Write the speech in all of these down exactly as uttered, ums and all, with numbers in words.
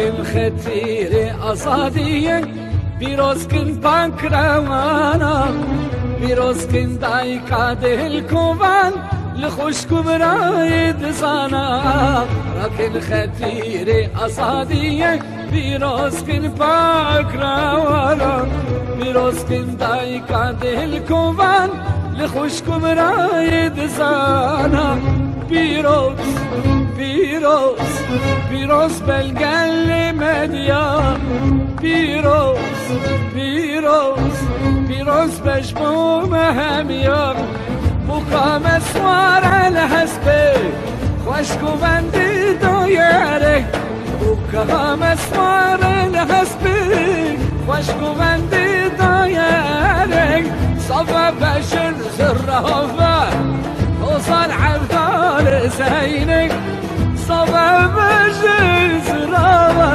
Xetîrê azadiyê pîroz kin pakrewana, pîroz kin dayika dil kovan, li xwişk û birayê dizana. Rakin xetîrê azadiyê pîroz kin pakrewana, pîroz kin dayika dil kovan, li xwişk û birayê dizana. Pîroz, pîroz, pîroz belgelê medya. Pîroz, pîroz, pîroz beş bo me hemiya. Bûka me sware li hespê, xweşk û vendî dayerê. Bûka me sware li hespê, xweşk û vendî dayerê. Save bejin zirava, Ozan Evdal Zeynê. Save bejin zirava,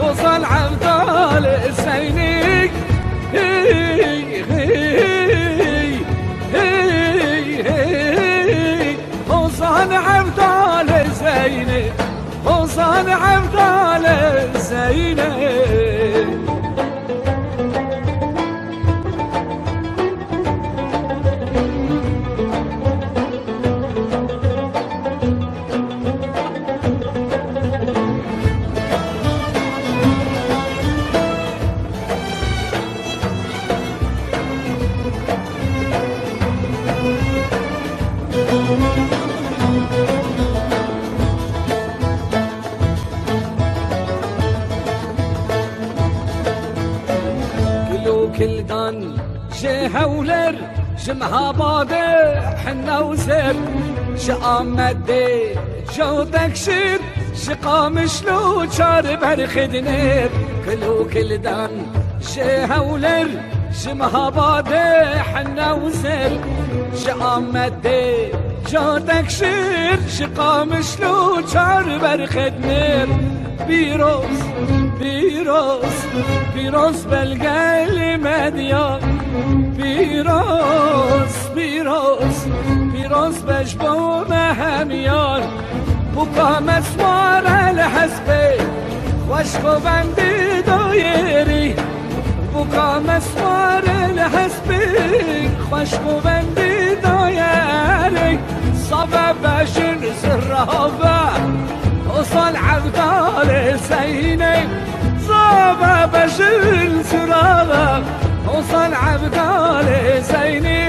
Ozan Evdal Zeynê. Hey, hey, hey, hey, hey. Ozan Evdal Zeynê. Ozan Evdal Zeynê. Kil û kildan ji Hewler, ji Mehabadê Hinewzer, ji Amedê Cewdekşîr, ji Qamişlo Çarberxê Dinêr. Kil û kildan ji Hewler, ji Mehabadê Hinewzer, ji Amedê Cewdekşîr, ji Qamişlo Çarberxê Dinêr. Pîroz, pîroz, pîroz belgelê medya. Pîroz, pîroz, pîroz beş bo me hemiya. Bûka me sware li hespê, xweşk û vendî dayerê. Bûka me sware li hespê, xweşk û vendî dayerê. Save bejin zirava, Ozan Evdal Zeynê. Save bejin zirava, Ozan Evdal Zeynê.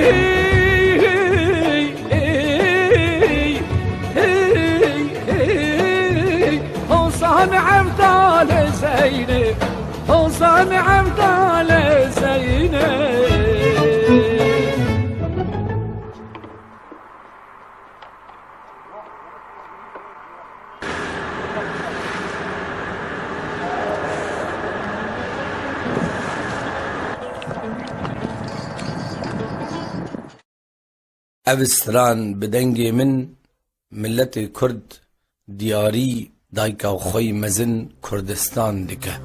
Ozan Evdal Zeynê. Ozan Evdal Zeynê. Ev stran bi dengê min, miletê Kurd diyarî dayika xwe yî mezin Kurdistan dike.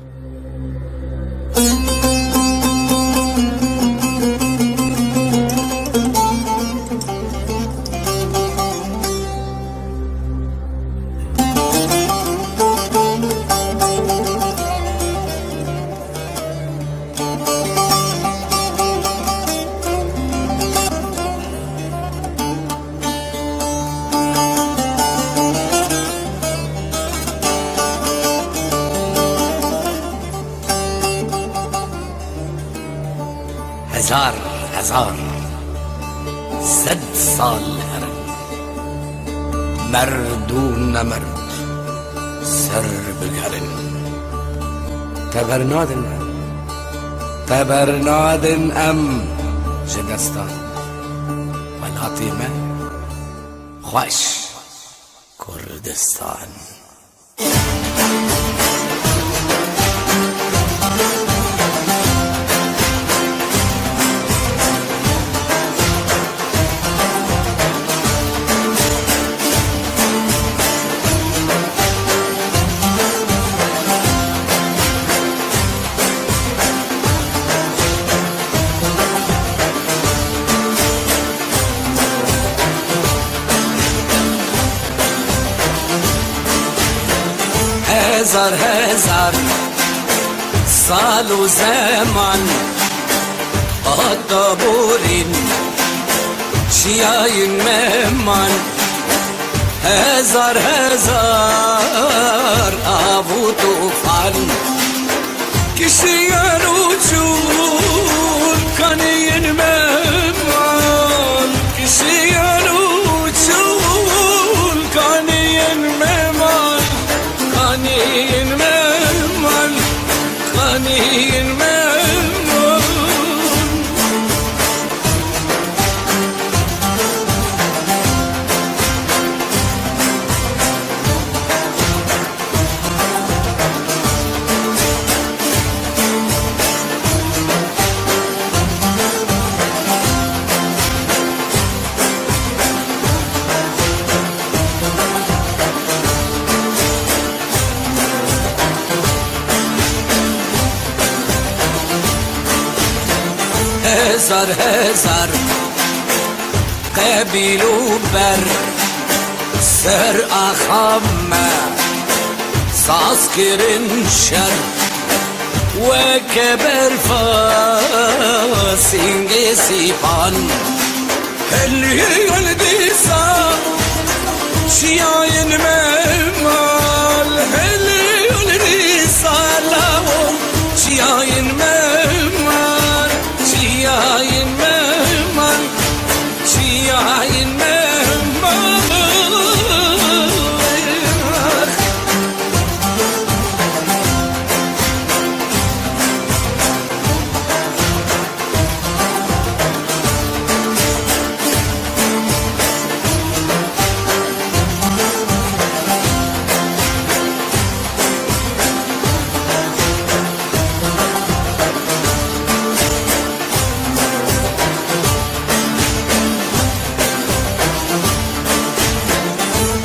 Hezar, hezar, sed sal herin. Merd û nemerd ser bigerin. Te bernadin em. Te bernadin em ji destan. Welatê me xweş Kurdistan. Hezar hezar sal û zeman hata borîn çiyayên me man. Hezar hezar av û tufan kişiyan û çûn kaniyên me man. Kişiyan û çûn kaniyên me man. Kaniyên me man. Kaniyên me man. Hezar hezar qebîl û ber ser axa me saz kirin şer. Weke berfa sîngê sîpan. Helî dîsa çiyayên me mal. Helî dîsa lawo çiyayên me mal. Çiyayên me mal. Çiyayên me mal.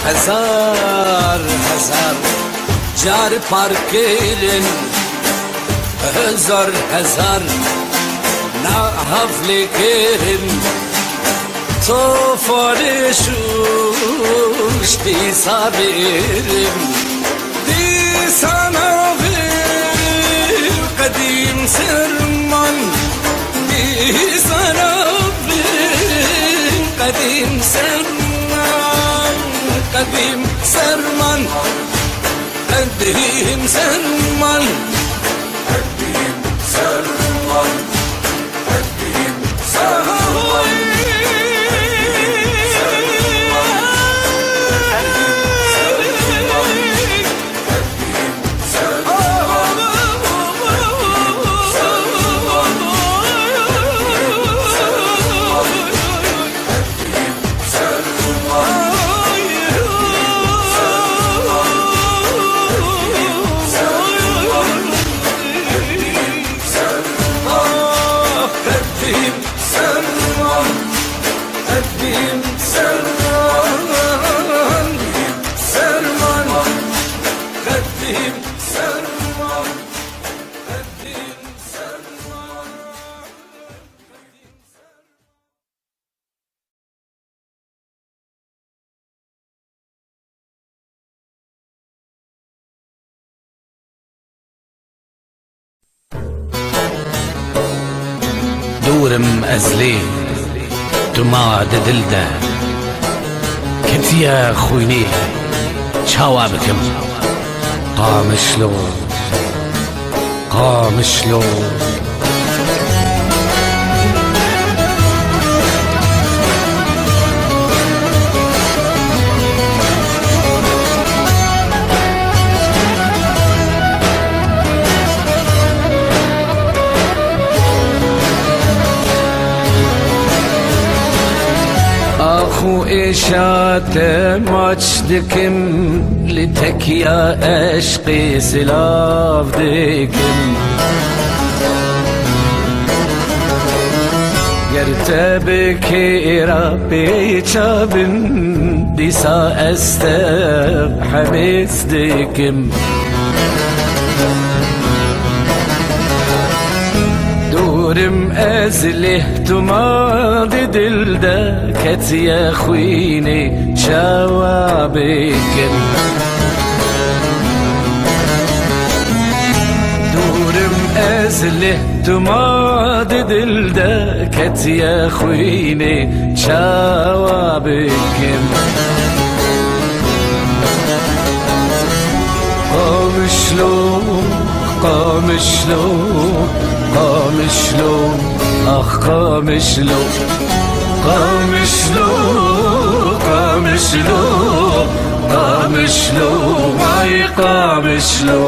Hezar hezar car parkirin, hezar hezar na hevlê kirin. Tofanê şûş dîsa bêrim. Dîsa navê qedîm serman. Dîsa navê qedîm serman. Qedîm serman. Qedîm serman. Qedîm serman. Dûr im ez lê, tu ma di dil de. Ketiye xwînê, çawa bikim? Qamişlo. Qamişlo. Ax û êşa te maç dikim, li tekiya eşqê silav dikim. Ger te bi kêra pêça bin, dîsa ez te hemêz dikim. Dûr im ez lê, tu ma di dil de, ketiye xwînê, çawa bikim? Ez lê tu ma di dil de ketiye xwînê, çawa bikim? Qamişlo, Qamişlo, Qamişlo, ax Qamişlo. Qamişlo, Qamişlo, Qamişlo, ay Qamişlo.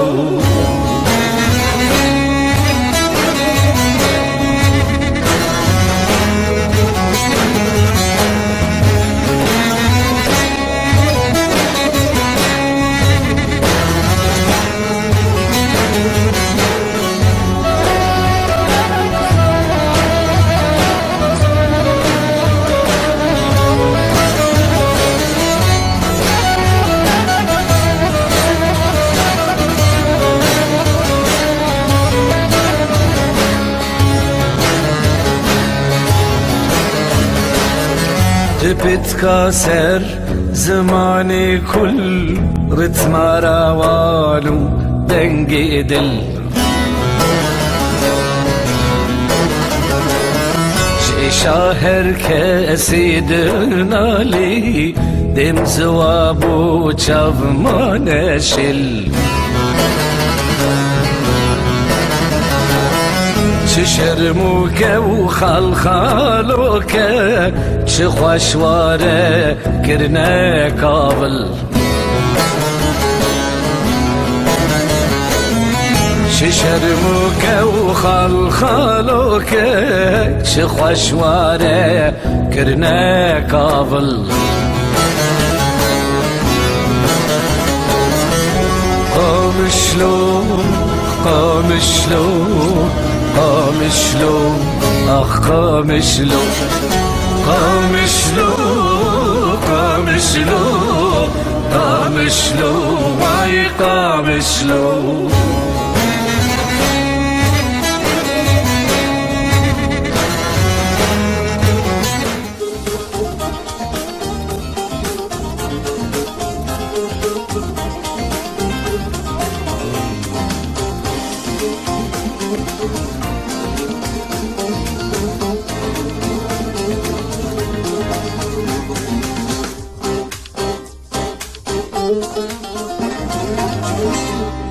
Ti pitka ser zimanê kul, ritma rawan û dengê dil. Ji êşa her kesî dinalî, dêm ziwa bû çav mane şil. Çi şermûke û xalxaloke, çi xweş ware kirine kavil. Çi şermûke û xalxaloke, çi xweş ware kirine kavil. Qamişlo, Qamişlo, Qamişlo, ax Qamişlo. Qamişlo, Qamişlo, Qamişlo, vay Qamişlo.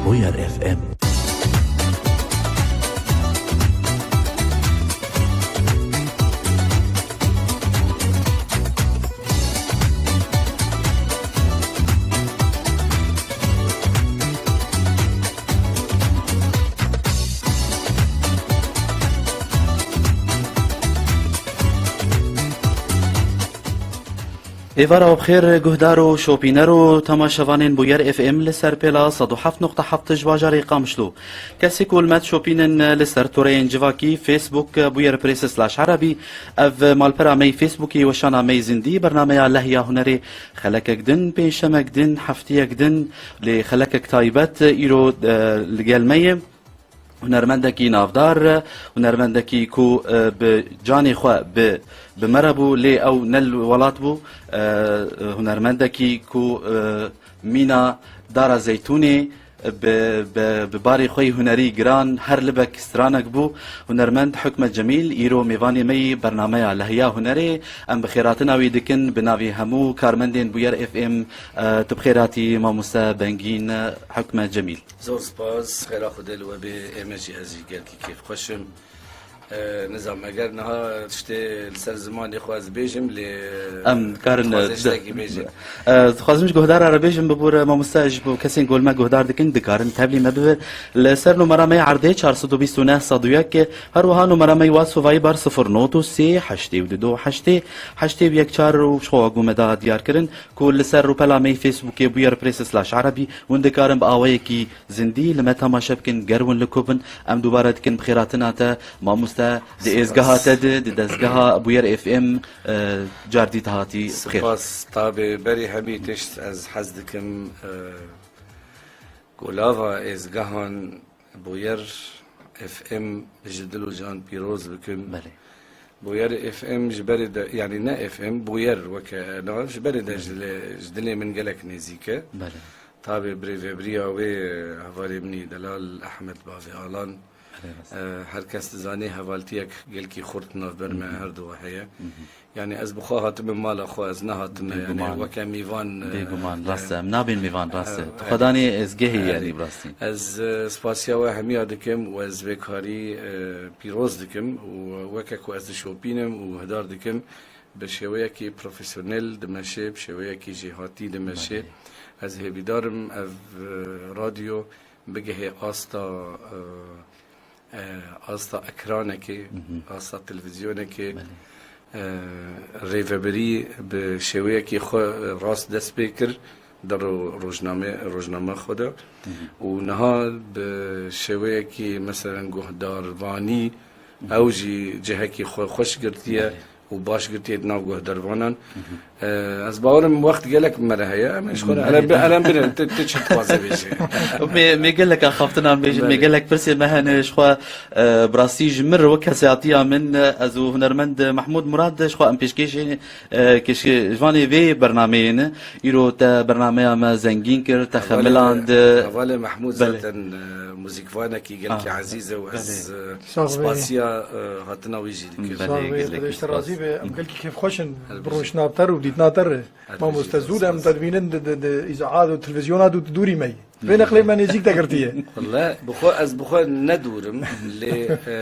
Bûyer F M. Êvara we bi xêr, guhdar û şopîner û temaşevanên Bûyer F M li ser pêla sed û heft nokta heft ji bajarê Qamişlo. Kesê ku li me dişopînin li ser toreyên civakî, Facebook, Bûyer Press slash Erebî, ev malpera me yî Facebookê, weşana me yî zindî, bernameya Lehiya Hunerê, xelekek din, pêncşemek din, heftiyek din, lê xelekek taybet îro, e, li gel me ye. Hunermendekî navdar, hunermendekî ku, e, bi canê xwe bi, bi me re bû, lê ew ne li welat bû. E, hunermendekî ku, e, mîna dara zeytûnê bi, bi, bi barê xwe yî hunerî giran her libek stranek bû. Hunermend Hukme Cemîl, îro mêvanê me yî bernameya Lehiya Hunerê. Em bi xêratina wî dikin bi navê hemû karmendên Bûyer F M, e, tu bi xêr hatî mamoste Bengîn Hukme Cemîl. Zor spas, xêra Xwedê li we bê, ê me jî ez jî gelkî kêfxweş im. E, nizam, eger niha tiştê li ser zimanê xwe ez bêjim, lê Em dikarin, dixwazin e, tiştekî bêjin. E, dixwazim ji guhdara re bêjim, bibûre mamoste, ji bo kesên ku li me guhdar dikin, dikarin tevlî me bibin. Li ser numera me yê erdê çar sed û bîst û neh sed û yek, her wiha numera me yê WhatsApp û Viber sifir not û sê heştê û du du heştê heştê û yek çar û ji xwe ku me da diyar kirin. Ku li ser rûpela me yê Facebookê Bûyer Press slash Erebî hûn dikarin bi awayekî zindî li me temaşe bikin, ger hûn li ku bin. Em dubare dikin bi xêratina te, mamoste, di êzgeha te de, di dezgeha Bûyer F M, e, cardî te hatî bi xêr. Spas, tabê berî hemî tişt ez hez dikim, e, ku lava êzgehan Bûyer F M ji dil û can pîroz bikim. Belê. Bûyer F M ji berê de, yanî ne F M, Bûyer weke nav, ji berê de ji le-, ji dilê min gelek nêzîk e. Belê. Tabê birêvebiriya wê, hevalê min î delal Ehmed Bavê Alan, Belê, rast. E, her kes dizane hevaltiyek gelkî xurt navber me her du heye. Yanî ez bi xwe hatime mala xwe, ez nehatime, yanî Bêguman. weke mîvan, e, Bêguman, e, rast e. Em nabên mîvan, rast e. e, Tu xwe danî ezgehê, e, yanî bi rastî. Ez, e, spasiya we hemiya dikim û ez vê karî, e, pîroz dikim û weke ku ez dişopînim û guhdar dikim, bi şêweyekî profesyonel dimeşe, bi şêweyekî jêhatî dimeşe. Belê. Ez hêvîdar im ev, e, radyo bigihê asta, e, e, asta ekranekê, asta televîzyonekê, Belê. e, rêvebirî bi şêweyekî xwe, e, rast dest pê kir di ro-, rojname, rojname xwe de. Û niha bi şêweyekî, meselen, guhdarvanî, ew jî cihekî xwe xweş girtiye Belê. û baş girtiye di nav guhdarvanan. E, ez bawerim wext gelek me re heye. Em ji xwe re Belê, elem bi-, belê. elem birin. Tu, tu çi dixwaze bêjî? Me, me gelek axaftinan bêjin, me Belê. gelek pirsê me hene ji xwe, e, bi rastî ji min re wek kesatiya min, e, ez û hunermend Mehmûd Murad, ji xwe em pêşkêşê, e, kêşkê-, ji vanê vê bernameyê ne. Îro te bernameya me zengîn kir, te Hevalê, xemiland. hevalê Mehmûd Belê. zaten, e, muzîkvanekî gelkî Ah, ezîz e û ez, belê. e, Sax be. spasiya, e, hatina wî jî dikim. Belê, Sax be, gelekî Xwedê ji te spas. razî be. Em gelkî kêfxweş in. Her bi bijî. rojna te re û dîtina te re. Her Mamoste bijî, zû de em spas. te dibînin di, di, di îzaat û televîzyona dû, dûrî me yî. Vê neqlê me nêzîk te girtiye. Wele, bi xwe, ez bi xwe ne dûr im. Lê, e,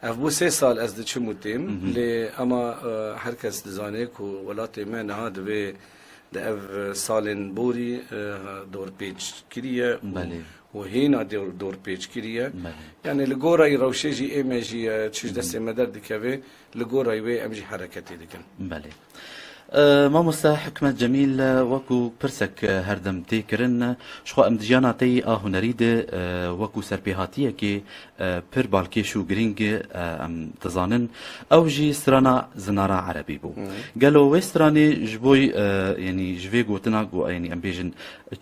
ev bû sê sal ez diçim û têm. Lê ema, e, her kes dizane ku welatê me niha divê di ev salên borî, e, dorpêç kiriye û, Belê. û hêna dor-, dorpêç kiriye. Belê. Yani li gorayî rewşê jî ê me jî, e, çi ji destê me derdikeve, li gorayî wê em jî hereketê dikin. Belê. E, mamoste Hikmet Cemîl, e, wekû pirsek, e, her dem tê kirin, e, ji xwe em di jiyana te yî a hunerî de, e, wekû serpêhatiyekê, e, pir balkêş û girîng, e, em dizanin. Ew jî strana Zinara Erebî bû. Hı. Gelo wê stranê ji bo, e, yanî ji vê gotina ku, yanî em bêjin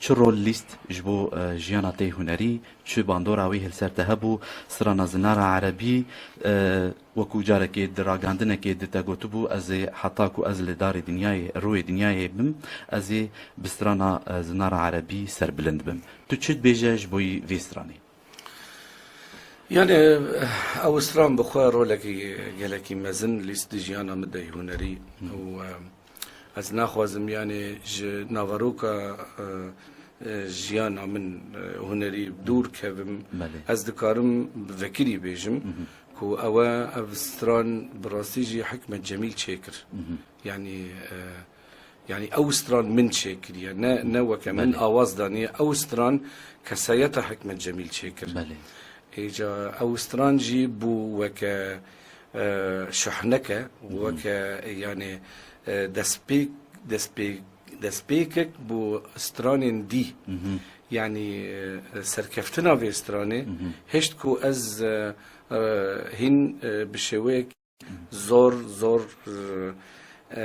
çi rol lîst ji bo, e, jiyana te yî hunerî, çi bandora wî li ser te hebû, strana Zinara Erebî, e, wekû carekê di ragandinekê di te gotibû, ez ê heta ku ez li darê dinyayê, rûyê dinyayê bim, ez ê bi strana, e, Zinara Erebî serbilind bim. Tu çi dibêje ji bo yî vê stranê? Yani, ew stran bi xwe rolekî gelekî mezin lîst di jiyana min de yî hunerî û, e, Ez naxwazim, yani, ji naveroka, e, e, jiyana min, e, hunerî dûr kevim. Belê. Ez dikarim bi vekirî bêjim Hı hı. ku ew e, ev stran bi rastî jî Hikmet Cemîl çêkir. Hı hı. Yani, e, yani ew stran min çêkiriye. Ne, ne weke min Belê. awaz daniye. Ew stran kesayeta Hikmet Cemîl çêkir. Belê. Îca ew stran jî bû weke, e, şuhneke, Hı hı. weke, yani, e, destpêk, destpê-, destpêkek bo stranên dî. Hı hı. Yani, e, serkeftina vê stranê Hı hı. hişt ku ez, e, e, hîn, e, bi şêweyek zor, zor, e, e,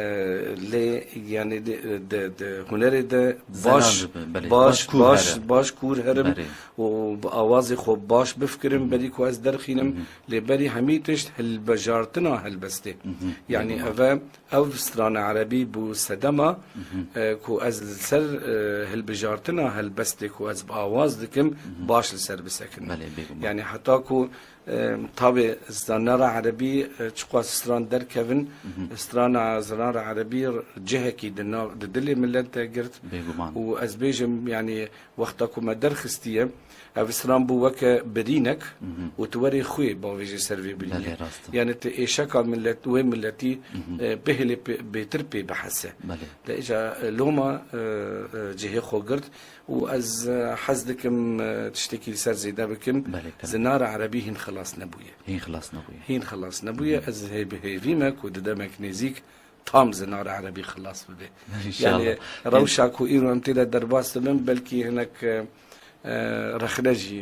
lê, yani, di, di, di hunerê de Zelal baş, bibe, belê. baş, Baş kûr baş, here. baş kûr herim Belê. û bi awazê xwe baş bifikirim, Hı hı. berî ku ez derxînim, Hı hı. lê berî hemî tişt hilbijartina helbestê. Hı hı. Yani, Bêguman. ev e, ev strana erebî bû sedema, Hı hı. e, ku ez li ser, e, hilbijartina helbestê ku ez bi awaz dikim, Hı hı. baş li ser bisekinim. Belê, bêguman. Yani, heta ku, e, tabê Zinara Erebî, e, çiqas stran derkevin, Hı hı. strana Zinara Erebî cihekî di nav, di dilê millet de girt. Bêguman. Û ez bêjim, yani, wexta ku me derxistiye, ev stran bû weke birînek Hı hı. û tu werê xwê bavêjê ser vê birînê. Belê, rast e. Yani, tu êşeka millet, wê milletî, Hı hı. e, bihêlê pê, bêtir pê bihese. Belê. Lê îca, e, loma, e, e, cihê xwe girt û ez, e, hez dikim, e, tiştekî li ser zêde bikim. Belê, kerem. Zinara Erebî hîn xilas nebûye. Hîn xilas nebûye. Hîn xilas nebûye. Hı hı. Ez hê-, bi hêvî me ku di demek nêzîk tam Zinara Erebî xilas bibe. İnşallah. Yani, rewşa ku îro em tê de derbas dibin, belkî hinek, e, e, rexne jî,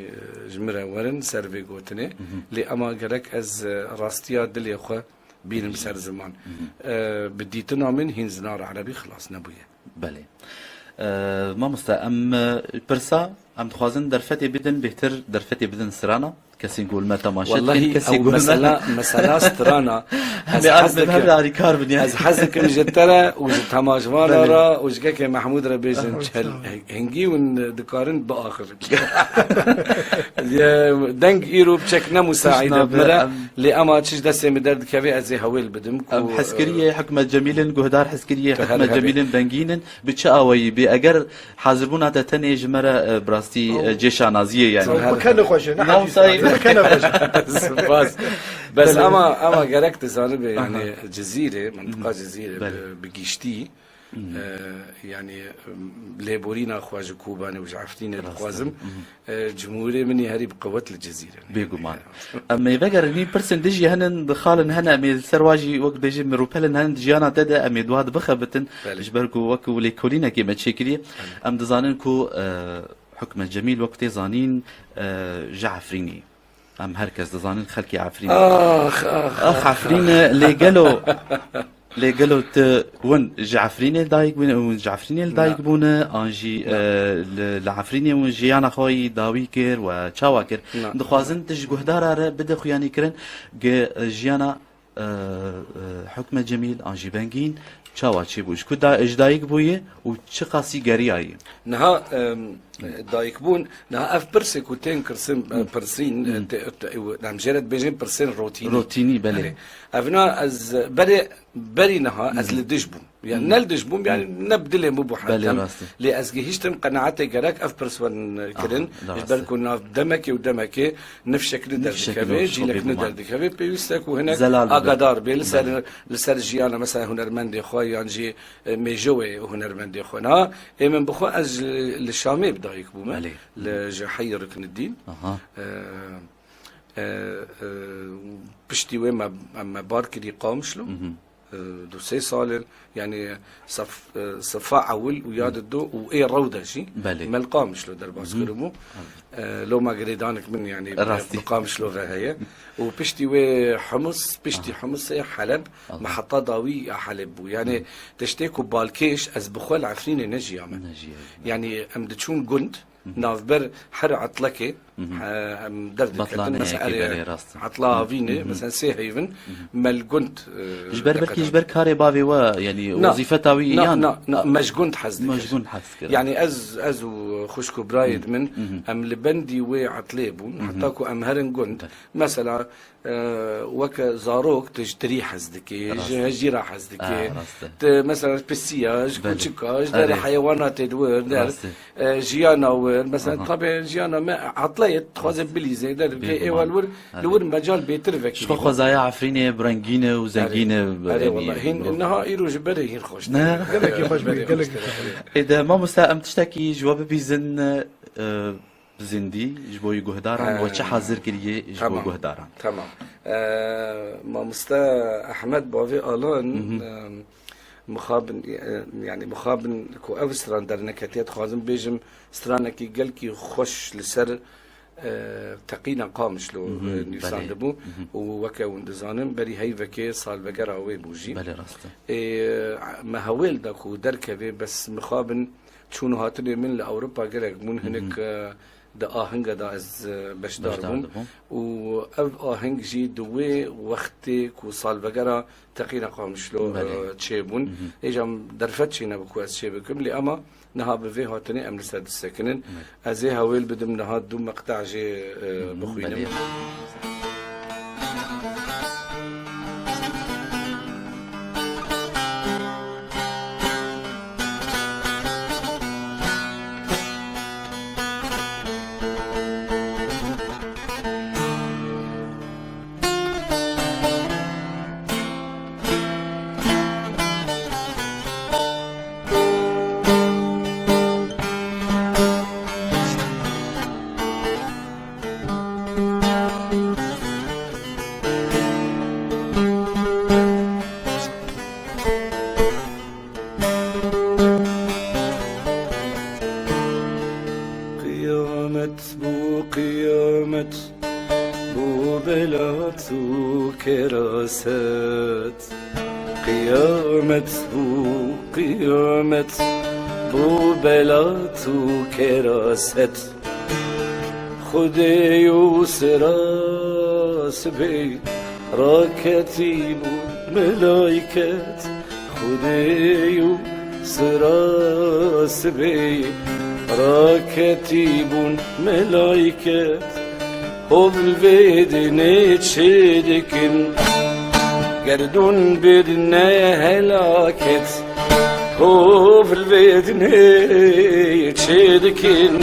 e, ji min re werin ser vê gotinê. Hı hı. Lê ema gerek ez, e, rastiya dilê xwe bînim ser ziman. Hı hı. E, bi dîtina min hîn Zinara Erebî xilas nebûye. Belê. E, mamoste, em, e, pirsa, em dixwazin derfetê bidin, bêhtir derfetê bidin strana. Kesên ku li me temaşe dikin, Wellahî, kesên ew ku li me mesela, mesela strana, ez Hemê hez azmin, hemê dikim, arîkar bin yani. Ez hez dikim ji te re û ji temaşevana Belê. re û ji kekê Mehmûd re bêjin, çel hingî hûn dikarin biaxirin. Ye, deng îro çek ne musaîde Tişt nabe, bi me re, em lê ema çi ji destê min derdikeve ez ê hewêl bidim ku, Em hezkiriyê Hikmet Cemîl in, guhdar hezkiriyê Hikmet Cemîl in, dengîn in, bi çi awayî bî? Eger hazirbûna te tenê ji me re, e, bi rastî, e, cêşanaziyê yani. Ew bikene xwe jî, ne Mawsayî. Bikene xwe jî. Spas. Bes Belê. ama, ama gerek dizanibe, yani, Aha. Cizîrê, mintiqa Cizîrê Belê. bi, bi giştî, Hmm. e, yani, lêborîna xwe ji Kobanê û ji Efrînê Rast e. dixwazim. Hmm. E, cumhûrê min ê herî bi qewet li Cizîrê ne. Bêguman. Em ê vegerin, nî pirsên dijî henin, di xalin hene, em ê li ser wa jî wek dibêjin, min rûpelin henin di jiyana te de, em ê di wa de bixebitin. Belê. Ji ber ku wek lêkolînekê me çêkiriye. Belê. Em dizanin ku, e, Hikmet Cemîl wek tê zanîn, e, ji Efrînî. Em her kes dizanin xelkê Efrînê. Ax, ax, Ax, ax, Efrîne, ax. lê gelo, lê gelo tu hûn ji Efrînê li dayik bûne, hûn ji Efrînê li dayik Na. bûne, an jî, Na. e, li, li Efrînê hûn jiyana xwe yî dawî kir we çawa kir? Na. Dixwazin tu ji guhdara re bide xuyanîkirin ge, e, jiyana, e, e, Hikmet Cemîl an jî Bengîn çawa çêbû? Ji ku da, ji dayik bûye û çiqasî geriyayî? Niha, em, dayikbûn, niha ev pirsê ku tên kirsin, Hı. pirsîn, Hı. te, te, em jê re dibêjin pirsên rotînî. Rotînî, belê. Hani, evna ez berê, berî niha ez Hı. li dij bûm. Yani Hı. ne li dij bûm, yani Hı. ne bi dilê min bû Belê, hetem. rast e. Lê ez gihîştim qenaetê gerek ev pirs werin kirin. Aha, Ji rast ber e. ku nav demekê û demekê nifşek li Nifşek derdikeve, li cîlek li derdikeve. Bêguman. Derdikeve, pêwîst e ku hinek Zelal bibe. agadar bê li ser, Belê. li ser jiyana mesela hunermendê xwe yan jî, e, mêjewê hunermendê xwe. Na, ê min bi xwe ez ji, li Şamê bi dayik bûme. Belê. Li, ji heyî Rikniddîn. Aha. E, e, e, piştî wê me, me bar kirî Qamişlo. Mhm. E, du sê sal in, yani sef, e, sefa ewil û ya Hı. di du û ê rewde jî Belê. me li Qamişlo derbas Hı. kiribû. E, loma girêdanik min, yani, Rastî. bi Qamişlo ve heye. Û piştî wê Humus, piştî Aha. Humusê Heleb, Allah. me heta dawî ya Heleb bû. Yani, Hı. tiştê ku balkêş ez bi xwe li Efrînê nejiyame. Nejiyame. Yani, em diçûn gund, Hı hı. navber her etlekê, Hı hı. he, em derdiketin. Batlanê Mesela, heyekê erê, belê, rast e. etla Hı. havînê, Hı hı. mesela sê heyvin, Hı hı. me li gund, e, Ji ber belkî diqedand. ji ber karê bavê we, yani Na, wezîfeta wî na, yan? na, na, me ji gund hez dikir. Me ji gund hez dikir. Yani ez, ez û xwişk û birayê Hı. min, Hı hı. em li bendî wê etlê bûn, Hı hı. heta ku em herin gund. Evet. Mesela, e, weke zarok tu ji tirî hez dikî, Rast. ji hejîra hez dikî. Ah, rast e. Tu mesela pisiya, ji Belê. kûçika, ji derê Erê. heywana tê di wir, der, Rast e. e, jiyana wir. Mesela Aha. tabi jiyana me etle ye, dixwaze Rast. bilîze, der, Bêguman. ê ewel wir, Erê. li wir mecal bêtir vekirî. Ji xwe xwezaya Efrînê bi rengîn e û Erê. zengîn e, Erê, yani, wala. Hîn, bu- niha îro ji berê hîn xweş Ne? dibe. Gelekî xweş bûye, Berê gelekî xweş xweş dibe. dibe. Ê de, mamoste, em tiştekî ji we bibîzin, e, Zindî ji bo guhdaran we çi He. hazir kiriye ji bo Tamam. guhdaran? Tamam. Ee, mamoste Ehmed bavê Alan, Hı hı. e, mixabin, e, yani mixabin ku ev stran derneketiye, dixwazim bêjim, stranekî gelkî xweş li ser, e, teqîna Qamişlo, Hı hı, e, nivîsandibû belê. Hı hı. û weke hûn dizanin, berî heyvekê salvegera wê bû jî. Belê, rast e. Ê, me hewêl da ku derkeve, bes mixabin çûn û hatinê min li Ewropa gelek bûn, Hı hı. hinek, e, di ahinga de ez, e, beşdar Beşdar bûm. dibûm. Û ev aheng jî di wê wextê ku salvegera teqîna Qamişlo, Belê. e, çêbûn. Hı hı. Êca derfet çênebû ku ez çê bikim, lê ema niha bi vê hatinê em li ser disekinin. Belê. Ez ê hewêl bidim niha du meqta jê, e, Hı hı, bixwînim. belê. Qiyamet bû, qiyamet bû, belat û keraset. Qiyamet bû, qiyamet bû, belat û keraset. Xwedê û sira sibê raketî bûn melayket. Xwedê û sira sibê raketî bûn melayket. Hov li vê dinê çê dikin, gerdûn bir ne helaket. Hov li vê dinê çê dikin,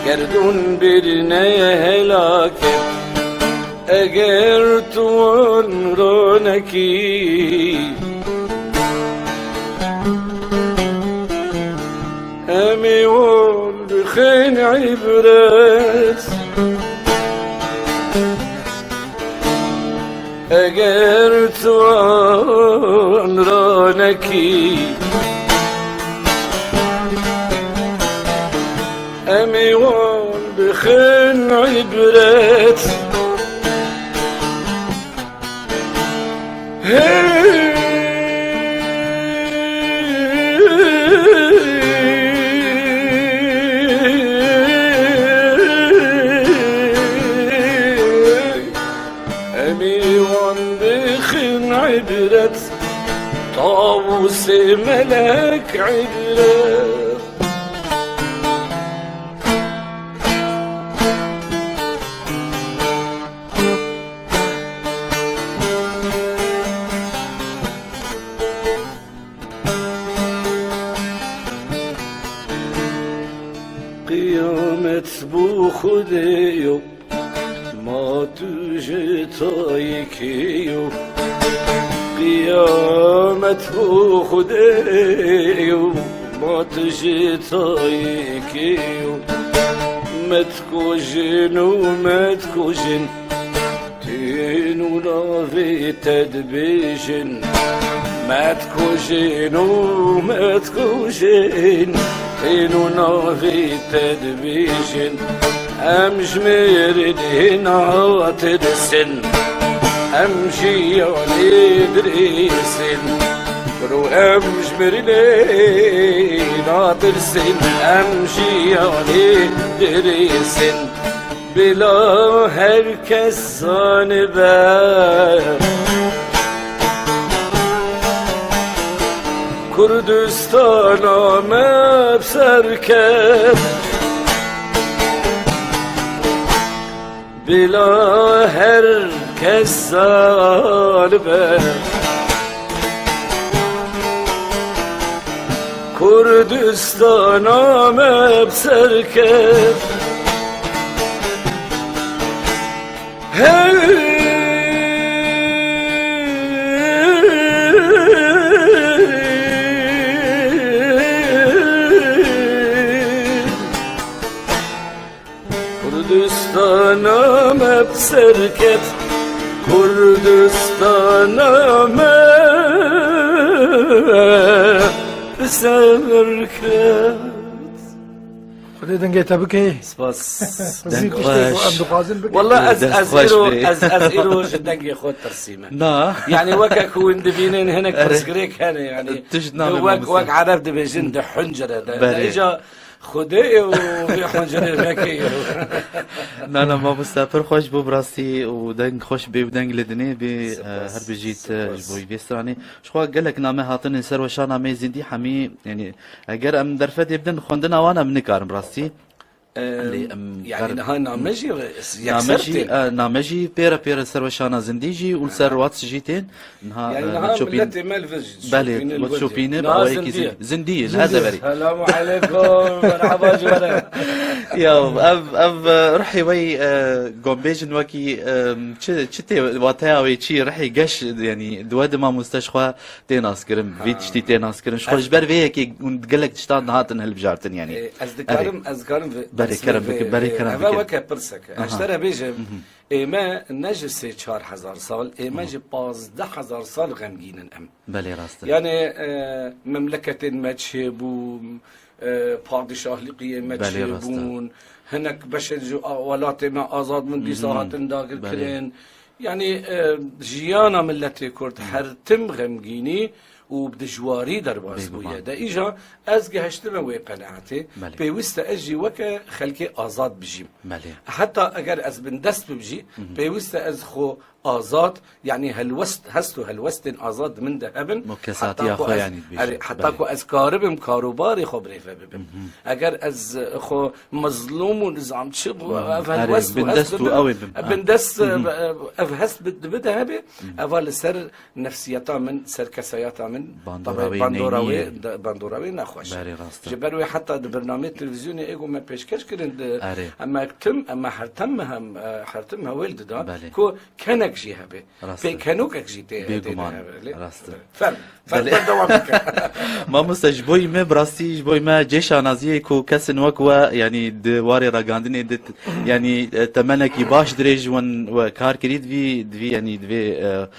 gerdûn bir ne helaket. Eger tu wan ranekî, em ê wan bixin îbret. Eger tu wan ranekî, em ê wan bixin îbret. Hey! Em ê wan bixin îbret, tawusê melek îbret. Qiyamet bo Xwedê yo, ma tu ji tayê kê yo? Qiyamet bo Xwedê yo, ma tu ji tayê kê yo? Me dikujin û me dikujin, tên û navê te dibêjin. Me dikujin û me dikujin, tên û navê te dibêjin. Em ji mirinê natirsin, em jiyanê dirêsin. Bro, em ji mirinê natirsin, em jiyanê dirêsin. Bila her kes zanibe, Kurdistana me bi ser ket. Bila her kes zanibe, Kurdistana me bi ser ket. Hey! Kurdistana me bi ser ket, Kurdistana me bi ser ket. Xwedê dengê te bike. Spas. Deng xweş. Em dixwazin bike. Walla ez, Dest ez xweş îro, bê. ez, ez îro ji dengê xwe tirsîme. Na. Yani weke ku hûn dibînin hinek Erê. pirsgirêk hene yani. Tişt nabe wek, mamoste. wek Ereb dibêjin di huncire de. Berê. Îca Xwedê û vê huncirê veke yo. Na, na, mamoste, pir xweş bû bi rastî û deng xweş bê û deng li dinê bê, Spas. eh, her bijît, eh, Spas. ji bo vê stranê. Ji xwe gelek name hatinin ser weşana me zindî hemî, yani, eger em derfetê bidin xwendina wan em nikarin rastî. Em, Lê em yani kar- niha name jî Name yekser jî, tên. e, name jî pêre pêre ser weşana zindî jî û li ser Aha. Wats jî tên. Niha, Yani e, niha Wats Şopîn, milletê me li vir jî belê, Şopînê li Wats wir Şopînê jî. bi Niha awayekî zindî ye. zindî ye, li her Zindî ye. deverî. Selamu aleykum, merhaba ji we re. Ya, ev, ev, e, ruhê wê, e, gombêjin wekî, e, çi, çi tê, wateya wê çi, ruhê geş, yani, di we de mamoste ji xwe tê naskirin, vî Ha. tiştî tê naskirin. Ji xwe Ez ji ber vê yekê hûn gelek tiştan dihatin hilbijartin, yani. E, ez Erê. dikarim, ez dikarim ve-, Berê, ez kerem ve-, bike, berê, e, kerem eve bike. weke pirseke. Aha. Ez te re bêjim, Mhm. ê me ne ji sê çar hezar sal, ê me Mhm. ji pazdeh hezar sal xemgîn in em. Belê, rast e. Yani, e, memleketên me çêbûn, e, padişahlikiyê me Belê, rast e. çêbûn, hinek beşên ji a-, welatê me azad bûn, dîsa Mhm. hatin dagir Belê. kirin. Yani, e, jiyana milletê Kurd Hı. her tim xemgînî û bi dijwarî derbas bûye. De îja ez gehiştime wê qenaetê. Belê. Pêwîst e ez jî weke xelkê azad bijîm. Belê. Heta eger ez bindest bim jî, pêwîst e ez xwe azad, yanî helwest, hest û helwestên azad di min de hebin. Heta ku ez, yanî dibêjin. Erê, heta ku ez karibim karobarê xwe birêve bibim. Eger ez, e, xwe mezlûm û nizam çi bû, ev helwest û hest bindest û ew ê bim. Bindest, e, ev hest bi, dibi de hebe, eva li ser nefsiyeta min, ser kesayeta min, bandora wê bandora wê nexweş e. Berê rast e. Ji ber wê heta di bernameyê televîzyonê ê ku me pêşkeş kirin, di, em tim, em her tim hem, e, her tim hewêl dida ku kenek jî hebe. Rast e. Pêkenokek jî tê, tê de hebe. Bêguman. Rast e. Ferm. Belê. Berdewam bike. Mamoste, ji bo me bi rastî, ji bo me cê şanaziyê ku kesin wek we, yanî di warê ragihandinê de, yanî, e, temenekî baş dirêj wan we kar kirî, divî, divî, yanî divê, e,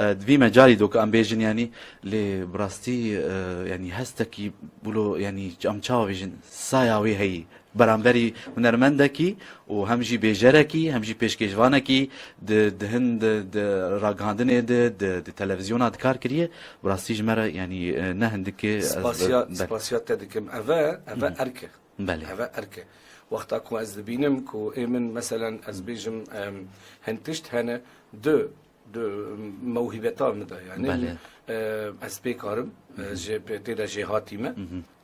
e, divî mecalî do ku em bêjin, yanî lê bi rastî, e, yanî hestekî wilo, yanî em çawa bêjin, saya wê heyî. Beramberî hunermendekî û hem jî bêjerekî, hem jî pêşkêşvanekî di, di hin di, di ragihandinê de, di, di televîzyona de kar kiriye, bi rastî ji me re, yanî, e, ne hindik e, ez Spasiya, be-, be- spasiya te dikim. Eve, eve erk e. Belê. Eve erk e. Wexta ku ez dibînim ku ê min, meselen, ez bêjim, em, hin tişt hene, du, di mewhîbeta min de, yanî, e, ez pê karim, e, jê pê tê de jêhatî me.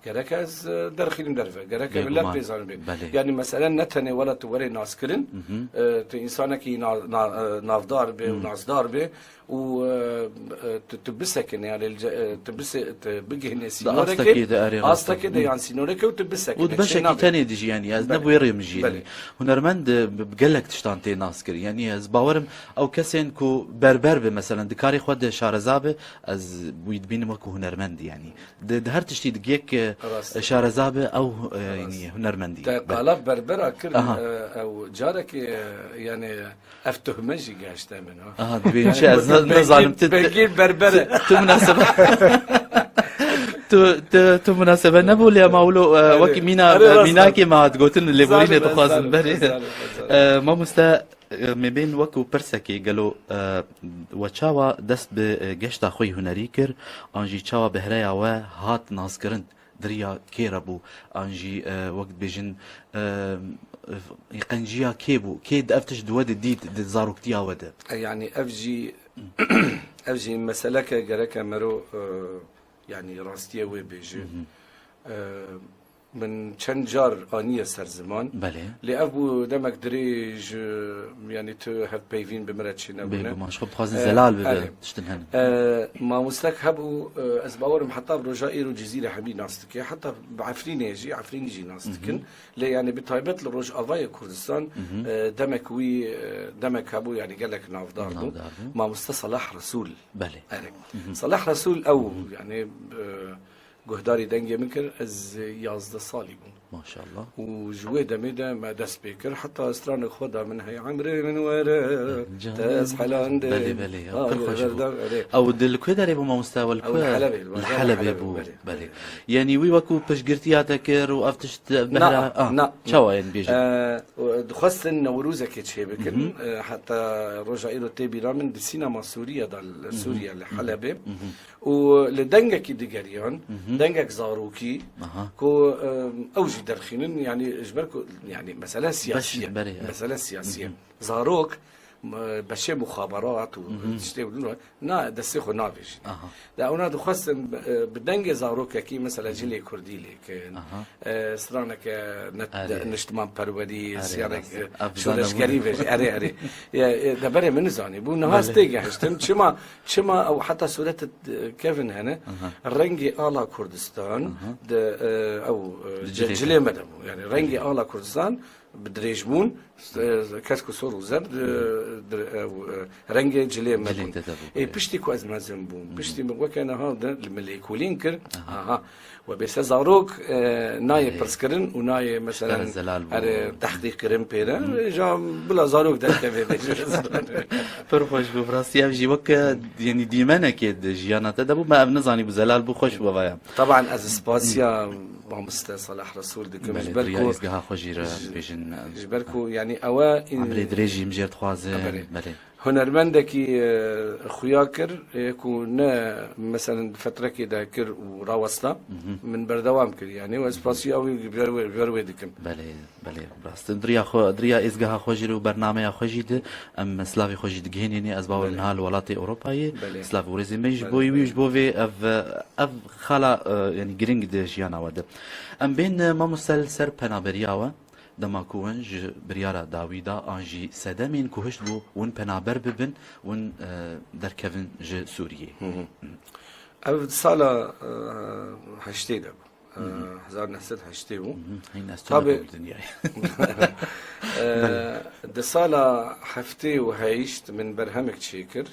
Gerek ez, e, derxînim derve. Gerek e millet pê zanibê. Belê. Yanî, mesele ne tenê wela tu werê naskirin, e, tu însanekî na-, na-, e, navdar bê û nasdar bê û, e, e, tu, tu bisekine, yanî, li ce-, e, tu bise-, tu bigihine sînorekê, astekê de, erê, rast e. Astekê de yan sînorekê û tu bisekine. Û di beşekî tenê dijî, yanî, ez ne bi wê rê min jî, yanî. Hunermend, e, bi, bi gelek tiştan tê naskirin. Yanî, ez bawerim, Ew kesên ku berber be, meselen, di karê xwe de şareza be, ez wî dibînim wekî hunermendî, yanî. Di, di her tiştî di yek, e, şareza be, ew, e, yanî hunermendî. Te qala berbera kir, e, ew carekê, e, yanî ev tuhme jî gehişte min, ha. Aha, dibên çi, ez ne-, nezanim, tu, tu, tu, tu munasebe, tu, tu, tu munasebe nebû lê, ma wilo, e, wekî mîna, mînakê me hat gotin, lêborînê dixwazin berê. E, mamoste, E, me bên wekî pirsekê, gelo, e, we çawa dest bi, e, geşta xwe yî hunerî kir, an jî çawa bi hereya we hat naskirin, di riya kê re bû, an jî, e, wek dibêjin, e, e, qenciya kê bû, kê di ev tişt di we de dît di zaroktiya we de? E, yanî ev jî, ev jî meseleke gereke mero, e, yanî rastiyê wê bêje. E, Min çend car aniye ser ziman. Belê. Lê ev bû demek dirêj, e, yanî tu hevpeyvîn bi min re çênebûne. Bêguman, ji xwe dixwazin zelal bibe, tiştin hene. E, mamostek hebû, e, ez bawerim heta bi roja îro Cizîre hemî nas dike. Heta bi Efrînê jî, Efrînî jî nas dikin. Lê yanî bi taybet li Rojavayê Kurdistan, e, demek wî, e, demek hebû, yanî gelek navdar bû. Navdar bû. Mamoste Salah Resûl. Belê. Erê. Salah Resûl ew, yanî, e, Guhdarî dengê min kir, ez yazdeh salî bûm. Maşallah. Û ji wê demê de me dest pê kir. Heta stranek xwe da min heye, emrê min were, te ez helandê. Belê, belê, ya, pir xweş bû. Ew di li ku derê bû, mamoste? Ew li ku? Li Helebê, li Helebê bû, belê. Yanî wî wekî piştgirtiya te kir û ev tişt, ev behra, na, ah, na, çawa yên bêjin? E, dixwestin Newrozekê çêbikin, e, heta roja îro tê bîra min di sînema Sûriye de, li Sûriye, li Helebê. Û li dengekî digeriyan, dengek zarokî, ku, e, ew jî derxînin, yanî ji ber ku, yanî mesele siyasî ye. Mesele siyasî ye. Zarok, m-, beşê muxaberat û tiştê wilo, na, destê xwe navêjin. De ona dixwestin, e, bi dengê zarokekî, mesela cilê kurdî lê ke, e, straneke net-, niştimanperwerî, stranek, e, şoreşgerî vêjî. Erê, erê. Ya, e, deberê min nizanî bû. Niha ez tê gehiştim. Çima, çima ew heta sûret, e, kevin hene. Rengê ala Kurdistan de, e, ew, e, cilê me de bû. Yani rengê ala Kurdistan bi dirêjbûn, e, kesk û sor û zer, e, dir-, e, e, rengê cilê me bûn. Ê, piştî ku ez mezin bûm, piştî min weke niha de li min lêkolîn kir. Aha. We bêse zarok, e, nayê pirskirin û nayê, meselen, erê, tehqîq kirin pê re. Ja bila zarok derkeve bêje. Pir xweş bû, bi rastî ev jî weke, yanî dîmenekê di jiyana te de bû, me ev nizanî bû, zelal bû, xweş bû vaya. Taban ez spasiya mamoste Salah Resûl dikim, ji ber ku, êzgeha xwe jî re bêjin, ji ber ku, yanî ew e, emrê dirêj jî min jê re dixwazin. Belê. Hunermendekî, e, xuya kir, e, ku ne, meselen, di fetrekê de kir û rawesta, min berdewam kir, yani, û ez spasiya wî ji ber wê, ji ber wê dikim. Belê, belê, rast. Di riya xwe, di riya êzgeha xwe jî û bernameya xwe jî de em slavê xwe jî digihînînê. Ez bawer Belê. niha li welatê Ewropayê, Belê. slav û rêzê me ji Belê, bo wî û belê. ji bo vê ev, ev xala, e, yani, giring di jiyana we de. Em bên, e, mamoste, li ser penaberiya we. Dema ku hûn ji biryara dawî de an jî sedemên ku hişt bû hûn penaber bibin, hûn, e, derkevin ji Sûriyê. Hı hı. Ev di sala, e, heştê de bû. E, Hı hı. hezar neh sed heştê bû. Hı hı. Hîn ez Tabii. tune bûm dinyayê. E, di sala heftê û heşt min berhemek çêkir.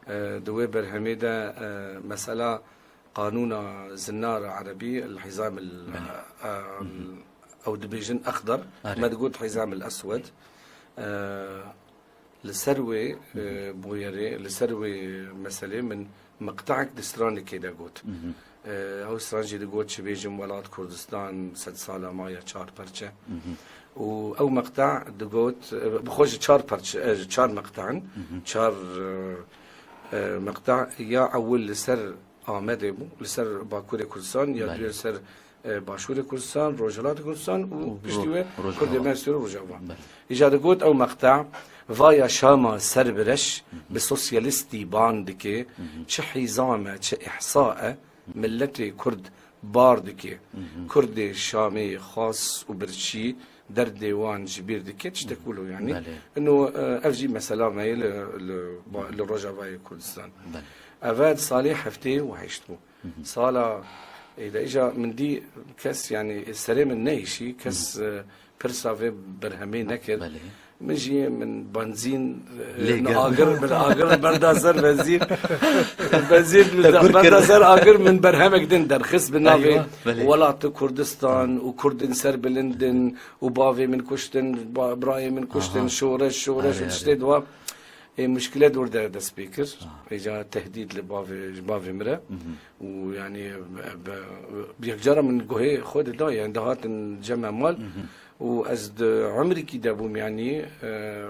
E, di wê berhemê de, e, mesela qanûna zinar erebî, el hizam el, Belê. e, ew dibêjin exdar, Erê. me digot hizam el eswed. E, li ser wê, e, bûyerê, li ser wê meselê min miqtehek di stranikê de got. Hı hı. E, ew stran jî digot, çi bêjim, welat Kurdistan sed sala maye çar perçe. Hı hı. Û ew meqta digot, e, bi xwe ji çar perçe, e, ji çar meqta in, Hı hı. çar, e, e, meqta ya ewil li ser Amedê bû, li ser Bakurê Kurdistan, ya Belê. duyê li ser, e, Başûrê Kurdistan, Rojhilatê Kurdistan û Û piştî Ro-, wê Rojava. Kurdê me li Sûrî Rojava. Belê. Îca digot ew meqta, vaya Şama ser bi reş, Hı hı. bi sosyalistî ban dike, Hı hı. çi hîzam e, çi îhsa e, miletê Kurd bar dike. Hı hı. Kurdê Şamê xas û birçî derdê wan ji bîr dike, tiştek wilo yani. Belê. Ino, e, ev jî mesela me ye li, li, li Rojavayê Kurdistan. Belê. Eve di salê heftê û heşt bû. Hı hı. Sala, e, de îca min dî kes yani serê min neyşî, kes, Hı hı. e, pirsa vê berhemê nekir. Belê. Min jî min benzîn, e, Lê min kir. agir, min agir berda ser benzîn. Benzîn min Te da-, gur berda kir. ser agir, min berhemek din derxist bi navê Eywa, belê. Welatê Kurdistan û Kurdên serbilindin û bavê min kuştin, ba-, birayê min kuştin, Aha. şoreş, şoreş û Erê, tiştê erê. diwa. Ê, muşkile dor de dest pê kir. Aha. Êca tehdîd li bavê, ji bavê min re. Hı hı. Û yani, be, be, yekcara min guhê xwe dida, yani dihatin cem me mal. Hı hı. Û ez di umrikî de bûm, yanî, e,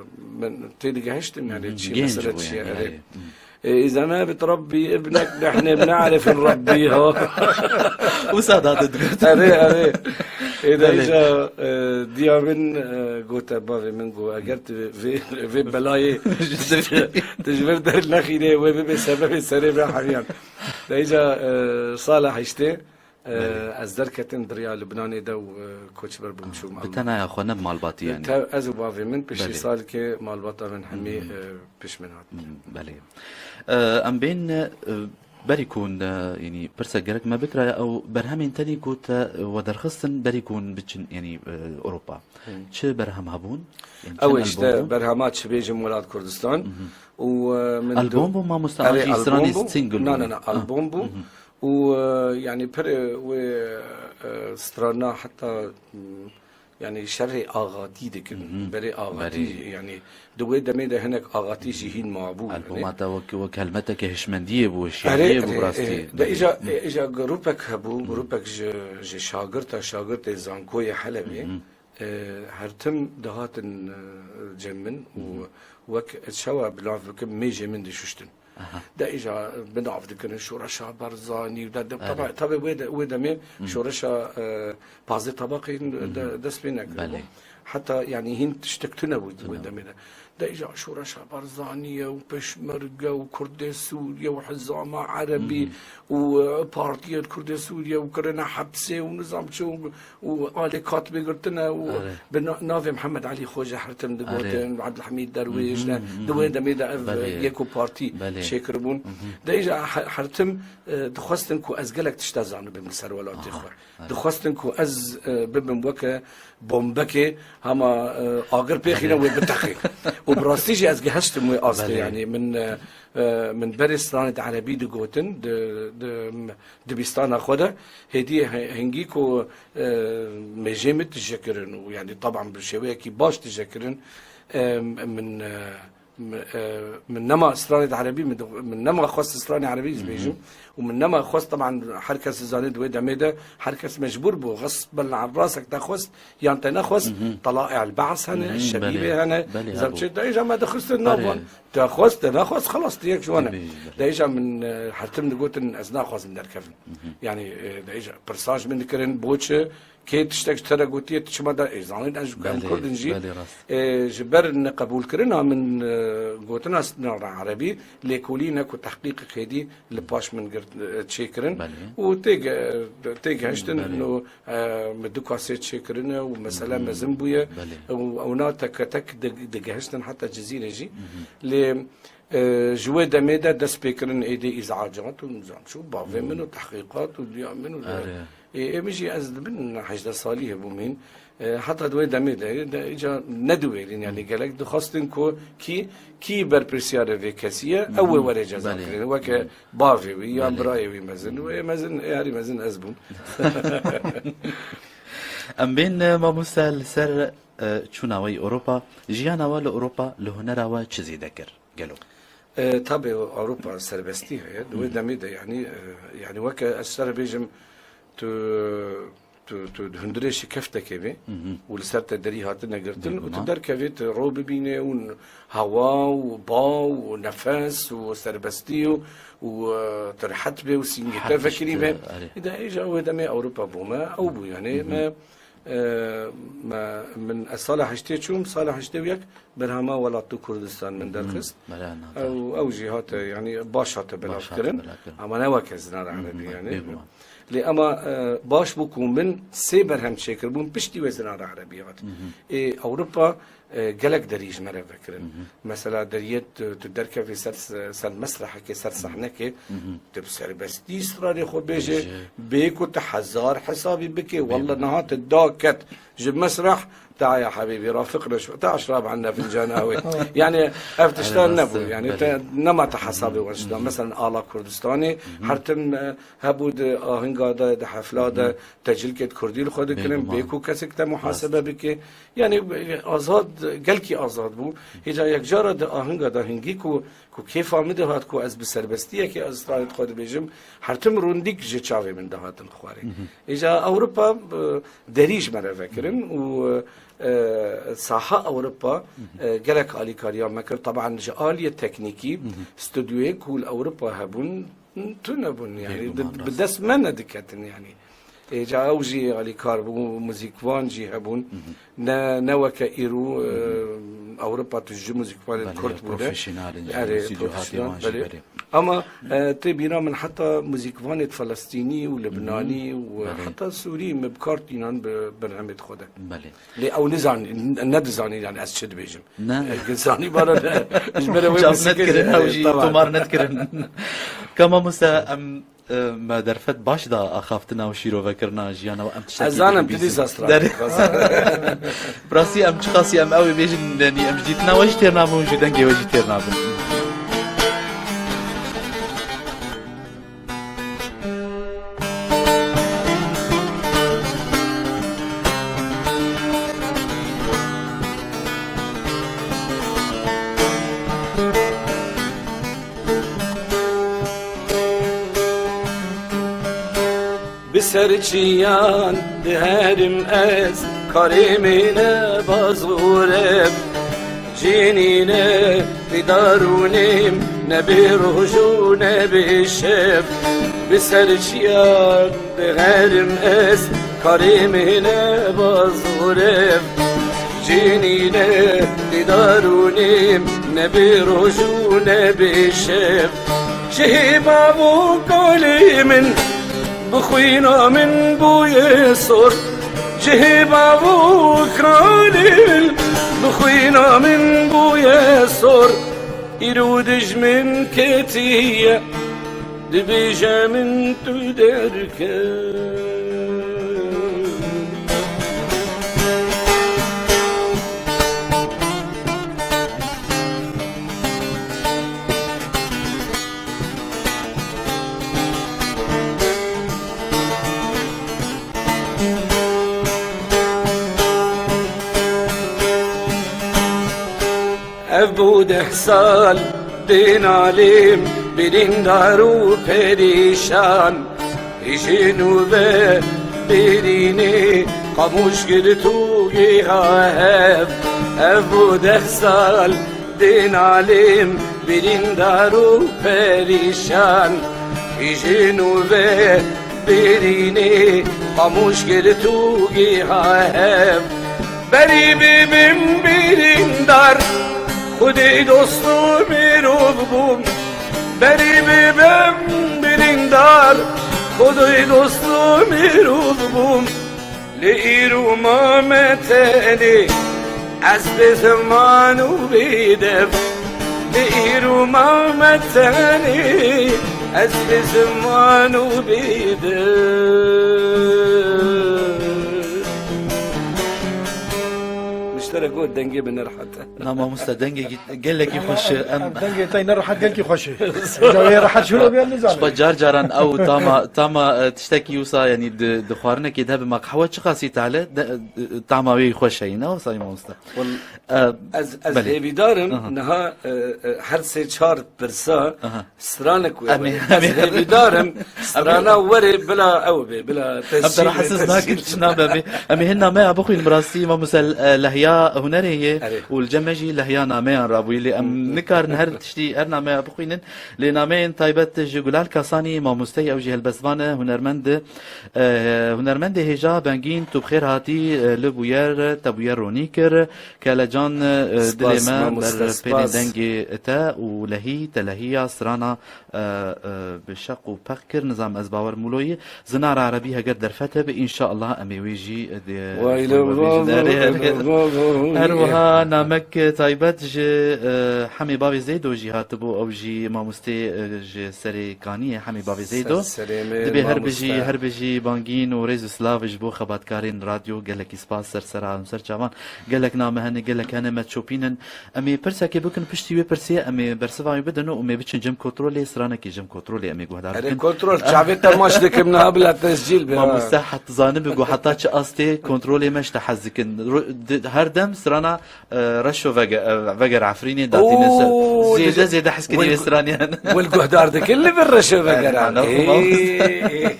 min têdigihiştim, yani, Hı hı. çi Genc mesele bû, çi ye, yani, erê. Erê. Hı. E, îza me bit Rabbî ibnek, nehne bne'rifin Rabbî, ha. Wisa da digot. Erê, erê. Ê de Belê. îca, e, diya min, e, gote bavê min, got, eger tu vê, vê, vê belayê tu ji vir dernexînê, wê bibe sebebê serê me hemiyan. De îca, e, sala heştê, Belê. Ez derketim, di riya Libnanê de û, e, koçber bûm, çûm Bi Almanya. tenaya xwe, ne bi malbatî, yanî? Te-, ez û bavê min piştî Belê. salkê malbata min hemî, Hı hı. e, pişt min hat. Hı, belê. E, em bên, e, berî ku hûn, e, yanî pirse gerek me bikiraya, ew berhemên tenî ku te, e, we derxistin berî ku hûn biçin, yanî, e, Ewropa. Hı. Çi berhem hebûn? Yanî Ew çend işte album bûn? berhema Çi bêjim Welat Kurdistan. Hı hı. Û, e, min Album du- bû, mamoste, Erê, an jî album stranê bû. single Na, bû? na, na, Ah. album bû. Hı hı. Û, e, yani pir, e, wê, e, strana heta, m, yani şerê axatî dikin, Hı hı. berê axatî, Berê. yani di wê demê de hinek axatî jî hîn mabû, yani. Albuma te wek, wek helmeteke hişmendiyê bû, Erê, şêriyê bû, erê, rastî. erê. De Berê. îca, Hı. e, îca grûpek hebû, Hı hı. grûpek ji, ji şagirta, şagirtê Zankoyê Helebê, Hı hı. e, her tim dihatin, e, cem min û Hı hı. wek çawa bilav bikim, mêjê min dişuştin. Aha. De îja bi nav dikirin şoreşa Barzanî û de, de, Erê. tabi, tabi wê de, wê demê Hı. şoreşa, e, pazdeh tabaqên Hı hı. de, dest pê nekiribû. Belê. Heta, yanî, hîn tiştek tune bû Tune. wê demê de. De îja şoreşa Barzanî ye û Pêşmerge û Kurdê Sûriye û Hizama Erebî Hı hı. û, e, Partiyê Kurdê Sûriye û kirine hepsê û nizam çi û û alê kat bêgirtine û Erê. bi na-, navê Mihemed Elî Xoce her tim digotin, Erê. Abdulhamîd Derwêş Hı hı, de, hı di hı. wê demê de ev Belê. yek û partî Belê. çêkiribûn. Hı hı. De îja he-, her tim, e, dixwestin ku ez gelek tişta zanibim li ser welatê Aha, xwe. erê. Dixwestin ku ez, e, bibim weke bombekê, hema, e, agir pêxîne Erê. wê biteqê. Û bi rastî jî ez gihiştim wê astê, Belê. yanî min, e, e, min berê stranê di erebî digotin, di, di, dibistana xwe de, hêdî he-, hingî ku, e, mêjê min tije kirin û, yani, taban bi şêweyekî baş tije kirin, e, min, e, Min, e, min nema stranê di erebî, min, min nema xwest stranê erebî ez bêjim. Û min nema xwest, teban her kes dizane di wê demê de her kes mecbûr bû. Xesben an rasek te xwest yan te nexwest, Talaê el Be's hene, Şebîbê hene. Belê, Zem hebû. Çi, de îja me dixistin nav wan. Te xwest, te nexwest, xelas, tu yek ji wan e. Tabii, belê. De îja min, e, her tim digotin ez naxwazim derkevim. Yani, e, de îja pirsan ji min dikirin, bo çi? Kê tiştek ji te re gotiye, tu çima da, ê, zanîn ez ji ku em Belê, Kurd in jî, belê, rast. Ê, ji ber neqebûlkirina min, e, gotina strana erebî, lêkolîne ku tehqîqek hêdî li paş min girt, e, çêkirin Belê. Û têge-, têgehiştin Belê. No, e, min du kasêt çêkirine û mesele Hı hı. mezin bûye Belê. Û ewna teke tek di-, digehiştin heta Cizîrê jî. Hı hı. Lê, e, ji wê demê de dest pê kirin êdî îzacat û nizam çû bavê Hı hı. min û tehqîqat û diya min û Erê. Ê, ê min jî ez dibin hejdeh salî hebûmîn. E, heta di wê demê de, de îca nediwêrîn, yani gelek dixwestin ku kî, kî berpirsiyarê vê kesî ye, ew ê were ceza Belê. Kirin. Weke bavê wî, yan Belê. Birayê wî mezin, wê mezin, ê herî mezin ez bûm. Em bên, e, mamoste li ser, e, çûna we yê Ewropa, jiyana we li Ewropa, li hunera we çi zêde kir? Gelo? E, tabi Ewropa serbestî heye. Di wê Hı. Demê de yani, e, yani weke ez ser bêjim tu, tu, tu di hundirê şikeftekê bê Hı hı. Û li ser te derî hatine girtin û tu Bêguman. Derkevê tu ro bibînê û hewa û ba û nefes û serbestî û, û, e, tu rehet bê û sîngê te Her tişt, vekirî be. E, erê. Îde îja wê demê Ewropa bû me, ew bû yani Hı hı. Me E, me, min ez sala heştê çûm, sala heştê û yek berhema Welatî Kurdistan min Hı hı. Derxist. Belê, na, Ew, ew jî hate, yani baş hate belavkirin. Baş hate belavkirin. Ama ne weke zinara Hı hı, erebî yani. Bêguman. Lê ama, e, baş bû ku min sê berhem çêkir bûn, piştî wê zinara erebî hat. Hı hı. Ê, Ewropa, e, gelek derî ji me re vekirin. Hı hı. Mesela deriyê tu, tu derkevî ser, ser mesrehekê, ser Hı hı. Sahnekê, Hı hı. Tu bi serbestî stranê xwe bêje, Bêje. Bê ku tu hezar hesabî bikê, Bê walla bû. Niha tu daket ji mesreh, ta ya hebîbî, rafiqna şu, ta eşrab anna fincan qehwe. Yani, ev tiştan Erê, nebû, rast, yani, belê. Te, nema te hesabê Hı hı. Wan şida. Hı hı. Mesela, ala Kurdistanê, Hı hı. Her tim, e, hebû di ahinga de, di hefla de, Hı hı. Tecilkê di Kurdî li xwe dikirin, Bêguman. Bê ku kesek te muhasebe Rast. Bike. Yani, e, azad, gelkî azad bû. Hêca yekcara di ahinga de hingî ku Ku kêfa min dihat ku ez bi serbestiyekê ez stranê xwe dibêjim, her tim rûndîk ji çavê min dihatin xwarê. Hı hı. Îja Ewropa, e, derî ji me re vekirin Hı hı. Û, e, saha Ewropa, Hı hı. E, gelek alîkariya me kir. Teban ji aliyê teknîkî, Hı hı. Studyoyê ku li Ewropa hebûn, tune bûn, yani, Bêguman, di, bi rast. Dest me nediketin, yani. Ê, ca ew jî alîkar bû, muzîkvan jî hebûn. Hı hı. Ne, ne weke îro, Hı hı. E, Ewropa tu ji muzîkvanên Belê, Kurd bûne. Profesyonel in, Erê, yani, stüdyo profesyonel, hatî wan jî belê. Belê. Ama, e, tê bîra min heta muzîkvanê Falestînî û Hı hı. Libnanî û Belê. Heta Sûrî min bi kar tînan bi berhemê xwe de. Belê. Lê ew nizan-, nedizanî, yani, ez çi dibêjim. Ne. E, zanî bana ne. Ji me re wê Çav musikê, nedkirin, e, ew jî tamam. Tomar nedkirin. Ka mamoste, em E, me derfet baş da axaftina û şîrovekirina jiyana we. Em tiştekî Ez zanim dibînin. Tu dîsa stran. Der- Bi rastî em çiqasî em ew ê bêjin, yanî em ji dîtina we jî têr nabin û ji dengê we jî têr nabin. Bi ser çiyan diherim ez, karê min e bazûre. Cînîne dîdarûnîm, ne bi roj û ne bi şev. Bi ser çiyan diherim ez, karê min e bazûre. Cînîne dîdarûnîm, ne bi roj û ne bi şev. Cihê bav û kalê min, bi xwîna min bûye sor. Cihê bav û kalê min, bi xwîna min bûye sor. Îro dijmin ketiye, dibêje min tu derke. Ev bû deh sal dê nalêm, birîndar û perîşan. Hijîn û ve birînê, qamûş girt û giha hev. Ev bû deh sal dê nalêm, birîndar û perîşan. Hijîn û ve birînê, qamûş girt û giha hev. Berî bibim birîndar, Xwedê dost û mirov bûm. Berî bibim birîndar, Xwedê dost û mirov bûm. Lê îro mame tenê, ez bê ziman û bê dev. Lê îro mame tenê, ez bê ziman û bê dev. Müşterek got dengê min nerehet e. Na mamoste, dengê gelekî xweş e. Em Dengê te ne rehet, gelkî xweş e. Ca wê rehet şûna bê, em nizanin. Spa car caran ew tama, tama, e, tiştekî wisa, yanî di, di xwarinekê de bi me qehwe çiqasî tehle, de, e, tama wê xweş e, ne wisa mamoste? Wal-, E, ez, ez belê. Hêvîdar im, Aha. niha, e, e, her sê çar pirsa Aha. stranek wê Em ê, were. em ê, Ez em ê. hêvîdar im, strana were bila ew bê, bila Em te tescîl bê, rahatsiz tescîl. nakin, çi nabe bê. Em ê hin nameya bixwînin, bi rastî mamoste, e, lehiya hunerê ye Erê. û li cem me jî lehiya nameyan rabûyî, lê em nikarin her tiştî, her nameya bixwînin. Lê nameyên taybet ji Gulal Kasanî, mamosteyê, ew jî helbestvan e, hunermend e. E, hunermendê hêja Bengîn, tu bi xêr hatî, e, li bûyer, te bûyer ronî kir. Kelecan, e, Spas, dilê me mamoste, ber pêlên spas. dengê te û lehî, te lehiya strana, e, e, bi şeq û peq kir. Nizam ez bawer mûloyî. Zinara erebî heger derfet hebe, înşallah em ê wê jî, e, dê, Wayla vê jî vavo, derê hebe. vavo, Her vavo. wiha namek taybet ji, e, Hemê Bavê Zeydo jî hatibû, ew jî mamostê, e, ji Serê Kaniyê, Hemê Bavê Zeydo. Ser serê me, Dibê her bijî, mamoste. her bijî Bangîn û rêz û silav ji bo xebatkarên radyo, gelekî spas, ser sera em ser çavan. Gelek name hene, gelek hene me çopînin. Em ê pirsekê bikin, piştî wê pirsê em ê bersiva wê bidin û em ê biçin cem kontrolê, stranekî cem kontrolê em ê guhdar Erê bikin. kontrol, çavê te maç dikim niha bila tescîl be. Mamoste, het zanibî ku heta çi astê kontrolê me ji te hez dikin. Ro-, di-, her dem strana, e, Reşo Vege-, e, Veger Efrînê datîne ser. Oo, Zêde, dide-, zêde hezkirî wel-, vê straniyan. wel guhdar dikin li vir Reşo Vegera. Erê, ana, Ê, mamoste. ê.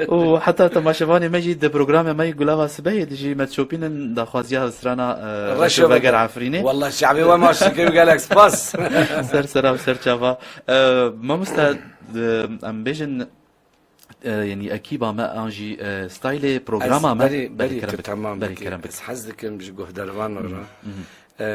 Û heta temaşevanê me jî di programê me yî Gulava Sibehê dijî me dişopînin daxwaziya strana, e, Reşo Reşo Veger Veger. Efrînê. Wallah, şevê we maşî kir, gelek spas. Ser sera û ser çava. E, mamoste, e, em bêjin, e, yanî ekîba me an jî, e, staylê programa Ez me berî, berî berî kerem tu bike. Tamam Berî bike. kerem bike. Ez hez dikim ji guhdarvan re. Mhm. E,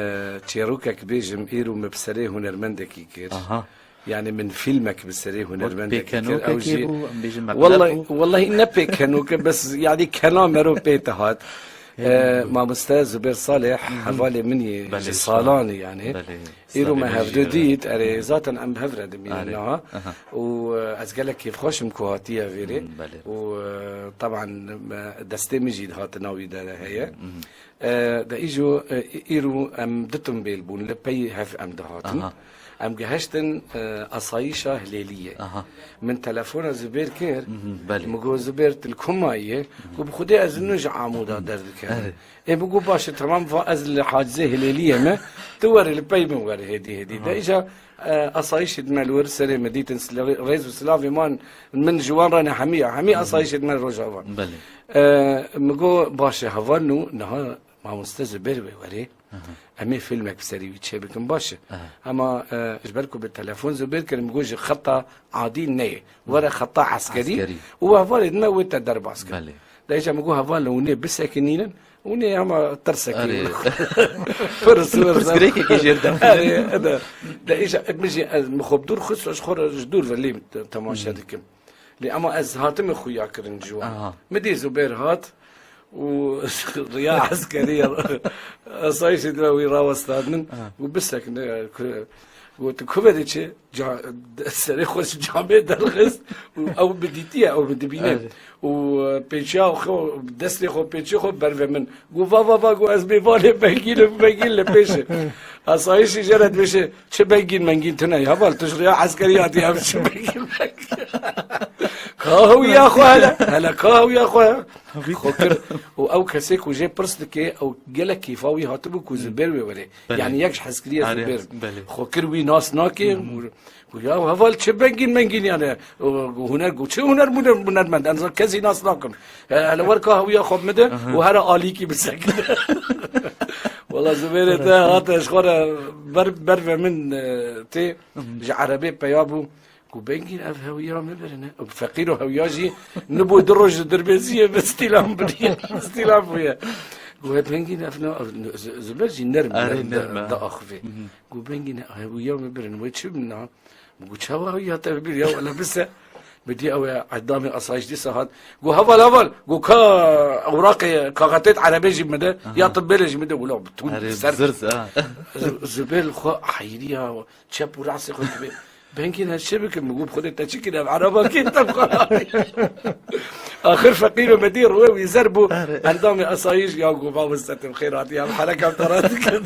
çêrokek bêjim, îro me bi serê hunermendekî kir. Aha. Yani min fîlmek bi serê Wek hunermendekî kir. Ew pêkenokekê jî bû, em bêjin meqleb Wallahî, bû. wallahî ne pêkenoke, bes yani kena mero pê te hat. Hê, E, bû. Mamoste Zubêr Salih, Mhm. hevalê min yê Belê, ji sağ ol. salan e yani. Belê, Îro me slavê hevdu jî, dît, erê, Mhm. zaten em bi hev re dimînin Erê. niha. Aha. Û, e, ez gelek kêfxweş im ku hatiye vêrê. Mhm, belê. Û, e, taban, e, destê min jî dihat navî de heye. Mhm. E, de îjo, e, îro em du tumbêl bûn, li pey hev em dihatin. Aha. Em gihiştin, e, asayîşa Hilêliyê. Aha. Min telefona Zubêr kir, Mhm, belê. min got, "Zubêr, tu li ku mayî?" Got, "Bi Xwedê ez nû ji Amûda derdikevim." Erê. Ê, min got, "Baş e, temam, va ez li hacizê Hilêliyê me, tu were li pey min were hêdî hêdî." De Aha. îja, e, asayîşê me li wir serê me dîtin, sila-, rêz û silavê man, min ji wan re ne hemî ya, hemî Hı hı. asayîşê me Rojava. Belê. E, min got, "Baş e, heval nû, niha mamoste Zubêr wê werê, Hı hı. em ê fîlmek bi serî wî çêbikin, baş e." Aha. Hema, e, ji ber ku bi telefon Zubêr kirin, min got, "Ji xeta adî neyê, were xeta eskerî Eskerî. û hevalê din me wê te derbas kir." Belê. De îca min got, "Heval, hûn ê bisekinînin." Hûn ê hema tirsekî Erê. Pirs, pirs. Pirsgirêkekê jêr de. Erê, de. De îca min jî, ez, min xwe bi dûr xist, ji xwe re, ji dûr ve lê te-, temaşe Hmm. dikim. Lê ama ez hatime xuya kirin ji wan. Aha. Min dî Zubêr hat û riya eskerî ya asayîşê dira wî rawestandin Aha. û bisekine, ku-, got, "Ku ve diçe?" Ca-, serê xwe ji camê derxist û ew bi dîtiye, ew bi dibîne. Evet. Û, e, pêçiya xwe, destê xwe, pêçiyê xwe ber ve min. Got, "Va, va, va," got, "ez mêvanê Bengîn im, Bengîn li pêş e." Asayîşî jê re dibêje, "Çi Bengîn Mengîn tune ye? Heval, tu ji riya eskerî hatî, ev çi Bengîn Mengîn?" Ka hewiya xwe hele. Hele ka hewiya xwe. Xwe kir. Û ew kesê ku jê pirs dike, ew gelek kêfa wî hatibû ku Zubêr wê were. Belê. Yani yek ji hezkiriye Arê, Zubêr. Belê. Xwe kir wî nas nake. Û, û ya heval çi bengîn mengîn yani. Û, û huner, û çi huner, huner, hunermend. Ez kesî nas nakim. He, hele wer ka hewiya xwe bide û here alîkî bisekine. Wala Zubêrê te hate ji xwe re ber, ber ve min, e, tê. Ji erebê peya bû. Ku bengîn ev hewiya min birine. Feqîro hewiya jî nibo du roj li dirbêziyê bi stîlan biriye. Stîlan bûye. Ku he bengîn ev ne, ev ne, Zu-, Zuber jî nerm, Erê, nerm de, nerm e. De axivê. Ku bengîn hewiya min birine. Wê çi min na? Ku çawa hewiya te bir ya wala bise. Bi dî ew e, endamê asayîş dîsa hat. Ku heval, heval. Ku ka ewraqê, kaxetê erebê jî min de. Ya tibbê jî min de. Wala bi tûn Erê, ser. Zirz, ha. Zu-, Zuber li xwe heyriya. Çep û rasê xwe dibê. Bengîn ez çi bikim? Min got, bi Xwedê te çi kir? Ev ereba kê te bi xwe. Axir feqîr û medî rûyê wî zer bû. Erê. Endamê asayîş ya got, "Mamoste, tu bi xêr hatî, em herek em te re dikin."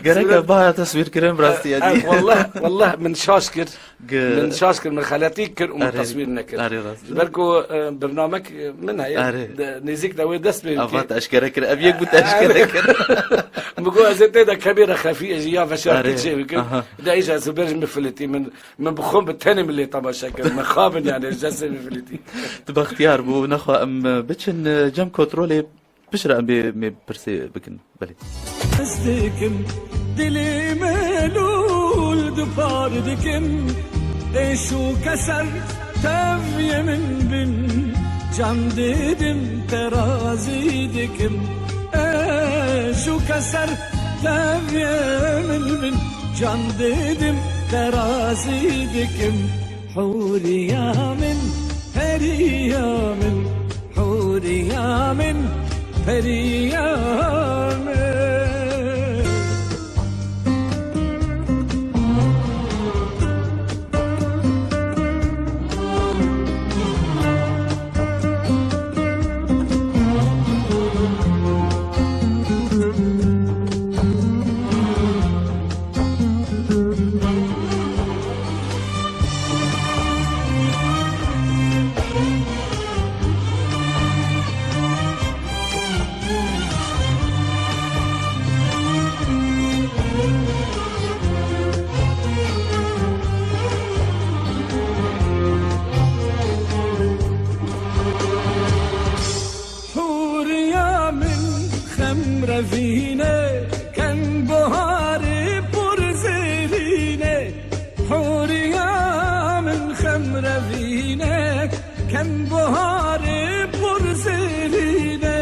Gerek e baya teswîrkirin bi rastî, e, e, dî. Wallah, wallah min şaş kir. Ge- Min şaş kir, min xeletî kir û min Erê. Teswîr nekir. Erê, rast. Ji ber ku, e, birnamek, e, min heye. Erê. De, nêzîk de wê dest pê Ava bike. Te eşkere kir. Ev yek bû te eşkere kir. Min got, ez ê tê de kemê re xefî, ez jî ya veşartî Erê. Çê bikim. Aha. De îja Zuber ji min filitî, min, min bi xwe bi tenê min lê temaşe kir. Min xabin yani, ji destê min filitî. Tu bextiyar bû, nexwe em, e, biçin, e, cem kontrolê. Piştre em bê, em ê pirsê bikin. Belê. Ez dikim, dilê me lûl dipar dikim. Êş û keser tevye min bin. Can didim terazî dikim. Êş û keser tevye min bin. Can didim terazî dikim. Hûriya min, periya min, hûriya min, periya min. Hûriya min xem revîne, ken buharê pir zêrîne. Hûriya min xem revîne, ken buharê pir zêrîne.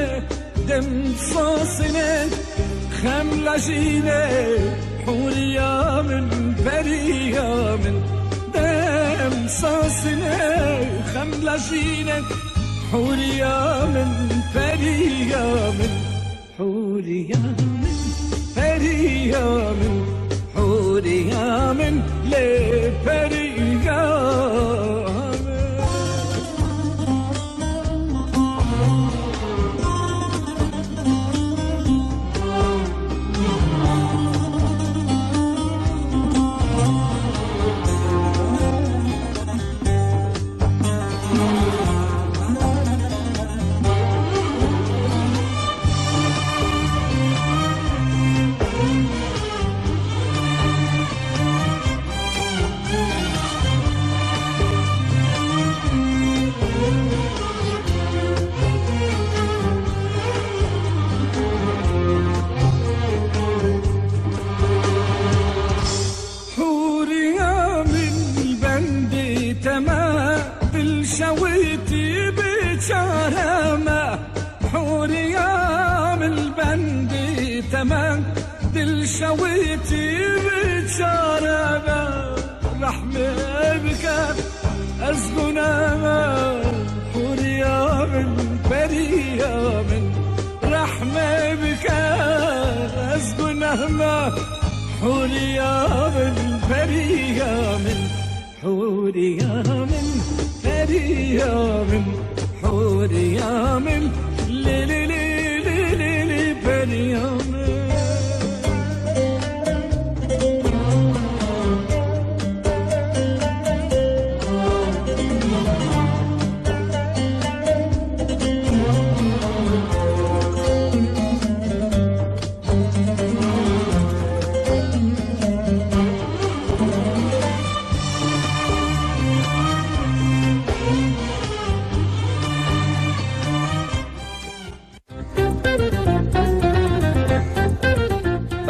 Dem sasine, xem lajîne, hûriya min, periya min. Dem sasine, xem lajîne, hûriya min, periya min. Hûriya min, periya min, hûriya min, lê periya min. Hûriya min bendî te me, dil şewitî biçare me. Hûriya min bendî te me, dil şewitî biçare me. Rehmê bike ez guneme, hûriya min, periya min. Rehmê bike ez guneme, hûriya min, periya min. Hûriya min, periya min, hûriya min, lê, lê, lê, periya min.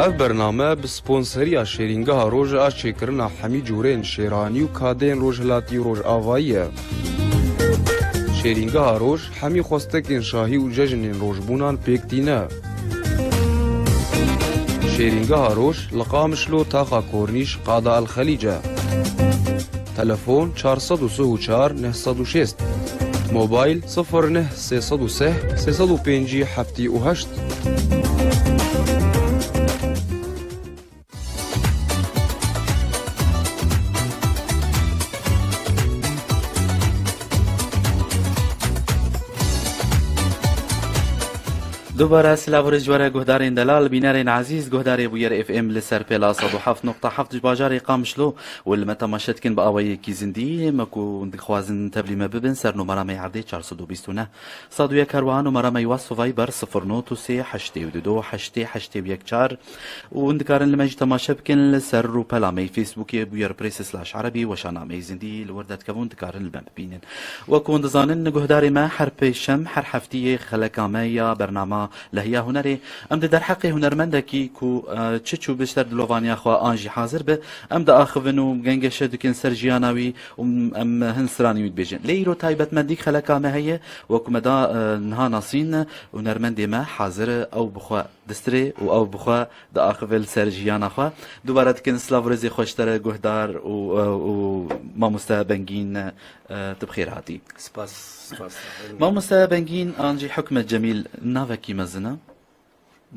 Ev bername bi sponseriya Şêrîngeha Roj a çêkirina hemî cûrên şêranî û kadeyên Rojhilatî û Rojavayî ye. Şêrîngeha Roj hemî xwestekên şahî û cejnên rojbûnan pêk tîne. Şêrîngeha Roj li Qamişlo, taxa Kornîş, qada El Xelîc e. Telefon: çar sed û sih û çar neh sed û şêst. Mobayl: sifir neh sê sed û sih sê sed û pêncî heftî û heşt. Dubare silav û rêz ji we re guhdarên delal, bînerên ezîz, guhdarê Bûyer F M li ser pêla sed û heft nokta heft ji bajarê Qamişlo û li me temaşe dikin bi awayekî zindî. Me ku dixwazin tevlî me bibin, ser numara me yê erdê çar sed û bîst û neh sed û yek, her wiha numara me yê WhatsApp û Viber sifir not û sê heştê û du heştê heştê û yek çar. Û hûn dikarin li me jî temaşe bikin li ser rûpela me yê Facebookê, Bûyer Press slash Erebî, weşana me yê zindî li wir derdikevin, dikarin li me bibînin. Wek hûn dizanin, guhdarê me her pêşem, her heftiyê xeleka me ya bernama Lehiya Hunerê. Em di derheqê hunermendekî ku, e, çi çû bi ser dilovaniya xwe an jî hazir bi, em diaxivin û gengeşe dikin ser jiyana wî û em hin stranên wî dibêjin. Lê îro taybetmendî xeleka me heye, wek me da, e, niha nasîn, hunermendê me hazir e, ew bi xwe distirê û ew bi xwe diaxive li ser jiyana xwe. Dubare dikin silav û rêzê xwe ji te re guhdar û, û mamoste Bengîn, e, tu bi xêr hatî. Spas, spas. Mamoste Bengîn an jî Hikmet Cemîl navekî mezin e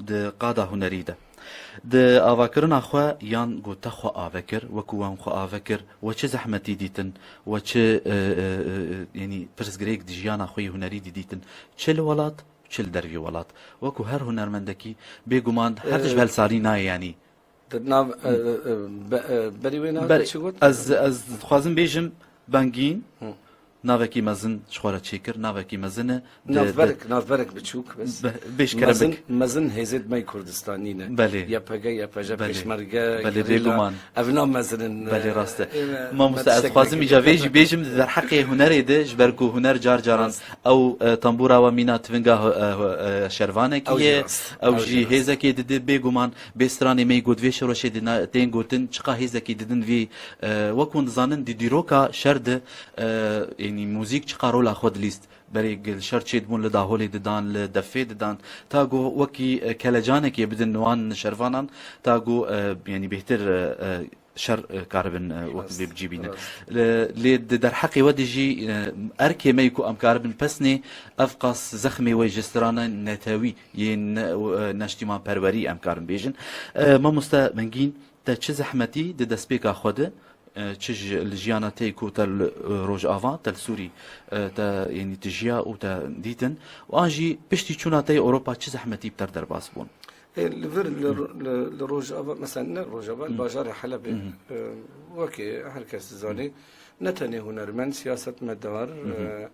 di qada hunerî de. Di avakirina xwe yan ku te xwe ave kir, wekû wan xwe ave kir, we çi zehmetî dîtin, we çi, e, e, e, e, yanî pirsgirêk di jiyana xwe yê hunerî de dîtin, çi li welat, çi li dervî welat. Wekû her hunermendekî, bêguman her tişt bi helsalî nayê, yanî. Di nav, e, e, be-, e, berî wê navê Ber-, çi got? Ez, ez dixwazim bêjim, Bengîn, Hı. navekî mezin ji xwe re çêkir, navekî mezin e. Di, di Navberek, navberek biçûk, bes. Be-, bêj kerem Mezin, bik. mezin hêzê me Kurdistanî ne. Belê. Y P G, Y P J, Belê. Pêşmerge, Belê, gerîla. bêguman. Ev namezinin, Belê, e, rast e. e, me, Mamoste, ez tiştekî dixwazim îca vê jî bêjim, di derheqê hunerê de, ji ber ku huner car caran Rast. ew, e, tambûra we mîna tivinga, e, e, şervanekî Ew jî ye, rast. ew Ew jî jî rast. hêzekê dide, bêguman bê stranê me yê got vê şeroşê de na-, tên gotin, çiqa hêzekî didin vî, e, wek hûn dizanin, di dîroka şer de, e, yanî muzîk çiqa rola xwe dilîst. Berê li şer çêdibûn, li daholê didan, li defê didan, ta ku wekî, e, kelecanekê bidin wan şervanan, ta ku, e, yanî bêhtir, e, e, şer, e, karibin, e, wek Rast, vê bicî bînin. rast. Lê, lê di derheqê we de jî, e, erkê me yê ku em karibin pesnê, ev qas zexmê we ji strana netewî yên ne-, e, neştîmanperwerî em karin bêjin. E, mamoste Bengîn, te çi zehmetî di destpêka xwe de, e, çi ji, li jiyana te ku te li, e, Rojava, te li Sûrî, e, te, yanî te jiya û te dîtin, û an jî piştî çûna te yê Ewropa çi zehmetî bi te re derbas bûn? Ê, li vir, li, li, li Rojava, mesela ne Rojava, li bajarê Helebê, e, wekî her kes dizane, ne tenê hunermend, siyasetmedar, e,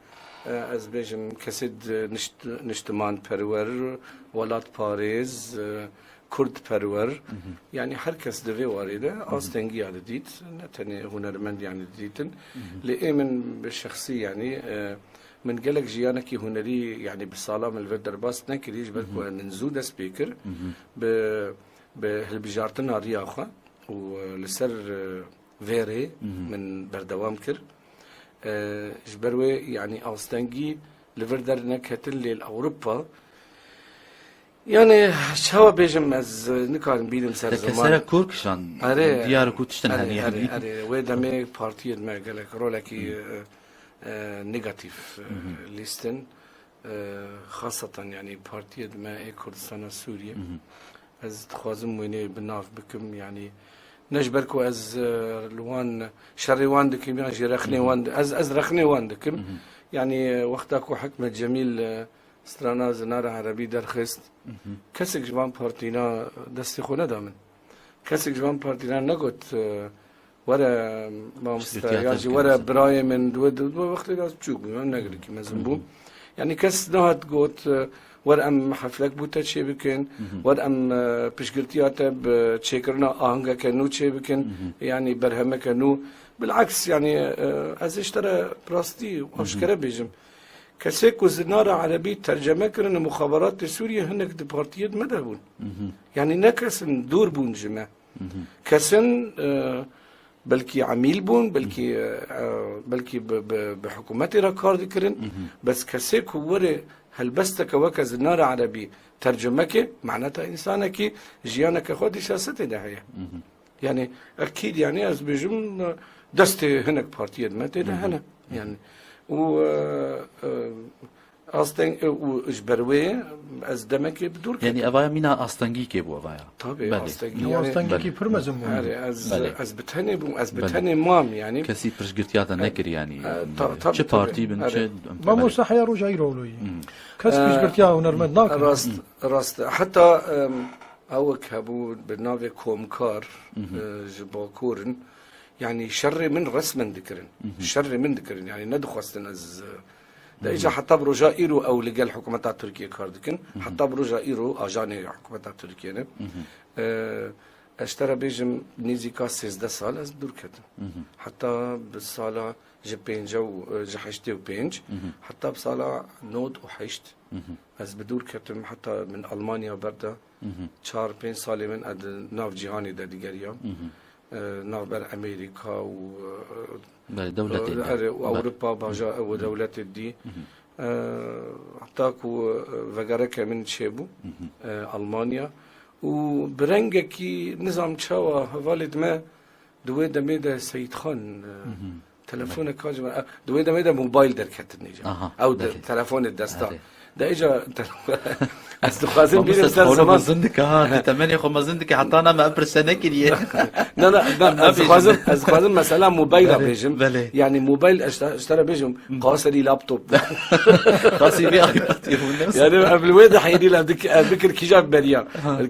e, ez bêjim kesê di nişt-, niştimanperwer, welatparêz, e, kurdperwer, yanî her kes di vê warê de astengiya didît, ne tenê hunermend yanî didîtin. Lê ê min bi şexsî yanî, e, min gelek jiyanekî hunerî yanî bi sala min li vir derbas nekirî, ji ber ku min zû dest pê kir, bi, bi hilbijartina riya xwe û, e, li ser, e, vê rê min berdewam kir. E, ji ber wê yanî astengî li vir derneketin, lê li Ewropa, yanî çawa bêjim, ez nikarim bînim ser Te ziman. kesere kûr kişand, Erê, diyar ku tiştin erê, hene, erê, yanî. erê. Wê demê partiyên me gelek rolekî, e, e, negatif, e, lîstin. E, xaseten yanî partiyê di me ê Kurdistana Sûriyê. Ez dixwazim wêneyê bi nav bikim, yanî ne ji ber ku ez, e, li wan şerê wan dikim yan jî rexnê wan di-, ez, ez rexnê wan dikim. Yanî, e, wexta ku Hikmet Cemîl, e, strana Zinara Erebî derxist, kesek ji van partîna destê xwe neda min. Kesek ji van partîna negot, e, Were mamoste, Şirketiya ya jî terk were kirin. birayê min, di wê, di wê wextê de ez biçûk bûm, em ne gelekî mezin bûm. Yanî kes nehat got, e, were em heflek bo te çêbikin, were em, e, piştgirtiya te bi çêkirina ahengeke nû çêbikin, yanî berhemeke nû. Bileks, yanî, e, ez ê ji te re bi rastî aşkere bêjim. Kesê ku zinara erebî terceme kirin, muxaberatê Sûriyê hinek di partiyê me de bûn. Yanî ne kesin dûr bûn ji me. Kesin, e, belkî emîl bûn, belkî, e, e, belkî bi, bi, bi hikûmetê re kar dikirin. Bes kesê ku were helbesteke weke zinara erebî tercumeke, maneta însanekî jiyaneke xwe di siyasetê de heye. Yanî, ekîd, yanî, ez bêjim, destê hinek partiyê di me tê de hene. Yanî, û, e, e, asteng-, e, û ji ber wê ez demekê bi dûr ketim. Yanî, evaya mîna astengîkê bû evaya. Tabii, Belê. astengî, Ew yanî, astengîkî Belê. pir mezin bû. Erê, ez, Belê. ez bi tenê bûm, ez bi Belê. tenê mam, yanî. Kesî piştgirtiya te nekir, yanî. E, ta-, tabii, Çi tabii. partî bin, Erê. çi Mamoste heya roja îro wilo yî. Kes E, piştgirtiya hunermend nakin. Rast, rast. Heta, em, Ewek hebû bi navê Komkar, e, ji Bakur in. Yanî şerê min resmen dikirin. Şerê min dikirin. Yanî nedixwestin ez, e, de îca heta bi roja îro ew li gel hikûmeta Tirkiyê kar dikin. Heta bi roja îro ajanê hikûmeta Tirkiyê ne. E, ez ji te re bêjim nêzîka sêzdeh sal ez bi dûr ketim. Heta bi sala ji pênce û, e, ji heştê û pênc, heta bi sala nod û heşt. Ez bi dûr ketim, heta min Almanya berda. Çar pênc salê min ez di nav cîhanê de digeriya. E, navber Amerîka û, e, Belê, dewletê e, de. erê, û Belê. Ewropa, baja, û dewletê dî. E, heta ku, e, vegereke min çêbû, e, Almanya. Û bi rengekî nizam çawa hevalê di me di wê demê de Seyîdxan, e, telefoneka ji me, e, di wê demê de mobayl derketin îca. Aha, Ew de, belê. telefonê desta. Erê. De îca te-, ez dixwazim Mamoste bînim ser xolo ziman. mezin dike ha, tu temenê xwe mezin dike, heta na me ev pirse nekiriye. Na, na, na, Em ez nabêjin. dixwazim, ez dixwazim mesela mobayla Belê, bêjim. belê. Yanî mobayl ez te, ez te re bêjim, qasirî laptop. Qasî vê iPadê hûn ne? Yanî ev li wê de heyrî le dik-, ev bikir kîja beriya.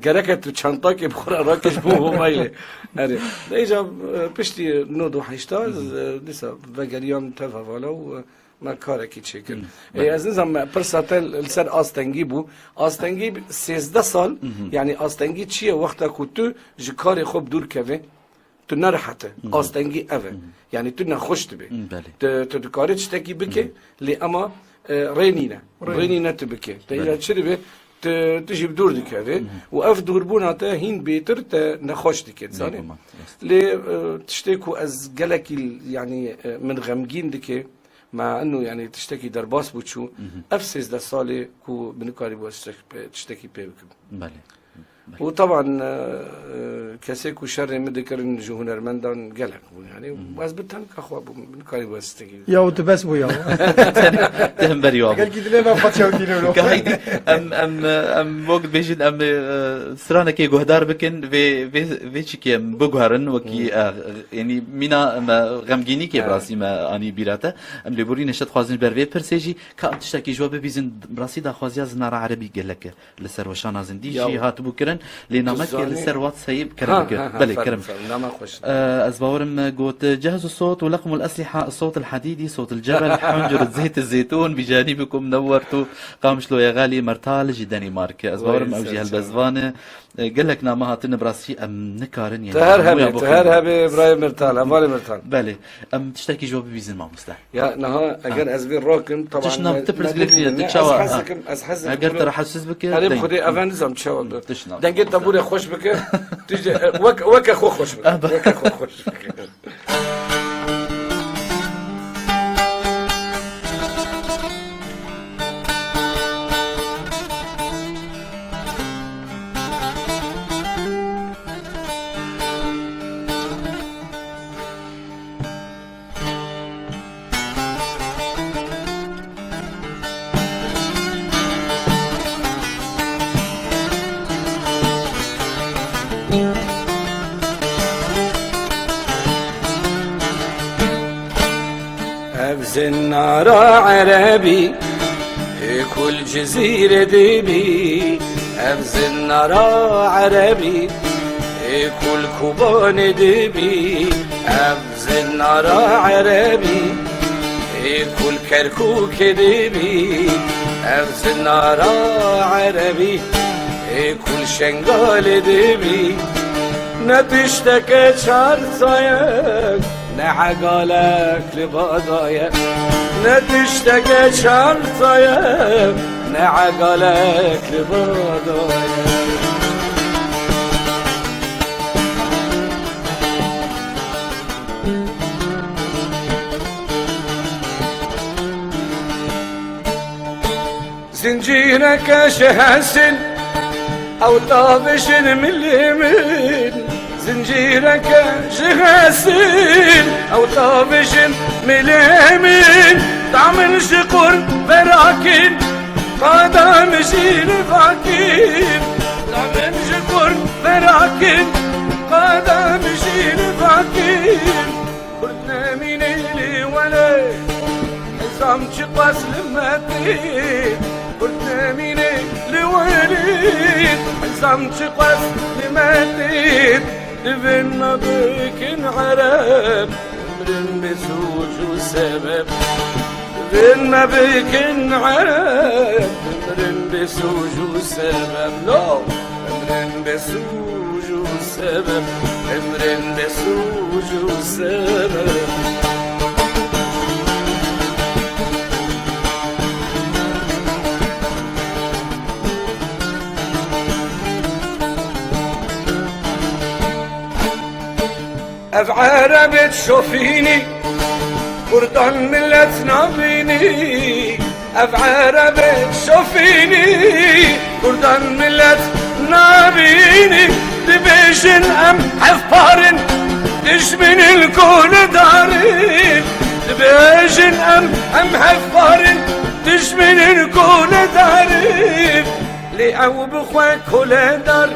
Gereke tu çantakê bi xwe re rakiş bo mobaylê. Erê. De îca, e, piştî nod û heşta, e, dîsa vegeriyam tev hevala û, e, me karekî çêkir. Ê, ez nizam me pirsa te li ser astengî bû. Astengî sêzdeh sal, yanî astengî çi ye? Wexta ku tu ji karê xwe bi dûr kevê, tu nerehet e. Astengî ev e. Yanî tu nexweş dibê. Belê. Tu, tu dikarî tiştekî bike, lê ema, e, rê nîne. Rê Rê nîne tu bike. Te Belê. îca çi dibê? Tu, tu jî bi dûr dikevê. Û ev dûrbûna te hîn bêtir te nexweş dike, zanî? Bêguman, rast. Lê, e, tiştê ku ez gelekî, yanî, e, min xemgîn dike, ma eno, yanî, tiştekî derbas bû çû, ev sêzdeh salê ku min nikarîbû ez tiştek-, tiştekî pê bikim. Belê. Û teban, e, e, kesê ku şerê min dikirin ji hunermendan gelek bûn, yanî, ez bi tenka xwe bûm, min nikarîbû ez tiştekî. Ya, û tu bes bû ya. Te hemberî wa bû. Gelkî dilê me xwe çewtîne wilo. Gahîdî em, em, em wek dibêjin, em, e, stranekê guhdar bikin, vê, vê, vê çikê em biguherin, wekî, e, yanî mîna me xemgînîkê bi rastî me anî bîra te. Em lêborînê şe dixwazin ji ber vê pirsê jî, ka em tiştekî ji we bibîzin, bi rastî daxwaziya zinara erebî gelek e. Li ser weşana zindî jî hatibû kirin, lê namekê li ser WhatsApp kerem bike. Belê, kerem. Nama xweş. Ee, ez bawerim, e, got, "جهزوا الصوت ولقموا الأسلحة، الصوت الحديدي، صوت الجبل، حنجرة زيت الزيتون، بجانبكم نورتوا قامشلو يا غالي، مرتال ji Denîmark." Ez bawerim ew jî helbestvan e. E, gelek name hatine, bi rastî em nikarin, yanî, Te her hemûya hebê, te her bixwînin. hebê, birayê Mirtal, hevalê Mirtal. Belê. Em tiştekî ji we bibîzin, mamoste. Ya, niha eger Ha. ez vê rakim, taban Tişt nam, me, tu pirs me girek bibînin, diye, ne, çawa, ez hez ha. dikim, ez hez dikim Eger bunu. te rahatsiz bike, Erê, deng. Xwedê, eve nizam çawa be. Tişt nam, Dengê mamoste. te bûrê xweş bike, tu jî, e, wek, weke xwe xweş bike. Ah, be- Weke xwe xweş bike. Ev zinara erebî, ê kul Cizîrê dibî. Ev zinara erebî, ê kul Kobanê dibî. Ev zinara erebî, ê kul Kerkûkê dibî. Ev zinara erebî, ê kul Şengalê dibî. Ne tişteke çar sayek, Ne egalek li bada ye, ne tişteke çarta ye, ne egalek li bada ye. Zincîreke ji hesin, ew tavêjin milê min. Zincîreke ji hesin, ew tavêjin milê min. Da min ji qurb verakîn, qada min jî li vakîn. Da min ji qurb verakîn, qada min jî li vakîn. Kurd nemîne li welê, hizam çiqas li me tê. Kurd nemîne li welê, hizam çiqas li me tê. Divên me bikin ereb, emrin bê sûc û sebeb. Divên me bikin ereb, emrin bê sûc û sebeb. Lo, emrin bê sûc û sebeb, emrin bê sûc û sebeb. Ev erebê şofînî, kurdan millet nabînî. Ev erebê şofînî, kurdan millet nabînî. Dibêjin em hevpar in, dijmin li koledarî. Dibêjin em, em hevpar in, dijmin li koledarî. Lê ew bi xwe koledar,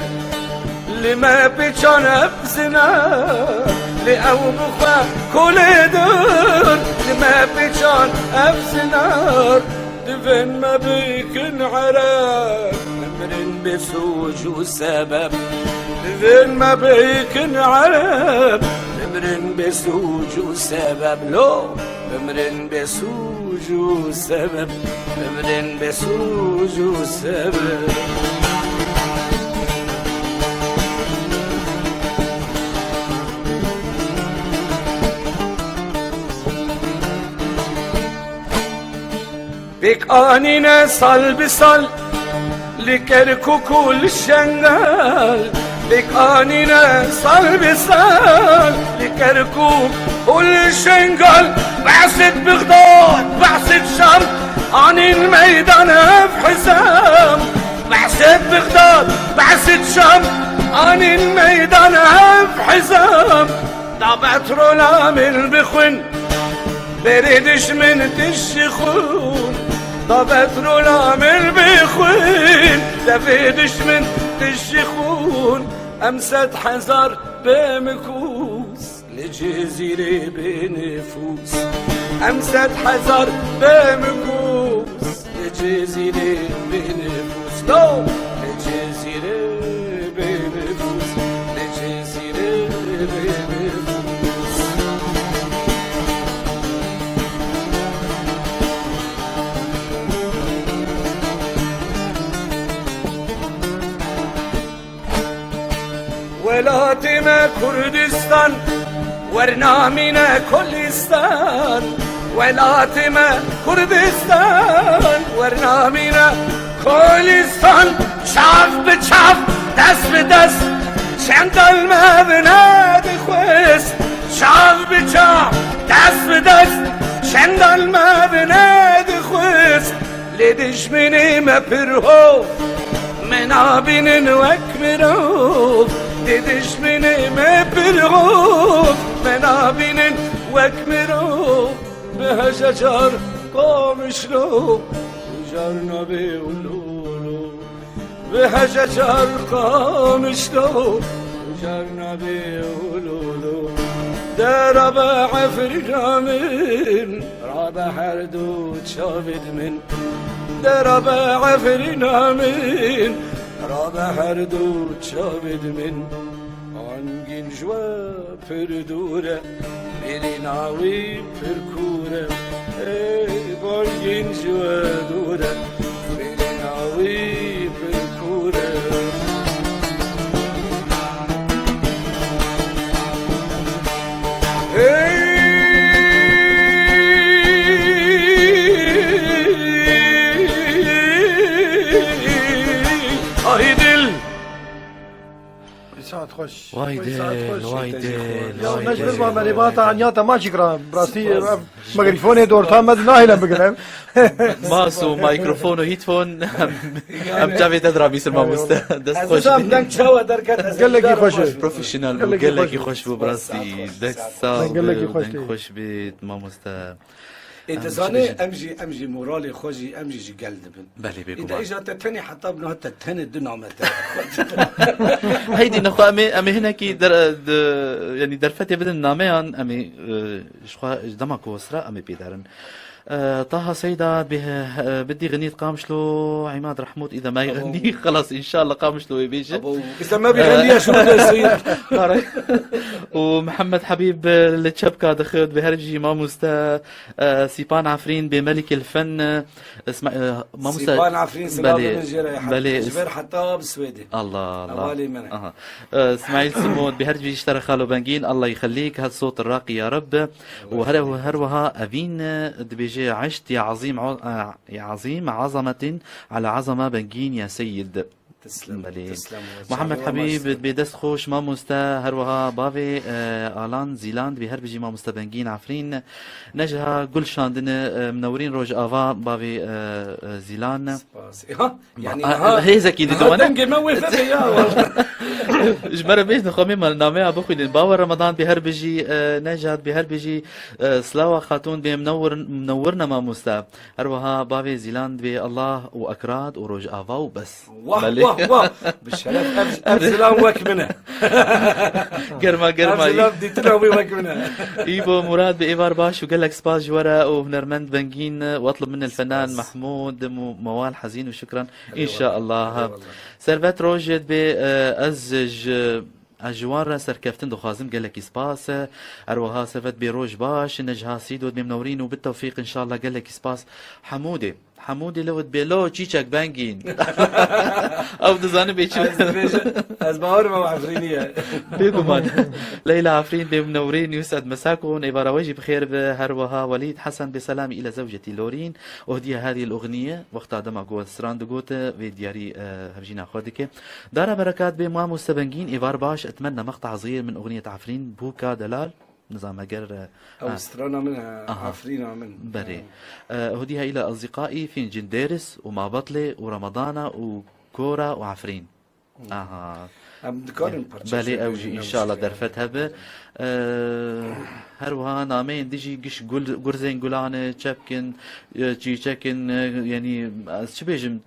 li me pêçan ev zinar. Lê ew bi xwe koledar, li me pêçan ev zinar. Divên me bikin ereb, emrin bê sûc û sebeb. Divên me bikin ereb, emrin bê sûc û sebeb. Lo, emrin bê sûc û sebeb, emrin bê sûc û sebeb. Pêk anîne sal bi sal li Kerkûk û li Şengal. Pêk anîne sal bi sal li Kerkûk û li Şengal. Behsê Bexdad, behsê Şam, anîn meydan ev hizam. Behsê Bexdad, behsê Şam, anîn meydan ev hizam. Da petrola min bixwin, berê dijmin tişî xwin. Da petrola min bixwin, devê dijmin tişî xwin. Em sed hezar bê mikûs, li Cizîrê bê nifûs. Em sed hezar bê mikûs, li Cizîrê bê nifûs. No! Li Cizîrê bê nifûs, li Cizîrê bê nifûs. Welatê me Kurdistan, wernamîne Kolistan. Welatê me Kurdistan, wernamîne Kolistan. Çav bi çav, dest bi dest, çendal me vine dixwest. Çav bi çav, dest bi dest, çendal me vine dixwest. Lê dijminê me pir hov, me nabînin wek mirov. Lê dijminê me pir hov, me nabînin wek mirov. Bi heje car Qamişlo, car nabê Ululu. Bi heje car Qamişlo, car nabê Ululu. Dera be Efrîna min, rabe her du çavêd min. Dera be Efrîna min, rabe her du çavêd min. Angîn ji we pir dûr e, bêrîna wî pir kûr e. Ê, bangîn ji we dûr e, bêrîna wî pir kûr e. Hey! Xweş. Vay dil, vay dil, ya vay me ji dil. Vay dil. Merhaba, merhaba, ta anya te ma çi kira. Rastî, ev mikrofon ê dorta me nahêle bigire. Mas û mikrofon û headphone, em, em çavê te diramîsin mamoste. Dest xweş bî. Deng çawa derket, ez gelekî xweş bû. Profesyonel bû, gelekî xweş bû, bi rastî. Deng sağ ol, gelekî xweş bî. Deng xweş bî, mamoste. Ê, em dizane, em jî, em jî moralê xwe jî, em jî ji gel dibin. Belê, bêguman. Îda îja te tenê heta bi niha te tenê du name te. Heydî nexwe em ê, em ê hinekî der-, de-, yanî derfetê bidin nameyan, em ê, e, ji xwe, ji dema ku sira em ê pê derin. E, Taha Seyda bi, e, bidî xinît Qamişlo, Îmad Rehmût, îda me xinî, xelas, înşallah Qamişlo wê bêje. Abo, îsta me bi xinî ya şû de seyir. Û Mihemed Habîb, e, li çepka dixit, bi her jî mamoste. E, Sîpan Efrîn bê Melikê li Fen, e, Isma-, e, mamoste. Sîpan Efrîn, silavê min jê re, belê, ji ber heta bi Swêdê. Allah, Allah. Hevalê min e. Aha. E, Ismail Simon, bi her cî ji te re xalo Bengîn, Allah yixelîk, hel sot raqî ya Reb. Û her, her wiha Evîn, e, dibêje, eşt ya ezîm, o-, e, ya ezîm, azametin, ala azama Bengîn ya seyid. Teslem, belê. Teslem. Muhammed Habîb, bê dest xweş mamoste, her wiha bavê, e, Alan Zîlan, dibê her bijî mamoste Bengîn Efrîn. Nejha Gul şandine, e, Minewrîn Rojava, bavê, e, e, Zîlan. Spas. Ha, yanî, ha, hêzekî dî, ha, dengê me wê vebe ya. Ji me re bêjin, xwe me nameya bixwînin. Bawer Ramadan, dibê her bijî, e, Nejat, dibê her bijî, e, Slawa Xatûn, dibê Minewr-, Minewrne mamoste. Her wiha bavê Zîlan dibê Allah û Ekrad û Rojava û bes. Wah, belê, wah, wah. Bi şeref ev, ev zilam wek min e. Germa, germa. Ev zilam dîtina wî wek min e. Îbo Murad bi êvar baş û gelek spas ji we re û hunermend Bengîn, wetlib min el fenan Mahmud mu-, Mewal Hazîn û şukran. Eyvallah. Înşallah. Eyvallah. Servet Rojê dibê, e, ez ji Ez ji wan re serkeftin dixwazim, gelekî spas. Her wiha Servet bê roj baş, Nejha Sîdo dibê Minewrîn û bi tewfîq înşallah, gelekî spas. Hemûdê, Hemûdê li wit bê lo çîçek Bengîn. Ew dizane bê çi. Ez dibêjim, ez bawer me Efrînî ye. Bêguman. Leyla Efrîn bê Minewrîn, Yused Mesakon, êvara we jî bi xêr be, her wiha Welîd Hesen bê selamî île zewcetî Lorîn, uhdiye herî l-uxniye, wexta dema ku stran digote, vê diyarî, e, hevjîna xwe dike. Dara berekat bê mamoste Bengîn, êvar baş, etmenna meqta zîr min uxniyet Efrîn, Bûka Delal, nizam eger, e, ew strana min e, aha. Efrîna min. Berê. Ha. E, hudî heyla azîqaî, fîncin Dêris û Mabatlê û Ramadana û Kora û Efrîn. Aha. Em dikarin parçe. Belê, ew jî înşallah derfet hebe. E, her wiha nameyên dijî giş gul, gurzên gulan e, çepkin, e, çîçekin, e, yanî ez çi bêjim,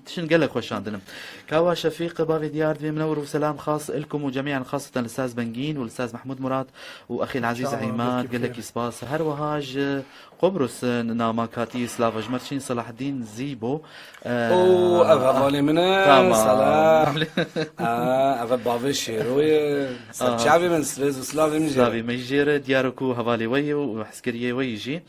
Tiştin gelek xweşandinim. Kawa Şefîq, bavê diyar dibê minewir û selam xas ilkum û cemîan xaseten li Saz Bengîn û li Saz Mehmûd Murad û exîl Ezîz Îmad, gelekî spas. Her wiha ji Qobrus nama katî slava ji me re çîn Selaheddîn Zîbo. Û ev hevalê min e, tamam. Selam. Aa, ev bavê Şêro ye. Serçavê min, rêz û slavê min jê re. Slavê me jê re, diyar ku hevalê we ye û hezkiriyê we yî jî.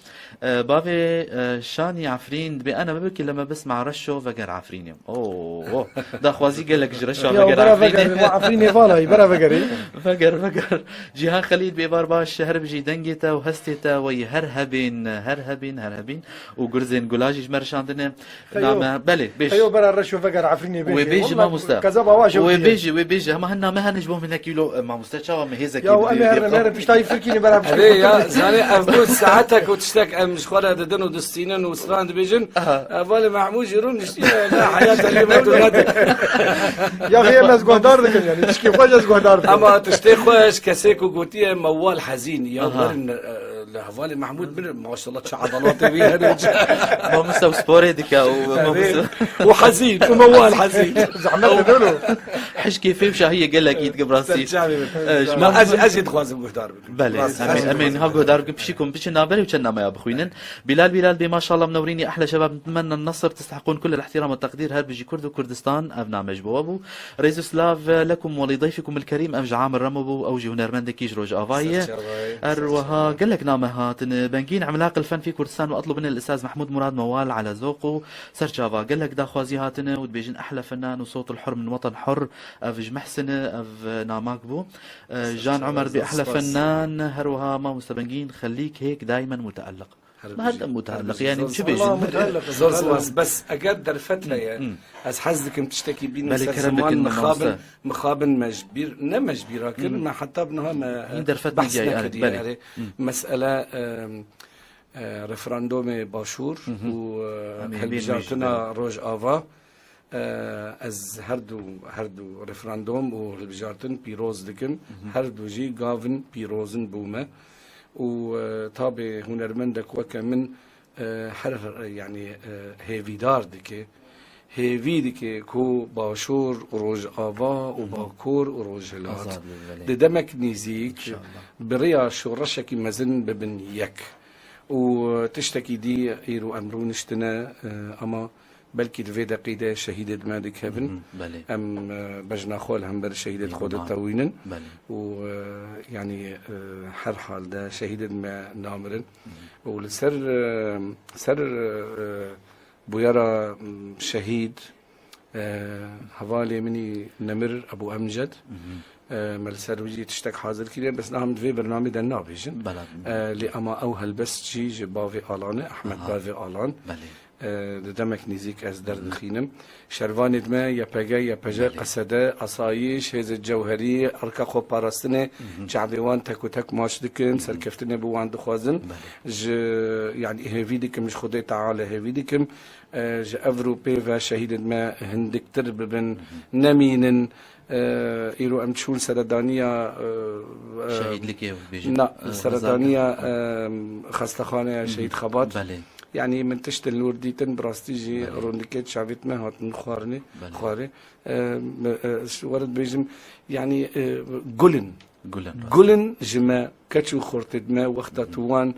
E, bavê, e, Şanî Efrîn dibê, ene bibikî leme bisma Reşo veger Efrînê. Oo, daxwazî gelek ji Reşo veger Efrînê. Ya, bera vegerê, ma Efrînê valayî, bera vegerê. Veger, veger. Cîhan Xelîl bê bar baş, her bijî dengê te û hestê te, wey her hebên, her hebên, her hebên. Û gurzên gula jî ji me re şandine. Xeyo. Name, belê, bêj. Xeyo bera Reşo veger Efrînê bêjê. Wê bêjî mamoste. Kezab awa jewtiye. Wê bêjî, wê bêjî. Hema hin name hene ji bo min nekî lo, e, mamoste çawa me hêzekî. Ya, em ê herin, herin piştayî firkînî bera bişkînî. Erê ya, zanê ev got saetek û tiştek em ji xwe re didin û distînin û stran dibêjin. Aha. Hevalê Mehmûd jî rû niştiye, ne heyata lê me tu nade. Ya, xêr ez guhdar dikim yanî. Tişkî xwe ez guhdar dikim. Ama tiştê xwe ji kesê ku gotiye mewal hezîn. Ya, aha. Werin, e, Li hevalê Mehmûd bin, maşallah, çi edaletê wî hene. Mamoste û sporê dike û mamoste. Û hezîn, û mewal hezîn. Zehmet e, dolo. Hişkê fê û şahiyê gelekî dike, bi rastî. Serçavê min. E, ji ma ez, ez jî dixwazim guhdar bikim. Belê, em ê, em ê niha guhdar bikin, pişî ku em biçin navberê û çend nameya bixwînin. Bilal Bilal bê, maşallah, منوريني أحلى شباب، نتمنى النصر، تستحقون كل الاحترام والتقدير، her bijî Kurd û Kurdistan, ev name ji bo we bû. Rêz û silav, e, lekum welî dayfikum el-kerîm, ev ji Amir Remo bû, ew jî hunermendekî ji Rojavayê ye. Ser çavayê, ser çavayê. Her wiha gelek name hatin. Bengîn Emlaq el-Fen fî Kurdistan ve etlub min el-Ustaz Mehmûd Murad Mewal ala zoq û ser çava. Gelek daxwazî hatine û dibêjin, ehla fenan û sot el-hur min weten hur, ev ji Mehsin e, ev, e, namak bû. E, ser çava, Jan Omer bi ehla fenan, her wiha mamoste Bengîn, xelîk hêk daimen muteelliq. Her bijî, her bijî. Her dem muteelliq, yanî çi bêjin? Zor spas. Bes eger derfet heye, ez hez dikim tiştekî bînim ser ziman, mixabin, mixabin me ji bîr, ne me ji bîra kir, me heta bi niha me, e, behs nekiriye. Erê. Mesele, e, e, referandumê Başûr û, e, hilbijartina Rojava. E, ez her du, her du referandum û hilbijartin pîroz dikim. Her du jî gavin pîrozin bo me. Û, e, tabê hunermendek weke min, e, her, yanî, e, hêvîdar dike. Hêvî dike ku Başûr û Rojava û Bakur û Rojhilat di demek nîzîk bi rêya şoreşekî mezin bibin yek. Û tiştekî dî îro em rûniştine, e, ama belkî di vê deqî de şehîdêd me dikevin. Em, e, bejna xwe li hember şehîdêd xwe ditewînin. Û, e, yanî, e, her hal de şehîdêd me namirin. Û li ser, e, ser, e, bûyera, m, şehîd, e, hevalê min î nemir Ebû Emced, e, me li ser wî jî tiştek hazir kiriye, bes niha em di vê bernamê de nabêjin. E, lê ama ew helbest jî ji bavê Alan e, Ehmed bavê Alan. E, di demek nîzîk ez derdixînim. Şervanêd me, Y P G, Y P J, Qesede, Asayîş, Hêzê Cewherî, Erka Xweparastinê, çavê wan tek û tek maç dikin, serkeftinê bi wan dixwazin. Ji, yanî hêvî dikim, ji Xwedê Teala hêvî dikim, e, ji ev rûpê ve şehîdên me hindiktir bibin, nemînin. E, îro em çûn seredaniya, e, e, şehîdlikê bêjin. Na, e, seredaniya, e, xestexaneya Şehîd Xebat. Belê. Yanî min tiştin li wir dîtin, bi rastî jî rûndikê çavêt me hatin xwarinê, xwarê. E, e, ji we re dibêjim, yanî, e, gul in. Gul in, rast. Gul in ji me, keç û xortêd me, wexta tu wan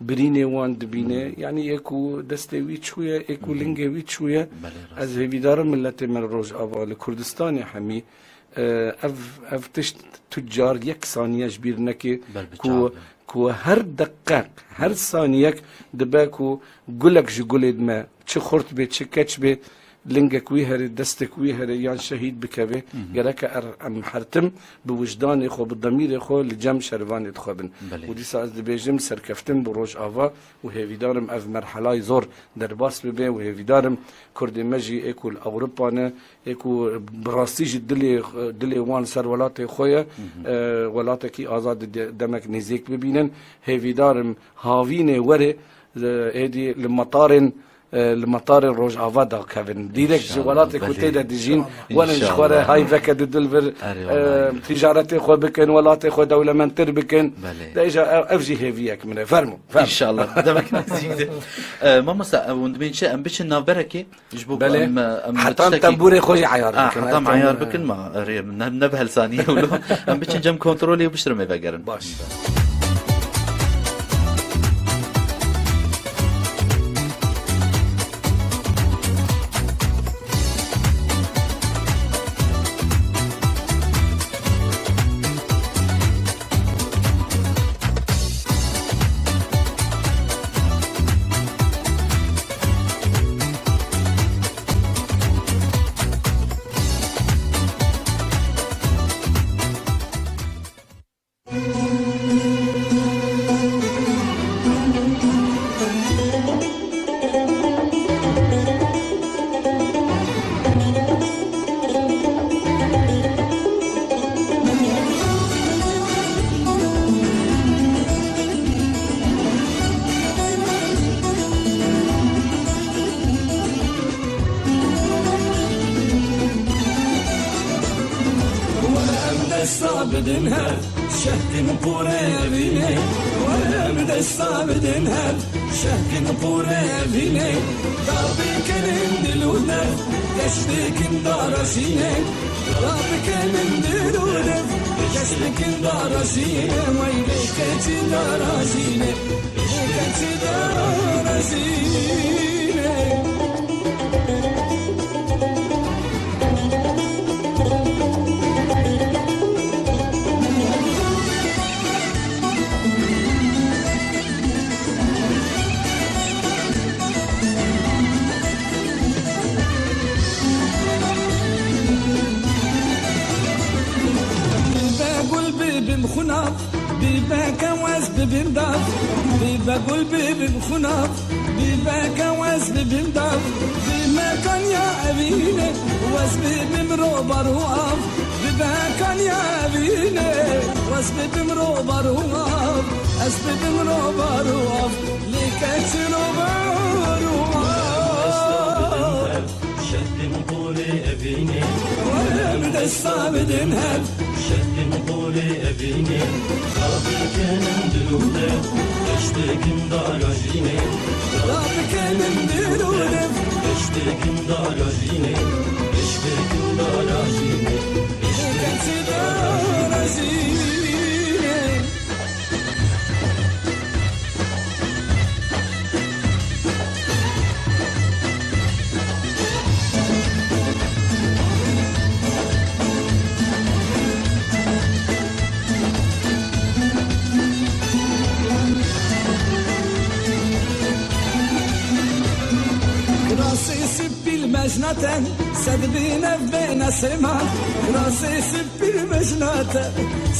birînê wan dibîne, yanî ê ku destê wî çûye, ê ku lingê wî çûye. Belê, rast. Ez hêvîdar im miletê me li Rojava, li Kurdistanê hemî, e, ev, ev tişt tu car yek saniye ji bîr neke ku, ku her deqeq, her saniyek dibe ku gulek ji gulêd me, çi xurt bê, çi keç bê, lingek wî herê, destek wî herê yan şehîd bikeve, gereke er, em her tim bi wijdanê xwe, bi demîrê xwe li cem şervanê xwe bin. Belê. Û dîsa ez dibêjim, serkeftin bi Rojava û hêvîdar im ev merhelayê zor derbas bibe û hêvîdar im Kurdê me jî ê ku li Ewropa ne, ê ku bi rastî jî dilê, dilê wan ser welatê xwe ye, e, welatekî azad di de-, demek nêzîk bibînin. Hêvîdar im havînê were, e, êdî li metarên, e, li metarên Rojava dakevin. Dîrek ji welatê ku tê de dijîn, werin ji xwe re hay veke di dil vir, e, ticaretê xwe bikin, welatê xwe dewlemendtir bikin. Belê. De îja ev, ev jî hêviyek min e. Fermo, fermo. Înşallah. Demek nêzîk de. E, mamosta, e, hûn dibên çi? Em biçin navberekê. Ji bo ku em, em tiştekî, heta em tembûrê xwe jî eyar bikin. Heta em eyar bikin, ma erê, ne, ne bi helsaniye wilo. Em biçin cem kontrolê û bişirin ê vegerin. Baş. Were em desta bidin hev, şehkin pûrê vînê. Were em desta bidin hev, şehkin pûrê vînê. Darbikenin dil û dev, keş dikin dara jînê. Darbikenin dil û dev, keş dikin dara jînê. Wey lê keçî dara jînê, lê keçî dara jînê. Be gul bibim xunav. Bîbeke wez bibim dav, bîbe gul bibim xunav, bîbeke wez bibim dav, bîme kanya evîne, wez bibim robar û av, bîbe kanya evîne, wez bibim robar û av, ez bibim robar û av, lê keçi robar û av. Şekin qolê evînê, em desta bidin hev. Şekin qolê evînê, rabikenin dilûde, eştekin darajînê. Rabikenin dilûde, eştekin darajînê, eştekin darajînê, eştekin darajînê. Kirasê sipîl mejnate, sed bînev bêne sêman. Kirasê sipîl Pir mejnate,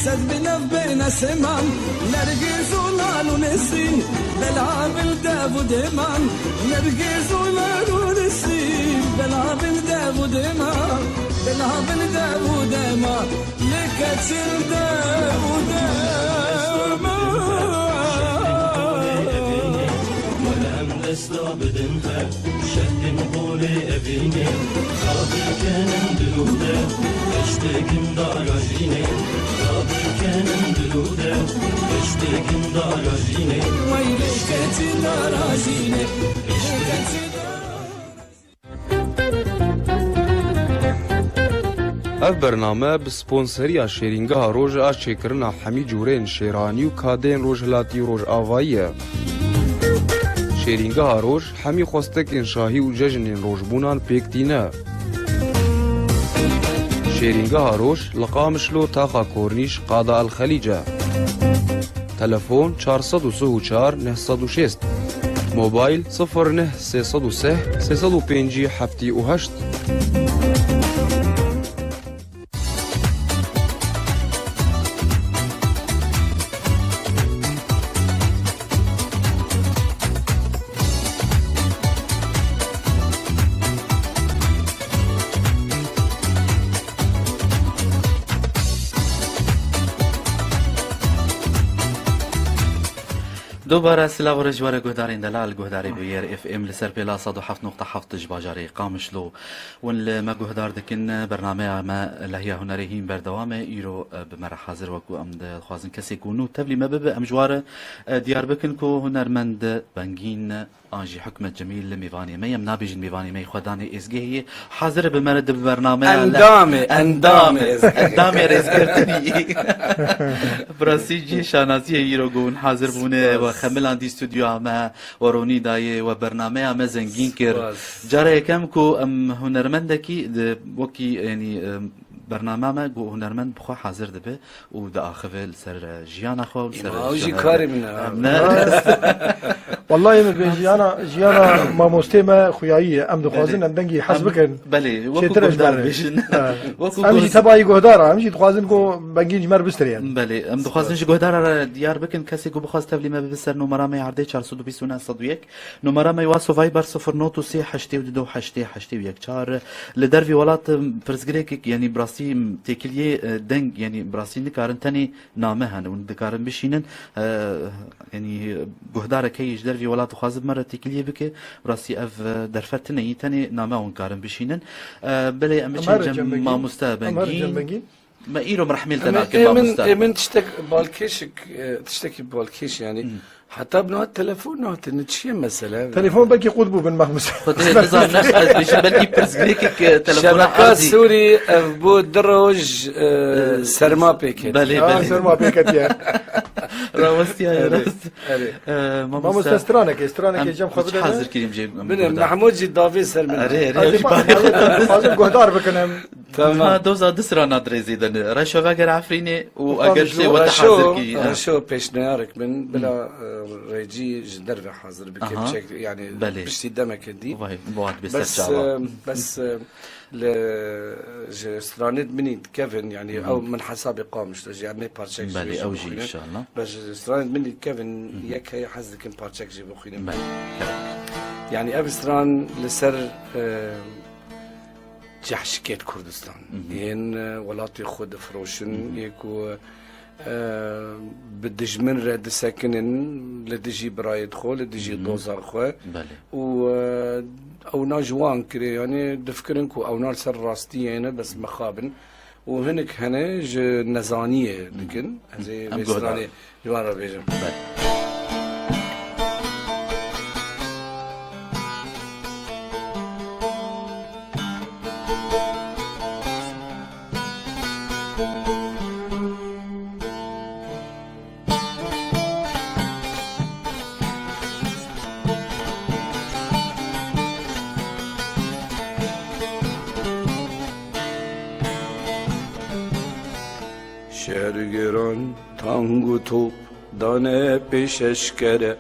sed bînev bêne sêman, nergîz û lal û nesrîn, bela bil dev û dêman, nergîz û lal û nesrîn, bela bil dev û dêman, bela bil dev û dêman, lê keçil dev û dêman. Desta bidin hev, şekin qolê evînê, rabikenin dilûde, eştekin darajînê, rabikenin dilûde, eştekin darajînê, wey lê keçî darajînê, lê keçî darajînê. Ev bername bi sponseriya Şêrîngeha Roj a çêkirina hemî cûrên şêranî û kadeyên Rojhilatî û Rojavayî ye. Şêrîngeha Roj hemî xwestekên şahî û cejnên rojbûnan pêk tîne. Şêrîngeha Roj li Qamişlo, taxa Kornîş, qada El Xelîc e. Telefon: çar sed û sih û çar neh sed û şêst. Mobayl: sifir neh sê sed û sih sê sed û pêncî heftî û heşt. Dubare silav û rêz ji we re guhdarên delal, guhdarê Bûyer F M li ser pêla sed û heft nokta heft ji bajarê Qamişlo. Hûn li me guhdar dikin, bernameya me Lehiya Hunerê hîn berdewam e. Îro, e, bi me re hazir, wekû em dixwazin kesê ku nû tevlî me bibe, em ji wa re, e, diyar bikin ku hunermend Bengîn an jî Hikmet Cemîl mêvanê me ye. Em nabêjin mêvanê me yê xwedanê êzgehê ye. Hazir e bi me re di bernameya le-, Endamê, endamê êzgehê. Endamê rêzgirtinî. Bi rastî cihê şanaziyê îro ku hûn hazir bûne, we xemilandî stûdyoya me, we ronî dayê, we bernameya me zengîn kir. Spas. Cara yekem ku em hunermendekî di, wekî, yanî, em, bernama me ku hunermend bi xwe hazir dibe û diaxive li ser, e, jiyana xwe û li ser Îma ew jî şana-, karê min e. Em ne. Wallahî min pê jiyana, jiyana mamostê me xuyayî ye. Em dixwazin Belê. em dengî hez Em, bikin. belê, wekû Çêtir e ji guhdar ber. bêjin. Ha. Wekû Em jî guh- tebayî guhdar e. Em jî dixwazin ku Bengîn ji me re bistiriye. Belê, em dixwazin ji guhdara re diyar bikin. Kesê ku bixwaz tevlî me bibe ser numara me erdê çar sed û bîst û neh sed û yek. Numara me WhatsApp Viber sifir not û sê heştê û du heştê heştê û yek çar. Li dervî welat, em, pirsgirêkek, yanî bi rastî, em, têkiliyê, e, deng, yanî bi rastî nikarin, tenê name hene, hûn dikarin bişînin, e, yanî guhdarek heye ji dervî welat dixwaze bi me re têkiliyê bike, bi rastî ev, e, derfet tune yî, tenê name hûn karin bişînin. E, belê em biçin Em her cem cem Bengîn. mamoste Em her cem Bengîn. Bengîn. Me îro mirehmîl te Em ê, nakin ê min, mamoste. ê min tiştek balkêşik, e, tiştekî balkêş, yanî, Hmm. heta bi niha telefon nehate, ne çi ye mesele? Telefon belkî qut bû bin mamoste. Xwedê nizam, ne, ez bêjim belkî pirsgirêkek, e, telefona Şebeka erdî. Sûrî ev bû du roj, e, E, serma pê ket. Belê, Ha, belê. serma pê ketiye. Rawestiyaye Erê, rast. erê. E, mamoste, Mamoste stranekê, stranekê em cem xwe biçi bide hazir me. kirîm cem, em Bine, guhdar. Mehmûd jî davê ser min. Erê, erê, Ez ê em jî pa-, ba- ez ê guhdar bikim. Tamam. Ha, doza du sirana dirêzê de ne. Reşo veger Efrînê û Û eger Qamişlo. şê we te Reşo, hazir kî, ha. Reşo pêşniyarek min, Hmm. bila, e, rêcî ji derve hazir bike, Aha. çek, yani Belê. piştî demeke dî. Vay, bu hat bir Bes, serçava. e, bes, e, Li, ji stranên min î dikevin, yanî Hı hı. ew min hesabê Qamişlo jî, em ê parçek jî Belê, wê jî ew jî bixwînin. inşallah. Be ji stranên min î dikevin, Hı hı. yek heye hez dikim parçek jî bixwînim. Belê, kerem. Yanî ev stran li ser, e, cehşikêt Kurdistan. Hı hı. Yên, e, welatê xwe difiroşin, Hı hı. yê ku e, bi dijmin re disekinin li dijî birayê xwe, li dijî Hı hı. doza xwe. Belê. Û, e, ewna ji wan kirê, yanî difikirin ku ewna li ser rastiyê ne, bes mixabin. Û hinek hene ji nezaniyê Hı hı. dikin. Ez ê Em vê guhdar. stranê ji wan re bêjim. Belê. Şergiran tang û top dane pêş eşkere,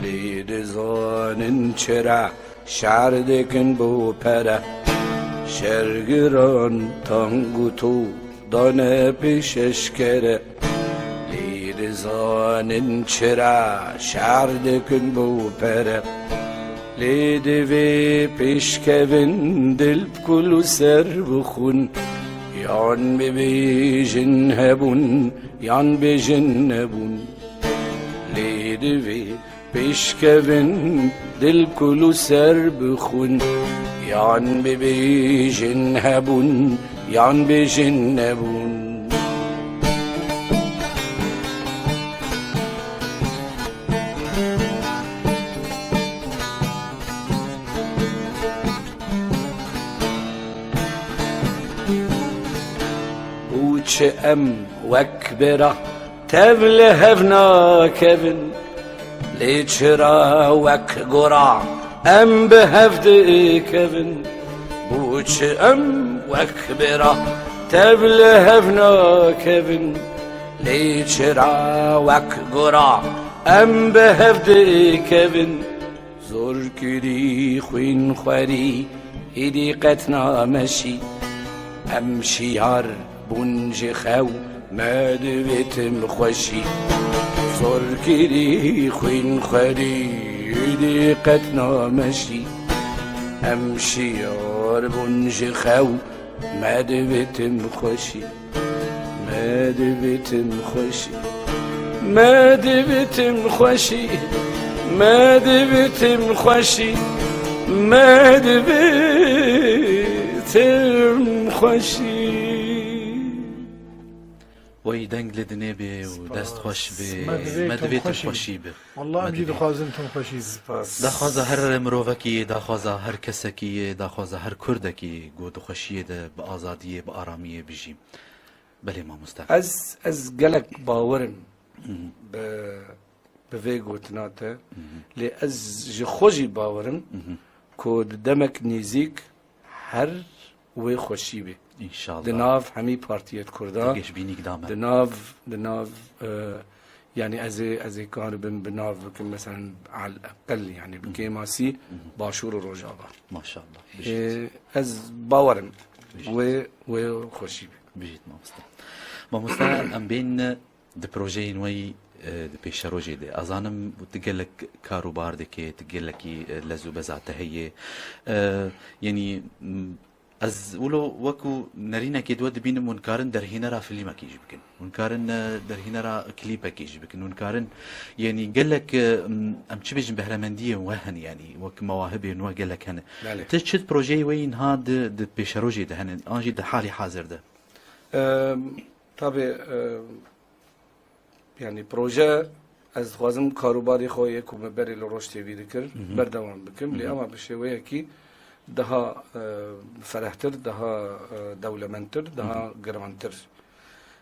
lê dizanin çira şer dikin bo pere. Şergiran tang û top dane pêş eşkere, lê dizanin çira şer dikin bo pere. Lê divê pêşkevin dil bi kul û ser bixwin, yan bibêjin hebûn, yan bêjin nebûn. Lê divê pêşkevin dil kul û ser bixwin, yan bibêjin hebûn, yan bêjin nebûn. Û çi em wek bêra tev li hev nakevin, lê çira wek gora em bi hev dikevin? Bo çi em wek bêra tev li hev nakevin, lê çira wek gora em bi hev dikevin? Zor kirî xwîn xwerî, îdî qet nameşî. Em şiyar bûn ji xew, me divê tim xweşî. Zor kirî xwîn xwerî, îdî qet nameşî. Em şiyar bûn ji xew, me divê tim xweşî. Me divê tim xweşî. Me divê tim xweşî. Me divê tim xweşî. Me divê tim xweşî. Wey deng li dinê bê û dest xweş bê. Me divê tim xweşî bê. Wallah, em jî dixwazin tim xweşî bin. Spas. Daxwaza her mirovekî, daxwaza her kesekî ye, daxwaza her kurdekî ku di xweşiyê de, bi azadiyê, bi aramiyê bijî. Belê mamoste. Ez, ez gelek bawer im Hı hı. bi, bi vê gotina te. Hı hı. Lê ez ji xwe jî bawer im Hı hı. ku di demek nêzîk her wê xweşî bê. Înşallah. Di nav hemî partiyêt Kurda, Dengê ji bînîk dame. di nav, di nav, e, yanî ez ê, ez ê karibim bi nav bikim, meselen, al eqel, yanî bi Hı hı. kêmasî Hı hı. Başûr û Rojava. Maşallah. Bijît. E, ez bawer im Bijît. wê, wê xweşî bê. Bijît mamoste. Mamoste, em bên di projeyên we yî, e, di pêşerojê de. Ez zanim tu gelek kar û bar dikê, tu gelekî, e, lez û beza te heye. E, yanî, m, ez wilo wekû nerînekê di we dibînim, hûn karin derhênera filmekî jî bikin. Hûn karin, e, derhênera klîpekî jî bikin. Hûn karin, yanî gelek, e, m, em çi bêjin, behremendiyên we hene, yanî wek mewahibên we gelek hene. Belê. Ti çi projeyê we yî niha di, di pêşerojê de hene, an jî di halî hazir de? Em, tabî, em, Yanî proje, ez dixwazim karûbarê xwe yê ku me berê li Roj T V dikir, Hı hı. berdewam bikim. Lê Hı hı. ama bi şêweyekî daha, e, ferehtir, daha, e, dewlemendtir, daha Hı hı. girantir.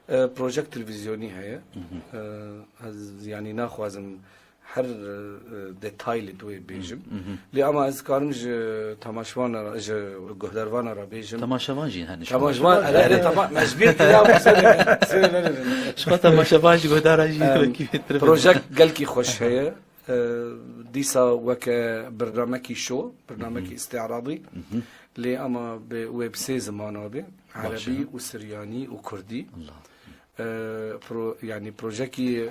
E, projek televîzyonî heye. Hı hı. E, ez, yanî naxwazim her, e, detayli tu wê bêjim. Hı hı. Lê ama ez karim ji temaşevana re, ji guhdarvana re bêjim. Temaşevan jî hene. Temaşevan, Temaşevan, ele, ele, ele. Tema-, mecbur ya, bu sene, sene, sene. Şuxa temaşevan jî guhdara jî Em, wekî bêtir projek gelkî xweş heye. E, dîsa weke birnamekî şo, birnamekî Hı hı. îstîradî. Hı hı. Lê ama bi, wê bi sê zimana be, Baş e. Erebî û Siryanî û Kurdî. Allah. E, pro-, yanî projekî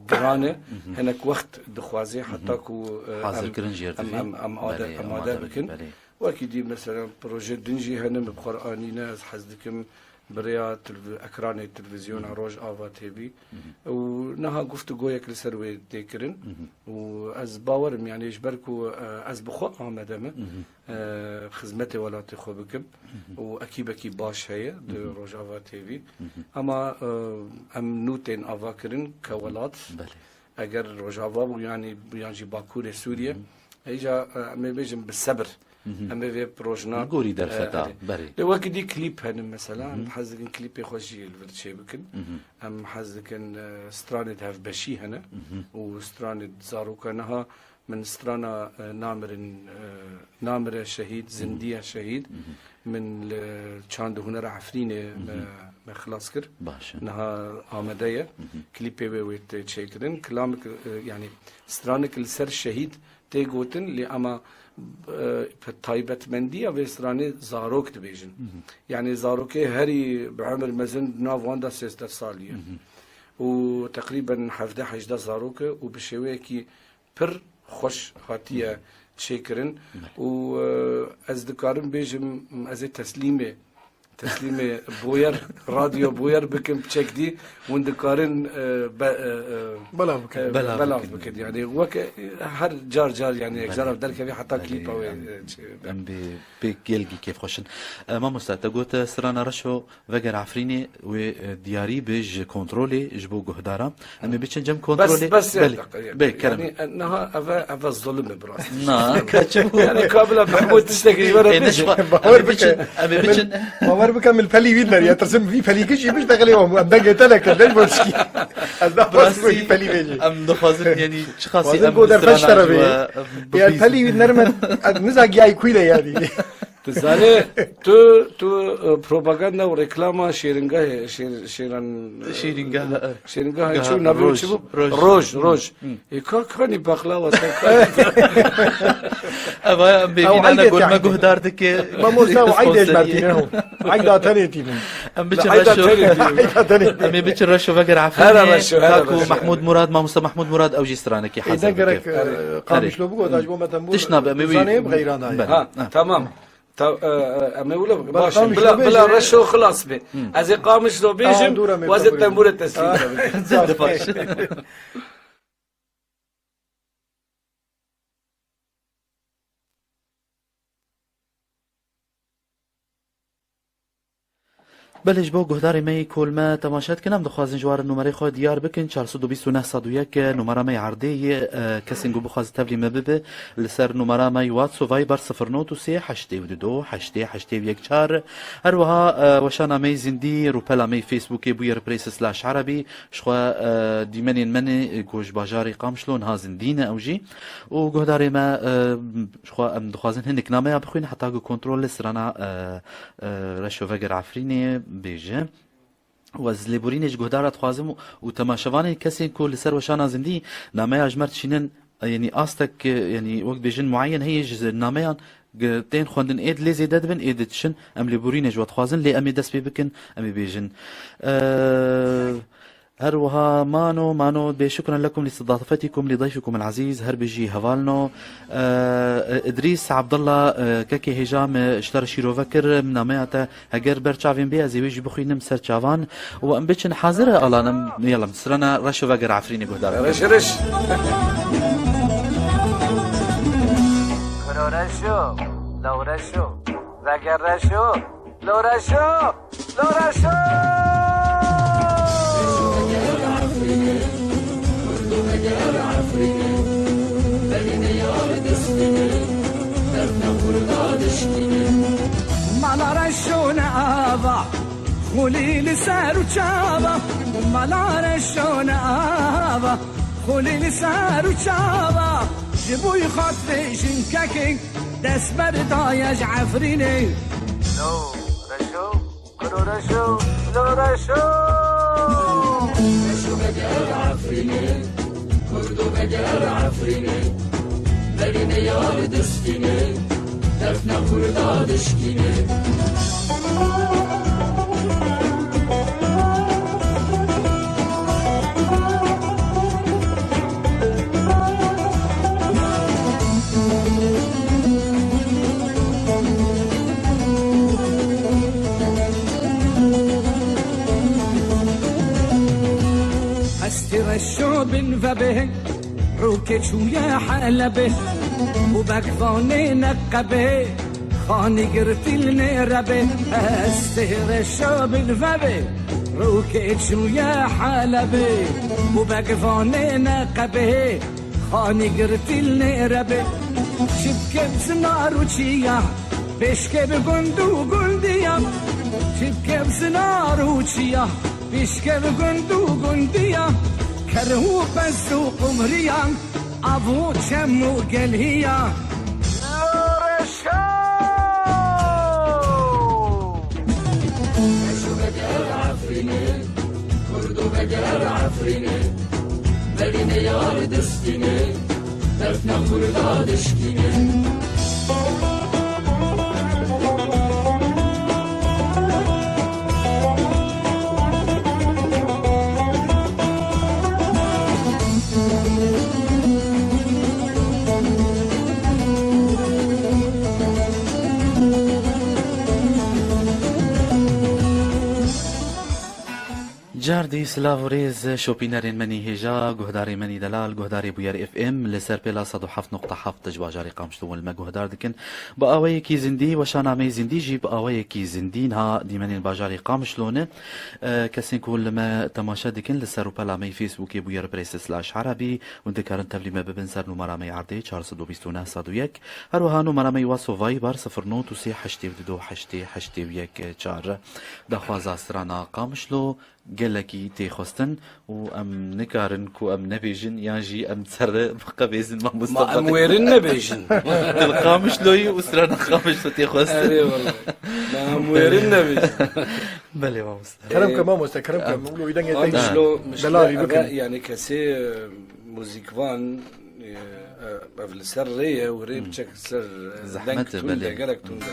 giran e, hinek wext dixwaze heta ku, e, Hazirkirin em, jî em, em, em ade-, Belê, em amade ade bikin. Belê. Wekî dî mesela proje din jî hene, min bi xwe re anîne, ez hez dikim bi rêya telvi-, ekranê televîzyona Rojava T V. Û niha guftûgoyek li ser wê tê kirin. Û ez bawer im, yanî ji ber ku, e, ez bi xwe amade me, e, xizmetê welatê xwe bikim û ekîbekî baş heye di Rojava T V. Ama, e, em nû tên ava kirin ke welat. Belê. Eger Rojava bû, yanî, yan jî Bakurê Sûriye, hêja, e, em ê bêjin bi sebir. Em ê vê projna, Li gorî derfeta, e, erê. Berê. Lê wekî dî klîp hene mesela, em hez dikin klîpê xwe jî li vir çêbikin. Em hez dikin, e, stranê di hevbeşî hene û stranê di zaroka niha min strana, e, namirin, e, namire şehîd, zindiye şehîd, min li çand û hunera Efrînê me, me xilas kir. Baş e. Niha amade ye. Klîpê wê wê tê çêkirin. Kilamik, e, yanî stranik li ser şehîd tê gotin, lê ama, e, taybetmendiya vê stranê zarok dibêjin. Yanî zarokê herî bi emir mezin di nav wan de sêzdeh salî ye. Û teqrîben hevdeh hejdeh zarok e û bi şêweyekî pir xweş hatiye çêkirin. Belê. Û, e, ez dikarim bêjim, ez ê teslîmê, teslîmê Boyer, Radyo Boyer bikim, piçek dî, hûn dikarin, e, be-, e, e, Belav bikin. e, Belav belav bikin. bikin. Yani weke, e, her car car, yani Belê. yek cara derkevî heta Belê, klîpa wê, em, e, çi-, em bi pêk gelgî kêfxweş in. E, mamosta, te got, e, strana Reşo Veger Efrînê wê, e, diyarî bi ji kontrolê ji bo guhdara. Em ê biçin cem kontrolê. Bes, bes, Belê. ya, dakika, ya. Bê, kerem. Yani, e, niha eve, eve zulüm e, bi rastî. Na, ka çi bû? Yani, kabila Mehmûd tiştekî ji we re Ê, bêje. neşfa-, em ê Bawer biçin, bike. em ê biçin. Bawer bike, min pelî wî der ya. Tirsim vî pelî kişî biş dexilê wan. Em dengê te nekir, leş bo tişkî. Ez daha Bi rastî, wî pelî bêjî. em dixwazin, yani, çi xasî Xwazin em goda strana beş tera ji bê. we, e, Yani, bibîzin. pelî wî nerme, ez niza giyayî kuy de yani. Tu zanî, tu, tu, e, propaganda û reklama şêringehê, şêr-, şêran, e, Şêringeh, e, şêringehê Geha çi bû, navê wî Roj, çi bû? Roj. Roj, Roj. Hı. E, ka, kanî baklava te, kanî. Eva em bêvînane Ew gol me aydê guhdar dike. Mamosta, ew aydê Sponsoriyê. mertîne ho. Ayda tenê tînin. Em biçin Ayda Reşo. tenê tînin. Ayda tenê tînin. Em ê biçin Reşo Veger Efrînê. Here Reşo, here Kaku Reşo. Mahmud Murad, mamosta Mahmud Murad, ew jî stranekî Ê hazir ne gerek, bike. e, Erê. Qamişlo bigot, ez ji bo me tembûr Tişt nabe, em ê wî zanê bi xeyran dayê. Belê. Ha, Ha. tamam. Ta-, e, e, em ê wilo Bel baş. Qamişlo Bila, bêje. bila Reşo xilas be. Hı. Ez ê Qamişlo Aa, bêjim, dûr em ê wazê kabul tembûrê teslîm Aa. bikim. Zindî baş. Belê, ji bo guhdarê me yê ku li me temaşe dikin, em dixwazin ji wan re numerê xwe diyar bikin, çar sed û bîst û neh sed û yek numera me yê erdê yê, e, kesên ku bixwaze tevlî me bibe, li ser numera me yê WhatsApp û Viber sifir not û sê heştê û du heştê heştê û yek çar. Her wiha, e, weşana me yê zindî, rûpela me yê Facebookê Bûyer Press slash Erebî, ji xwe, e, dîmenên me ne, e, ku ji bajarê Qamişlo niha zindî ne ew jî. Û guhdarê me, e, Jixwe em dixwazin hinek nameya bixwînin heta ku kontrol li strana, e, e, Reşo Veger Efrînê bêje. Û ez lêborînê ji guhdara dixwazim û temaşevanên kesên ku li ser weşana zindî nameya ji me re dişînin, e, yanî astek, e, yanî wek dibêjin mueyen heye ji nameyan ge-, tên xwendin ê dilê zêde dibin, ê diçin, em lêborînê ji we dixwazin, lê em ê dest pê bikin, em ê bêjin. E, Her wiha mano, mano, bê şukran lekum li istidafatîkum li dayfikum el azîz, her bijî hevalno. E, Idrîs Abdullah, e, kekê hêja me ji te re şîrove kir, nameya te heger ber çavên bê, ez ê wê jî bixwînim ser çavan. Û em biçin hazir e, Alan, em, yala, em strana Reşo Veger Efrînê guhdar bikin. Reş, reş. Kuro Reşo, law Reşo, Veger Reşo, law Reşo. Lora şo! Mala reşo ne ava, xulî li ser û çava. Mala reşo ne ava, xulî li ser û çava. Ji bo xatirê jinkekê dest berdaye ji Efrînê. Lo reşo. Kuro reşo, lo reşo. Reşo veger Efrînê, Kurdo veger Efrînê, berî me yar distînê, Defna kurda dişkîne. Hestî reşo bin vebe, rûkê çûye Helebê, û bekvanê neqebê, xanî girtîl nêrebê. Hestî reşo bin vebe, rûkê çûye Helebê, û bekvanê neqebê, xanî girtîl nêrebê. Çipke bi zinar û çiya, pêşke bi gund û gundiya. Çipke bi zinar û çiya, pêşke bi gund û gundiya. Kerh û pez û qumriya, av û çem û gelhiya. Reşo. Reşo veger Efrînê, Kurdo veger Efrînê, berîne yar distînê, defna kurda dişkînê. Cardî silav û rêz şopînerên menî hêja, guhdarê menî delal, guhdarê Bûyer F M li ser pêla sed û heft nokta heft ji bajarê Qamişlo li me guhdar dikin. Bi awayekî zindî, weşana me yê zindî jî bi awayekî zindî niha dîmenên bajarê Qamişlo ne. E, kesên ku li me temaşe dikin li ser rûpela me yê Facebookê Bûyer Press slash Erebî, hûn dikarin tevlî me bibin ser numara me yê erdê çar sed û bîst û neh sed û yek. Her wiha numara me yê WhatsApp û Viber sifir nod û sê heştê û du heştê heştê û yek çar. Daxwaza strana Qamişlo gelekî tê xwestin û em nikarin ku em nebêjin yan jî em ser biqebêzin mamosta. Ma em wêrin nebêjin. Dil Qamişloyî û strana Qamişlo tê xwestin. Erê wele. Ma em wêrin nebêjin. Belê mamosta. Kerem ke mamoste, kerem ke. Em wilo wî dengê te Qamişlo, delalî bikin. Yani kesê, e, muzîkvan, e, e, ev li ser rê ye û rê biçek ser, e, deng tund e, gelek tund e.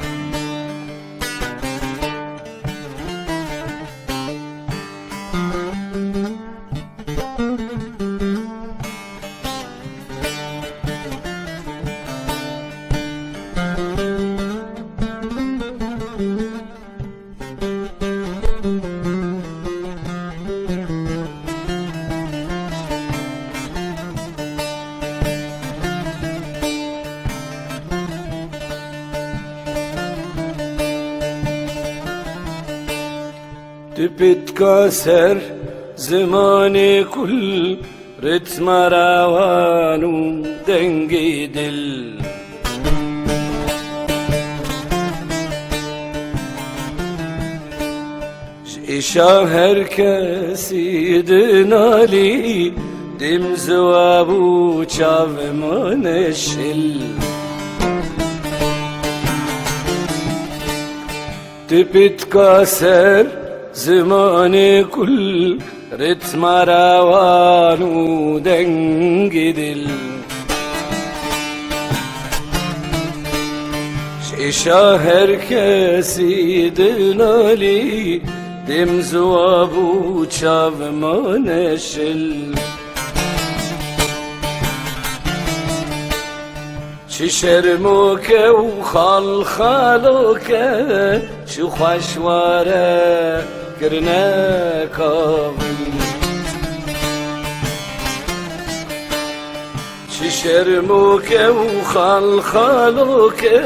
Tu pitka ser zimanê kul, ritma rawan û dengê dil. Ji êşa her kesî dinalî, dîm ziwa bû çav mane şil. Tu pitka ser zimanê kul, ritma rawan û dengê dil. Ji êşa her kesî dinalî, dîm ziwa bû çav mane şil. Çi şermoke û xalxaloke, çi xweş ware kirine kavil. Çi şermoke û xalxaloke,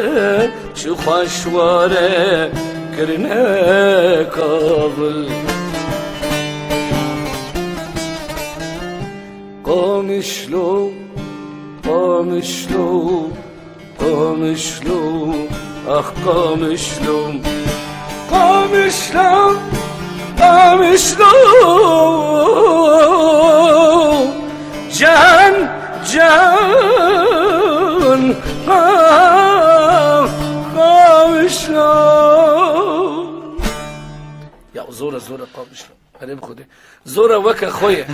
çi xweş ware kirine kavil. Qamişlo, Qamişlo, Qamişlo, ax Qamişlo. Qamişlo, Qamişlo, can, can, ah, Qamişlo. Ya zor e, zor e Qamişlo. Erê bi Xwedê. Zor e weke xwe ye.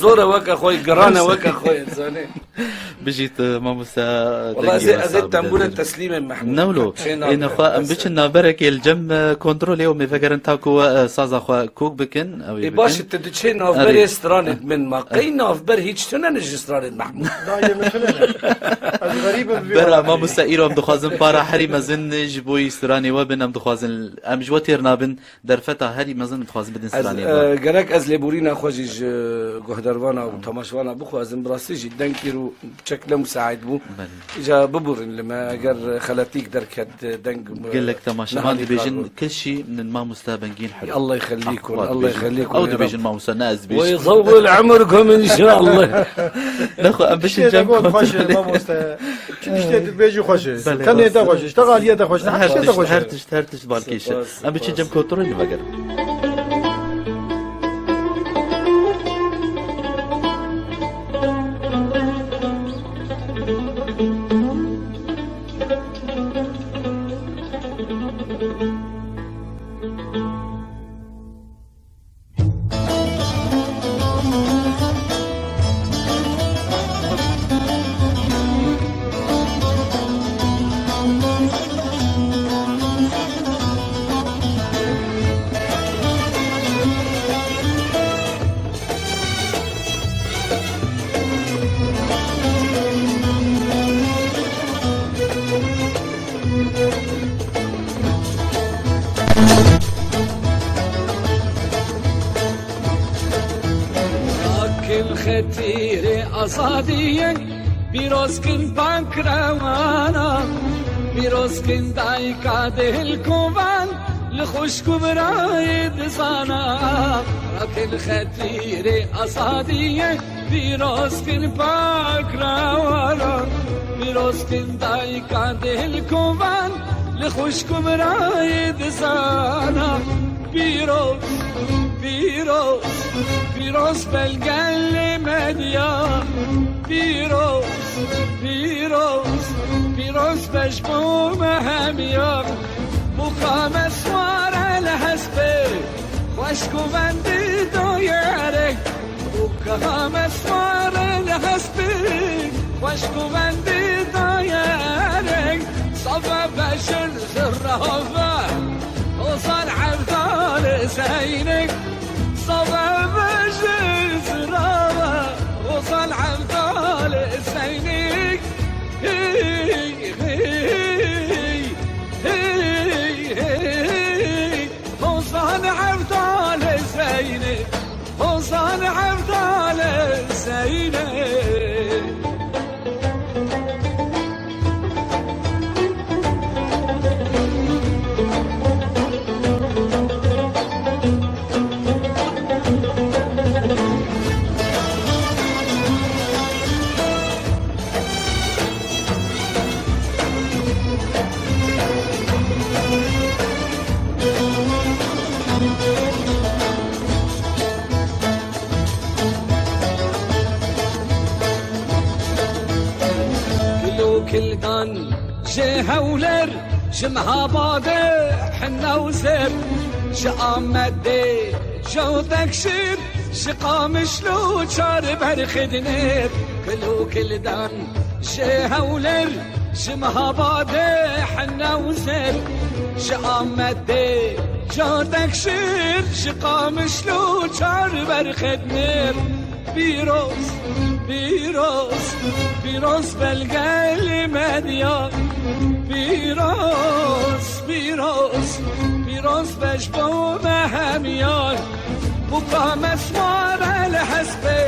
Zor e weke xwe ye. Giran e weke xwe ye. Zanê. Bijît, e, mamoste. Wala ez ê, ez ê tembûrê teslîmê Mehmûd. Newlo. Ê nexwe em biçin navberekê li cem, e, kontrolê û mêvegerin ta ku, e, saza xwe kok bikin. Ew ê bikin. Ê baş e, tu diçê navberê stranê min ma. Qey navber hîç tune ne ji stranê Mehmûd. Nayê min tune ne. Ez xerîb im bi vî Bera mamoste, îro em dixwazin para herî mezin ji bo stranê we bin, em dixwazin, em ji we têr nabin. Derfeta herî mezin dixwazin bidin stranê. Ez, e, gerek ez lêborîna xwe jî ji guhdarvana û temaşevana bixwazim. Bi rastî jî deng îro çek ne musaîd bû. Belê. Îca biborîn li me, eger xeletîk derket deng, e, gelek temaşevan dibêjin, kişî min mamoste Bengîn Helo. Allah yixelîkun, Allah yixelîkun. Ew dibêjin mamoste, ne ez dibêjim. Wê zewil emrkum inşallah. Nexwe, em biçin cem got xweş e, mamoste. Çi tiştê tu dibêjî xweş e. Belê, tenê te xweş e. Ji te xaliyê te xweş e. Her tişt, her tişt, her tişt balkêş e. Em biçin cem kontrolê vegerin. Rakin xetîrê azadiyê, pîroz kin pak rewana, pîroz kin dayika dil kovan, li xwişk û birayê dizana. Rakin xetîrê azadiyê, pîroz kin pak rewana, pîroz kin dayika dil kovan, li xwişk û birayê dizana. Pîroz, pîroz, pîroz belgelê me diya. Pîroz, pîroz, pîroz beş bo me hemiya. Bûka me sware li hespê, xweşk û vendî doyerê. Bûka me sware li hespê, xweşk û vendî doyerê. Save bejin zirave, Ozan Evdalê Zeynê. Save bejin zirave, Ozan Evdalê Zeynê. Hey, hey, hey, hey, hey. Ozan Evdalê Zeynê, Ozan Evdalê Zeynê. Kil û kildan ji Hewler, ji Mehabadê Hinewzêr, ji Amedê Jotekşîr, ji Qamişlo Çarberxê Dinêr. Kil û kildan ji Hewler, ji Mehabadê Hinewzêr, ji Amedê Jotekşîr, ji Qamişlo Çarberxê Dinêr. Pîroz, pîroz, pîroz belgelê me diya. Pîroz, pîroz, pîroz beş bo me hemiya. Bûka me sware li hespê,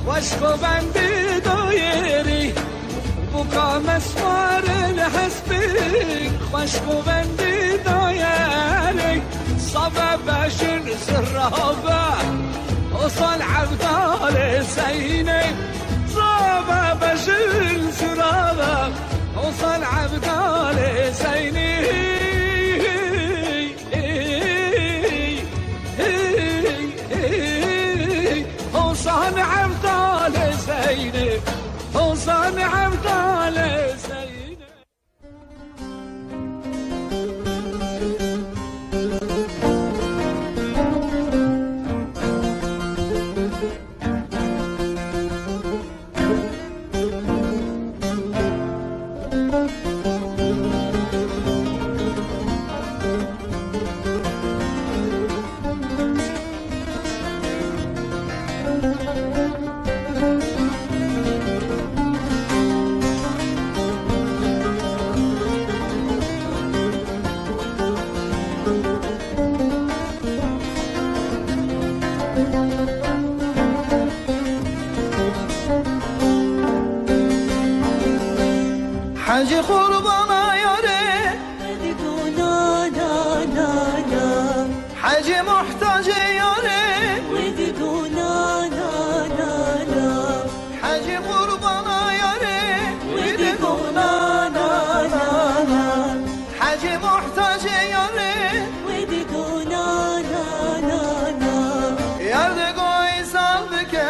xweşk û vendî doyerî. Bûka me sware li hespê, xweşk û vendî doyerî. Save bejin zirave, Ozan Evdalê Zeynê. Save bejin zirave, Ozan Evdalê Zeynê. Ozan Evdalê Zeynê, Ozan Evdalê Zeynê. Hecî qurbana yarê, Hecî muhtacê yarê, Hecî qurbana yarê, wî digo na na na na. Hecî muhtacê yarê, wî digo na na na na. Yar digo îsal bike,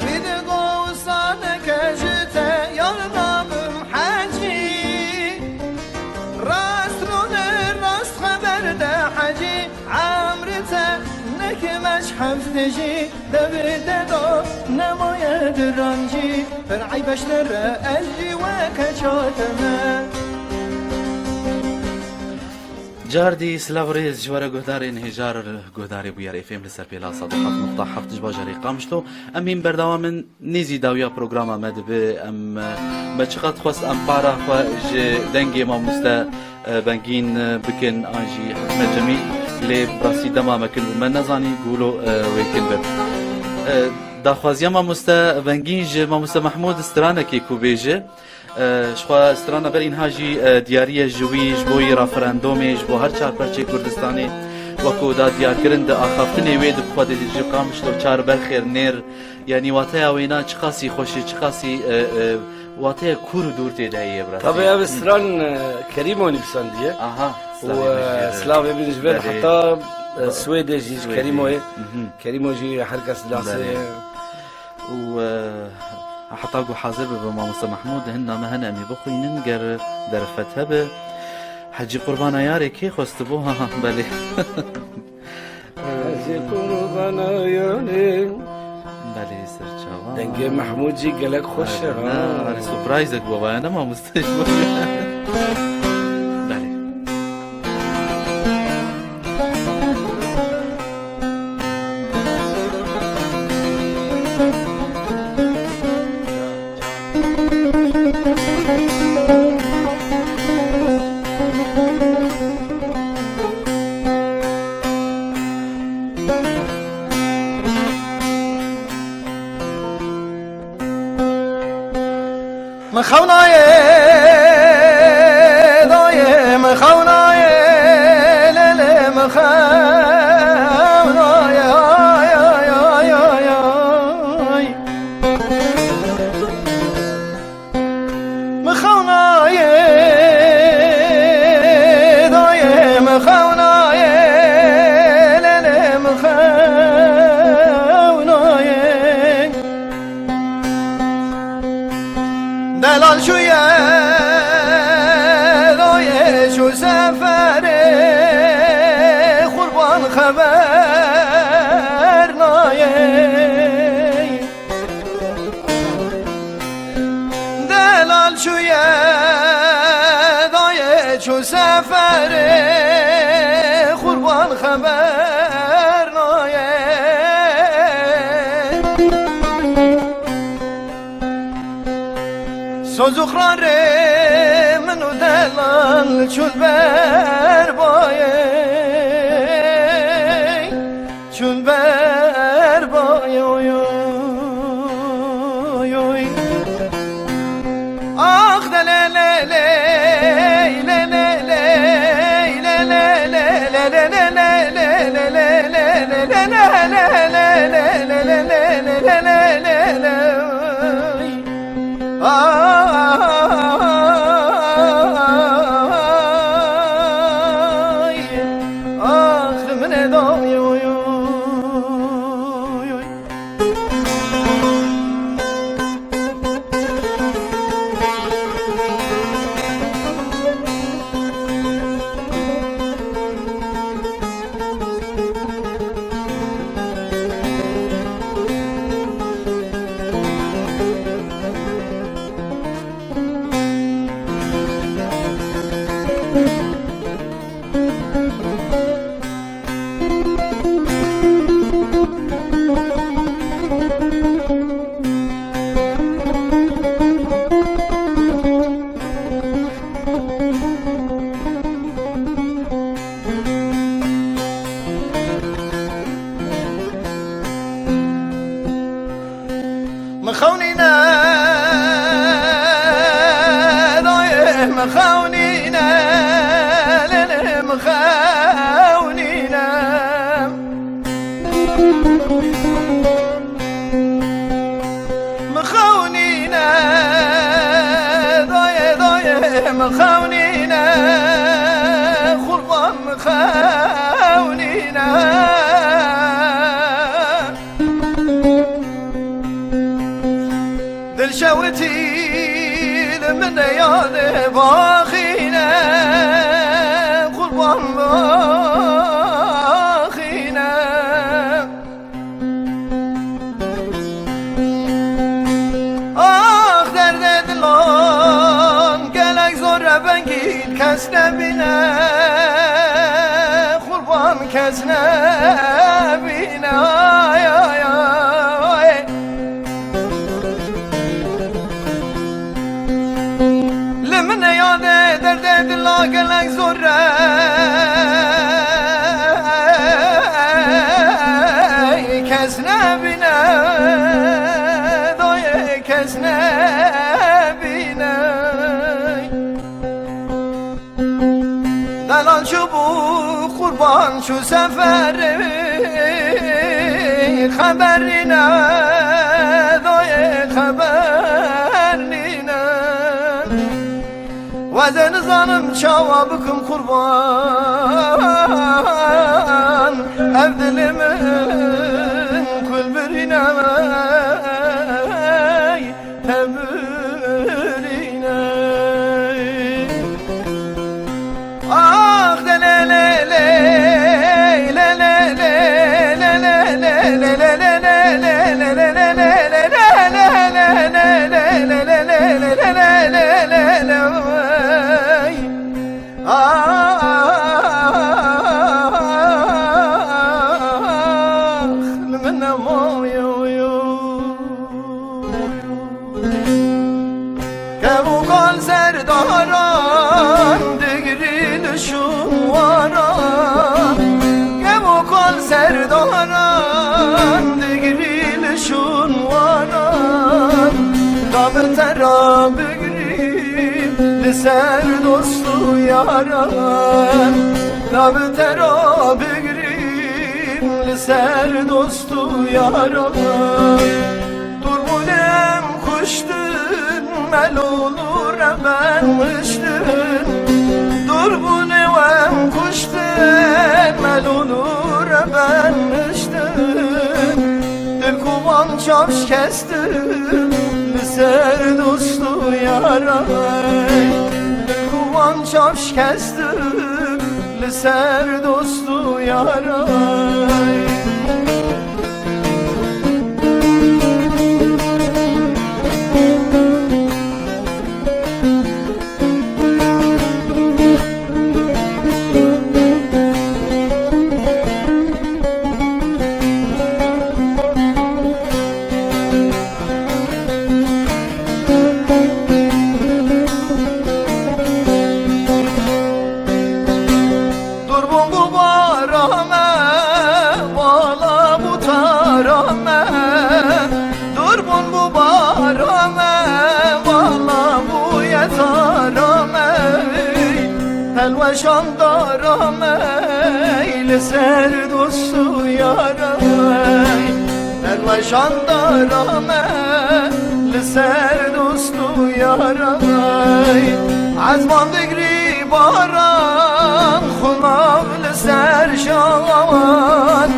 wî digo wisa neke, ji te yar nabim hecî. Rast rûne rast xeber de hecî, emrê te neke meç heftê jî. Devê te da nemaye dirancî, pir eybeştir e ez jî weke çate me. Cardî silav rêz ji we re guhdarên hêjar, guhdarê Bûyer F M li ser pêla sed û heft nokta heft ji bajarê Qamişlo. Em hîn berdewam in, nêzî dawiya programa me dibe. Em, me çiqas xwest em para xwe ji dengê mamoste e, Bengîn, e, bikin an jî Hikmet Cemîl, lê bi rastî dema me kin bû. Me nezanî gulo, e, wê kin be. E, daxwaziya mamoste Bengîn ji mamoste Mehmûd stranekê ku bêje. E, ji xwe strana ber înha jî, e, diyarî ye ji wî, ji bo yî referendomê, ji bo her çar perçê Kurdistanê. Weko da diyarkirin di axaftinê wê di xwe de ji Qamişlo çar ber xêr nêr. Yanî wateya wêna çiqasî xweş e, çiqasî, e, e, Wateya kûr û dûr tê de heye, bi rastî. Tabii ev stran, e, Kerîmo nivîsandiye. Aha, û, slavê min e, jê re. Slavê min ji vir. Belê. Heta, e, Swêdê jî ji Swêdê. Kerîmoyê. Mhm. Kerîmo jî her kes dinase. Belê. Û, e, heta ku hazir bibe mamoste Mehmûd, hin name hene em ê bixwînin, ger derfet hebe. Hecî Qurbana Yarê kê xwestibû? Ha, ha, belê. Hecî Qurbana Yarê. Belê, serçavan. Dengê Mehmûd jî gelek xweş e, ha. Erê, erê, surprise-ek bû, vaya ne mamoste ji bo. Belê. Min xewnayê dayê, min xewnayê lê lê, min xewnayê ay ay ay ay ay. Min xewnayê dayê, min xewnayê lê lê, min xewnayê. Delal çûye dayê, çû seferê, qurban xeber nayê. Delal çûye dayê, çû seferê, qurban xeber nayê. Soz û qrarê min û delal çûn ber bayê, çûn ber bayê, oy, oy, oy. Ax de le le le, le le le, le le le, le le le, le le le, le le le, le le le, le le le, le le le, le le le, le le le. Ay, ax min ê dayê, oy, oy, oy. Mixewnîne, dayê mixewnîne, lê mixewnîne. Mixewnîne, dayê, dayê mixewnîne, xurban mixewnîne. Dil şewitî li min de yadê baxîne, qurban baxîne. Ax derdê dilan gelek zor e, vengî kes nebîne, qurban kes nebîne, ay, ay, ay. Li min e yadê derdê dila gelek zor e, kes nebîne, dayê kes nebîne. Delal çûbû qurban çû seferê, xeber nîne, dayê xeber nîne. Wezê nizanim çawa bikim qurban, ev dilê min kul birîne. Tebirîne. Ax de le le le, le le le, le le le, le le le. Ax, li min nemayo yo. Kevo kal serdaran digirî li şûn waran. Kevo kal serdaran digirî li şûn waran. Da bi te ra bigirîm li ser dost û yaran. Da bi te ra bigirîm li ser dost û yaran. Durbûnê em kuştin, melûl û reben miştin. Durbûnê em kuştin, melûl û reben miştin. Dilkuvan çav şikestin, li ser dost û yaran. Dilkuvan çav şikestin, li ser dost û yaran. Durbûn bû bara me, bala bû tara me. Durbûn bû bara me, bala bûye tara me. Helweşan dara me, li ser dost û yara me. Helweşan dara me, li ser dost û yara me. Ezman digirî baran, xunav li ser şawan.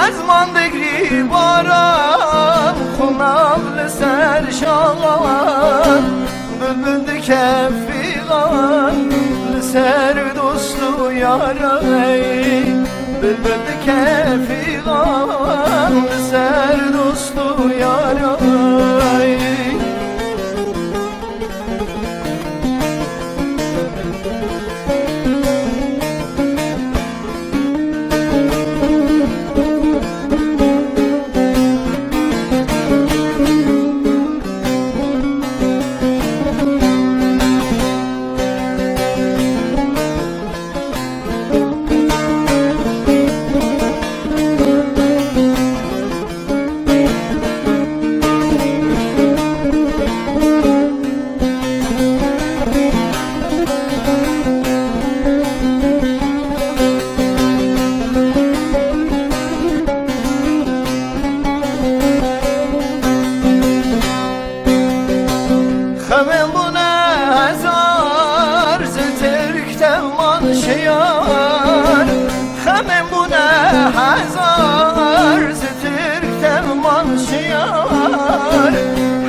Ezman digirî baran, xunav li ser şawan. Bilbil dike fîgan li ser dost û yaran. Bilbil dike fîgan li ser dost û yaran.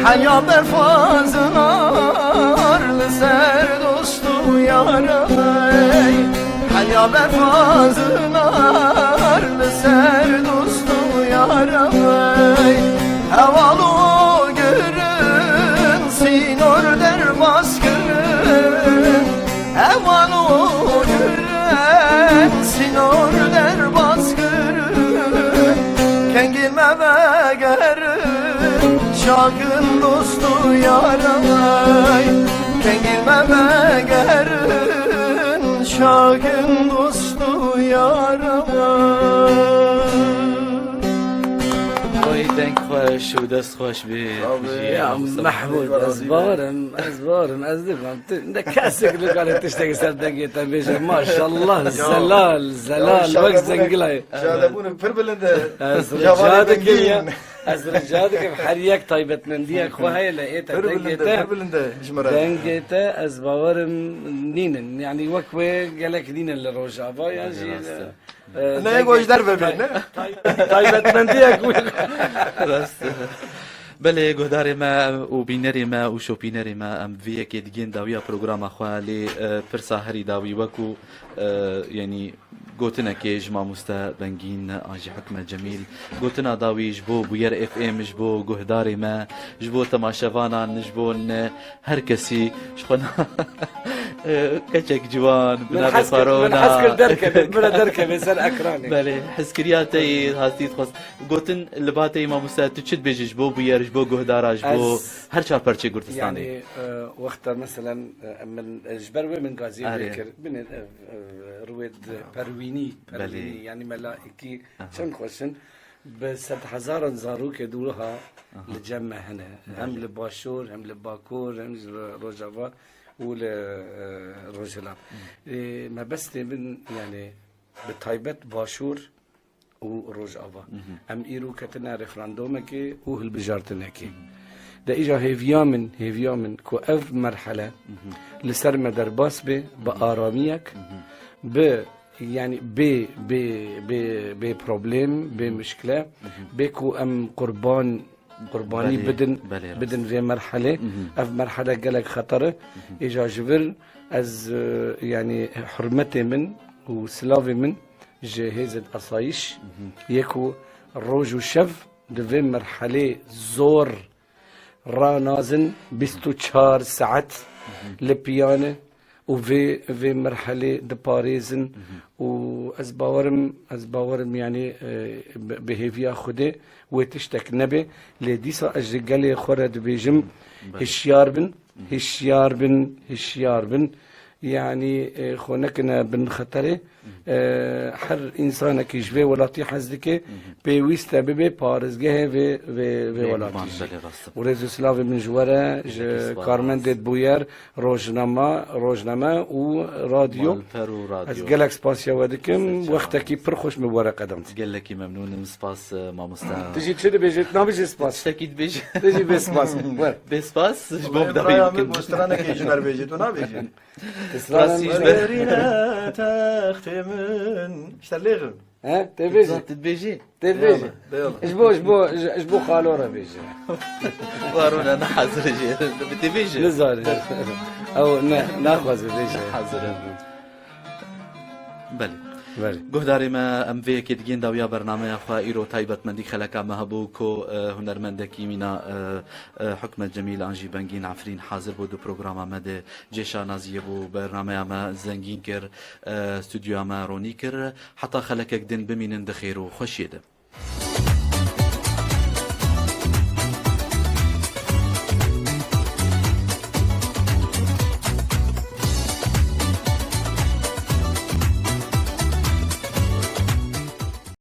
Henya berfazlar li ser dost û yaran ey. Henya berfazlar li ser dost û yaran ey. Heval û girin sînor derbas kirin. Heval û girin sînor derbas kirin. Kengî me vegerin şakin dost û yaran ey. Kengî me vegerin şakin dost û yaran ey. Oy, deng xweş û dest xweş bê. Sağ ol. Jî Ya Mustafa. Mehmûd, ez bawerim, ez bawerim, ez dikim, tu ne kesek li gale tiştek ser dengê te bêje. Maşallah, Ya. zelal, Ya, zelal, şade wek bûne, zengilay. şade bûne pir bilind e. Ez Cevabê rica dikim ya. dengîn. Ez rica dikim her yek taybetmendiyek xwe heye le ê te Pir dengê bilind e, te. pir bilind e ji min re. Dengê te ez bawerim nînin. Yani wek wê gelek nînin li Rojava ya Belê, jî. rast e. E, Ne dengê gojdar ve tay-, bê, ne? tay-, taybetmendiyek wî. Rast. Belê, guhdarê me û bînerê me û şopînerê me, em vê yekê digên dawiya programa xwe lê, e, pirsa herî dawî wekû, e, yenî gotinekê ji mamoste Bengîn an jî Hikmet Cemîl, gotina dawî ji bo Bûyer F M, ji bo guhdarê me, ji bo temaşevanan, ji bo ne her kesî, ji xwe na-, e, keçek ciwan, bi Min navê hez kir, min Farona. hez kir derkeve, min re derkeve ser ekranê. Belê, hezkiriya te yê, hastî dixwest. Gotin li ba te yê mamoste, tu çi dibêjî ji bo bûyer, ji bo guhdara, ji bo Ez, her çar perçê Kurdistanê? yani, e, wexta meselen, e, min, e, ji ber wê min gaziyê Erê. wê kir. Binê, e, e, rûê di perwînî, Belê. perwînî, yani melaikî Aha. çend xweş in. Bi sedhezaran zarokê di wiha Aha. li cem me hene. Hem Belê. li Başûr, hem li Bakur, hem ji Rojava û li, e, Rojhilat. Hı. E, mebestê min, yani, bi taybet Başûr û Rojava. Hı hı. Em îro ketine referandumekê û hilbijartinekê. Hı hı. De îja hêviya min, hêviya min ku ev merhele Hı hı. li ser me derbas be, bi Hı hı. aramiyek, Hı hı. bi Yani bê, bê, bê, bê problem, bê Hı hı. mişkile, Hı hı. bê ku em qurban, qurbanî Belê, bidin, belê, rast. bidin vê merhelê. Hı hı. Ev merhele gelek xeter e. Hı hı. Îja ji vir ez, e, yani hurmetê min û silavê min ji hêzên asayiş Hı hı. yê ku roj û şev di vê merhelê zor ranazin bîst û çar saet Hı hı. li piya ne û vê, vê merhelê diparêzin Hı hı. û ez bawerim, ez bawerim, yani, e, bi, bi hêviya Xwedê wê tiştek nebe. Lê dîsa ez ji gelê xwe re dibêjim, Hı. Belê. hişyar bin, Hı hı. hişyar bin, hişyar bin. Yani, e, xwe nekine bin xeterê. Hı hı. E, her însanekî ji vê welatî hez dike, Hı hı. pêwîst e bibe parêzgehê vê, vê, vê Bêguman, welatî jî. belê, rast e. Û rêz û silavê min ji we re, ji Gelekî spas. karmendê Bûyer, rojnama, rojname û radyo. Malper û radyo. Ez gelek spasiya we dikim. Destê çavan. Wextekî pir xweş min we re qedand. Gelekî memnûn im. Spas, e, mamoste. Tu jî çi dibêjî? Tu nabêjî spas. Tiştekî dibêjî. Tu jî bê spas. Wer. Bê spas, ji bo Wallahî bi dawî biraya min bikin. bo stranekê ji me re bêjî, tu nabêjî. Rastî ji ber- Serî de textê min. İşte lêxim. He, tê bêjî. Tu dibêjî? Tê bêjî. Eyvallah, eyvallah. Ji bo, ji bo, ji, ji bo xalo re bêjî. Warûne ne hazir e jê. Bi tê bêjî. Nizanî. Ew ne, naxwaze bêje. Hazir e. Belê. Belê. Guhdarê me, em vê yekê digên dawiya bernameya xwe. Îro taybetmendî xeleka me hebû ku, e, hunermendekî mîna, e, e, Hikmet Cemîl an jî Bengîn Efrîn hazir bû di programa me de. Cê şanaziyê bû, bernameya me zengîn kir, e, stûdyoya me ronî kir. Heta xelekek din bimînin di xêr û xweşiyê de.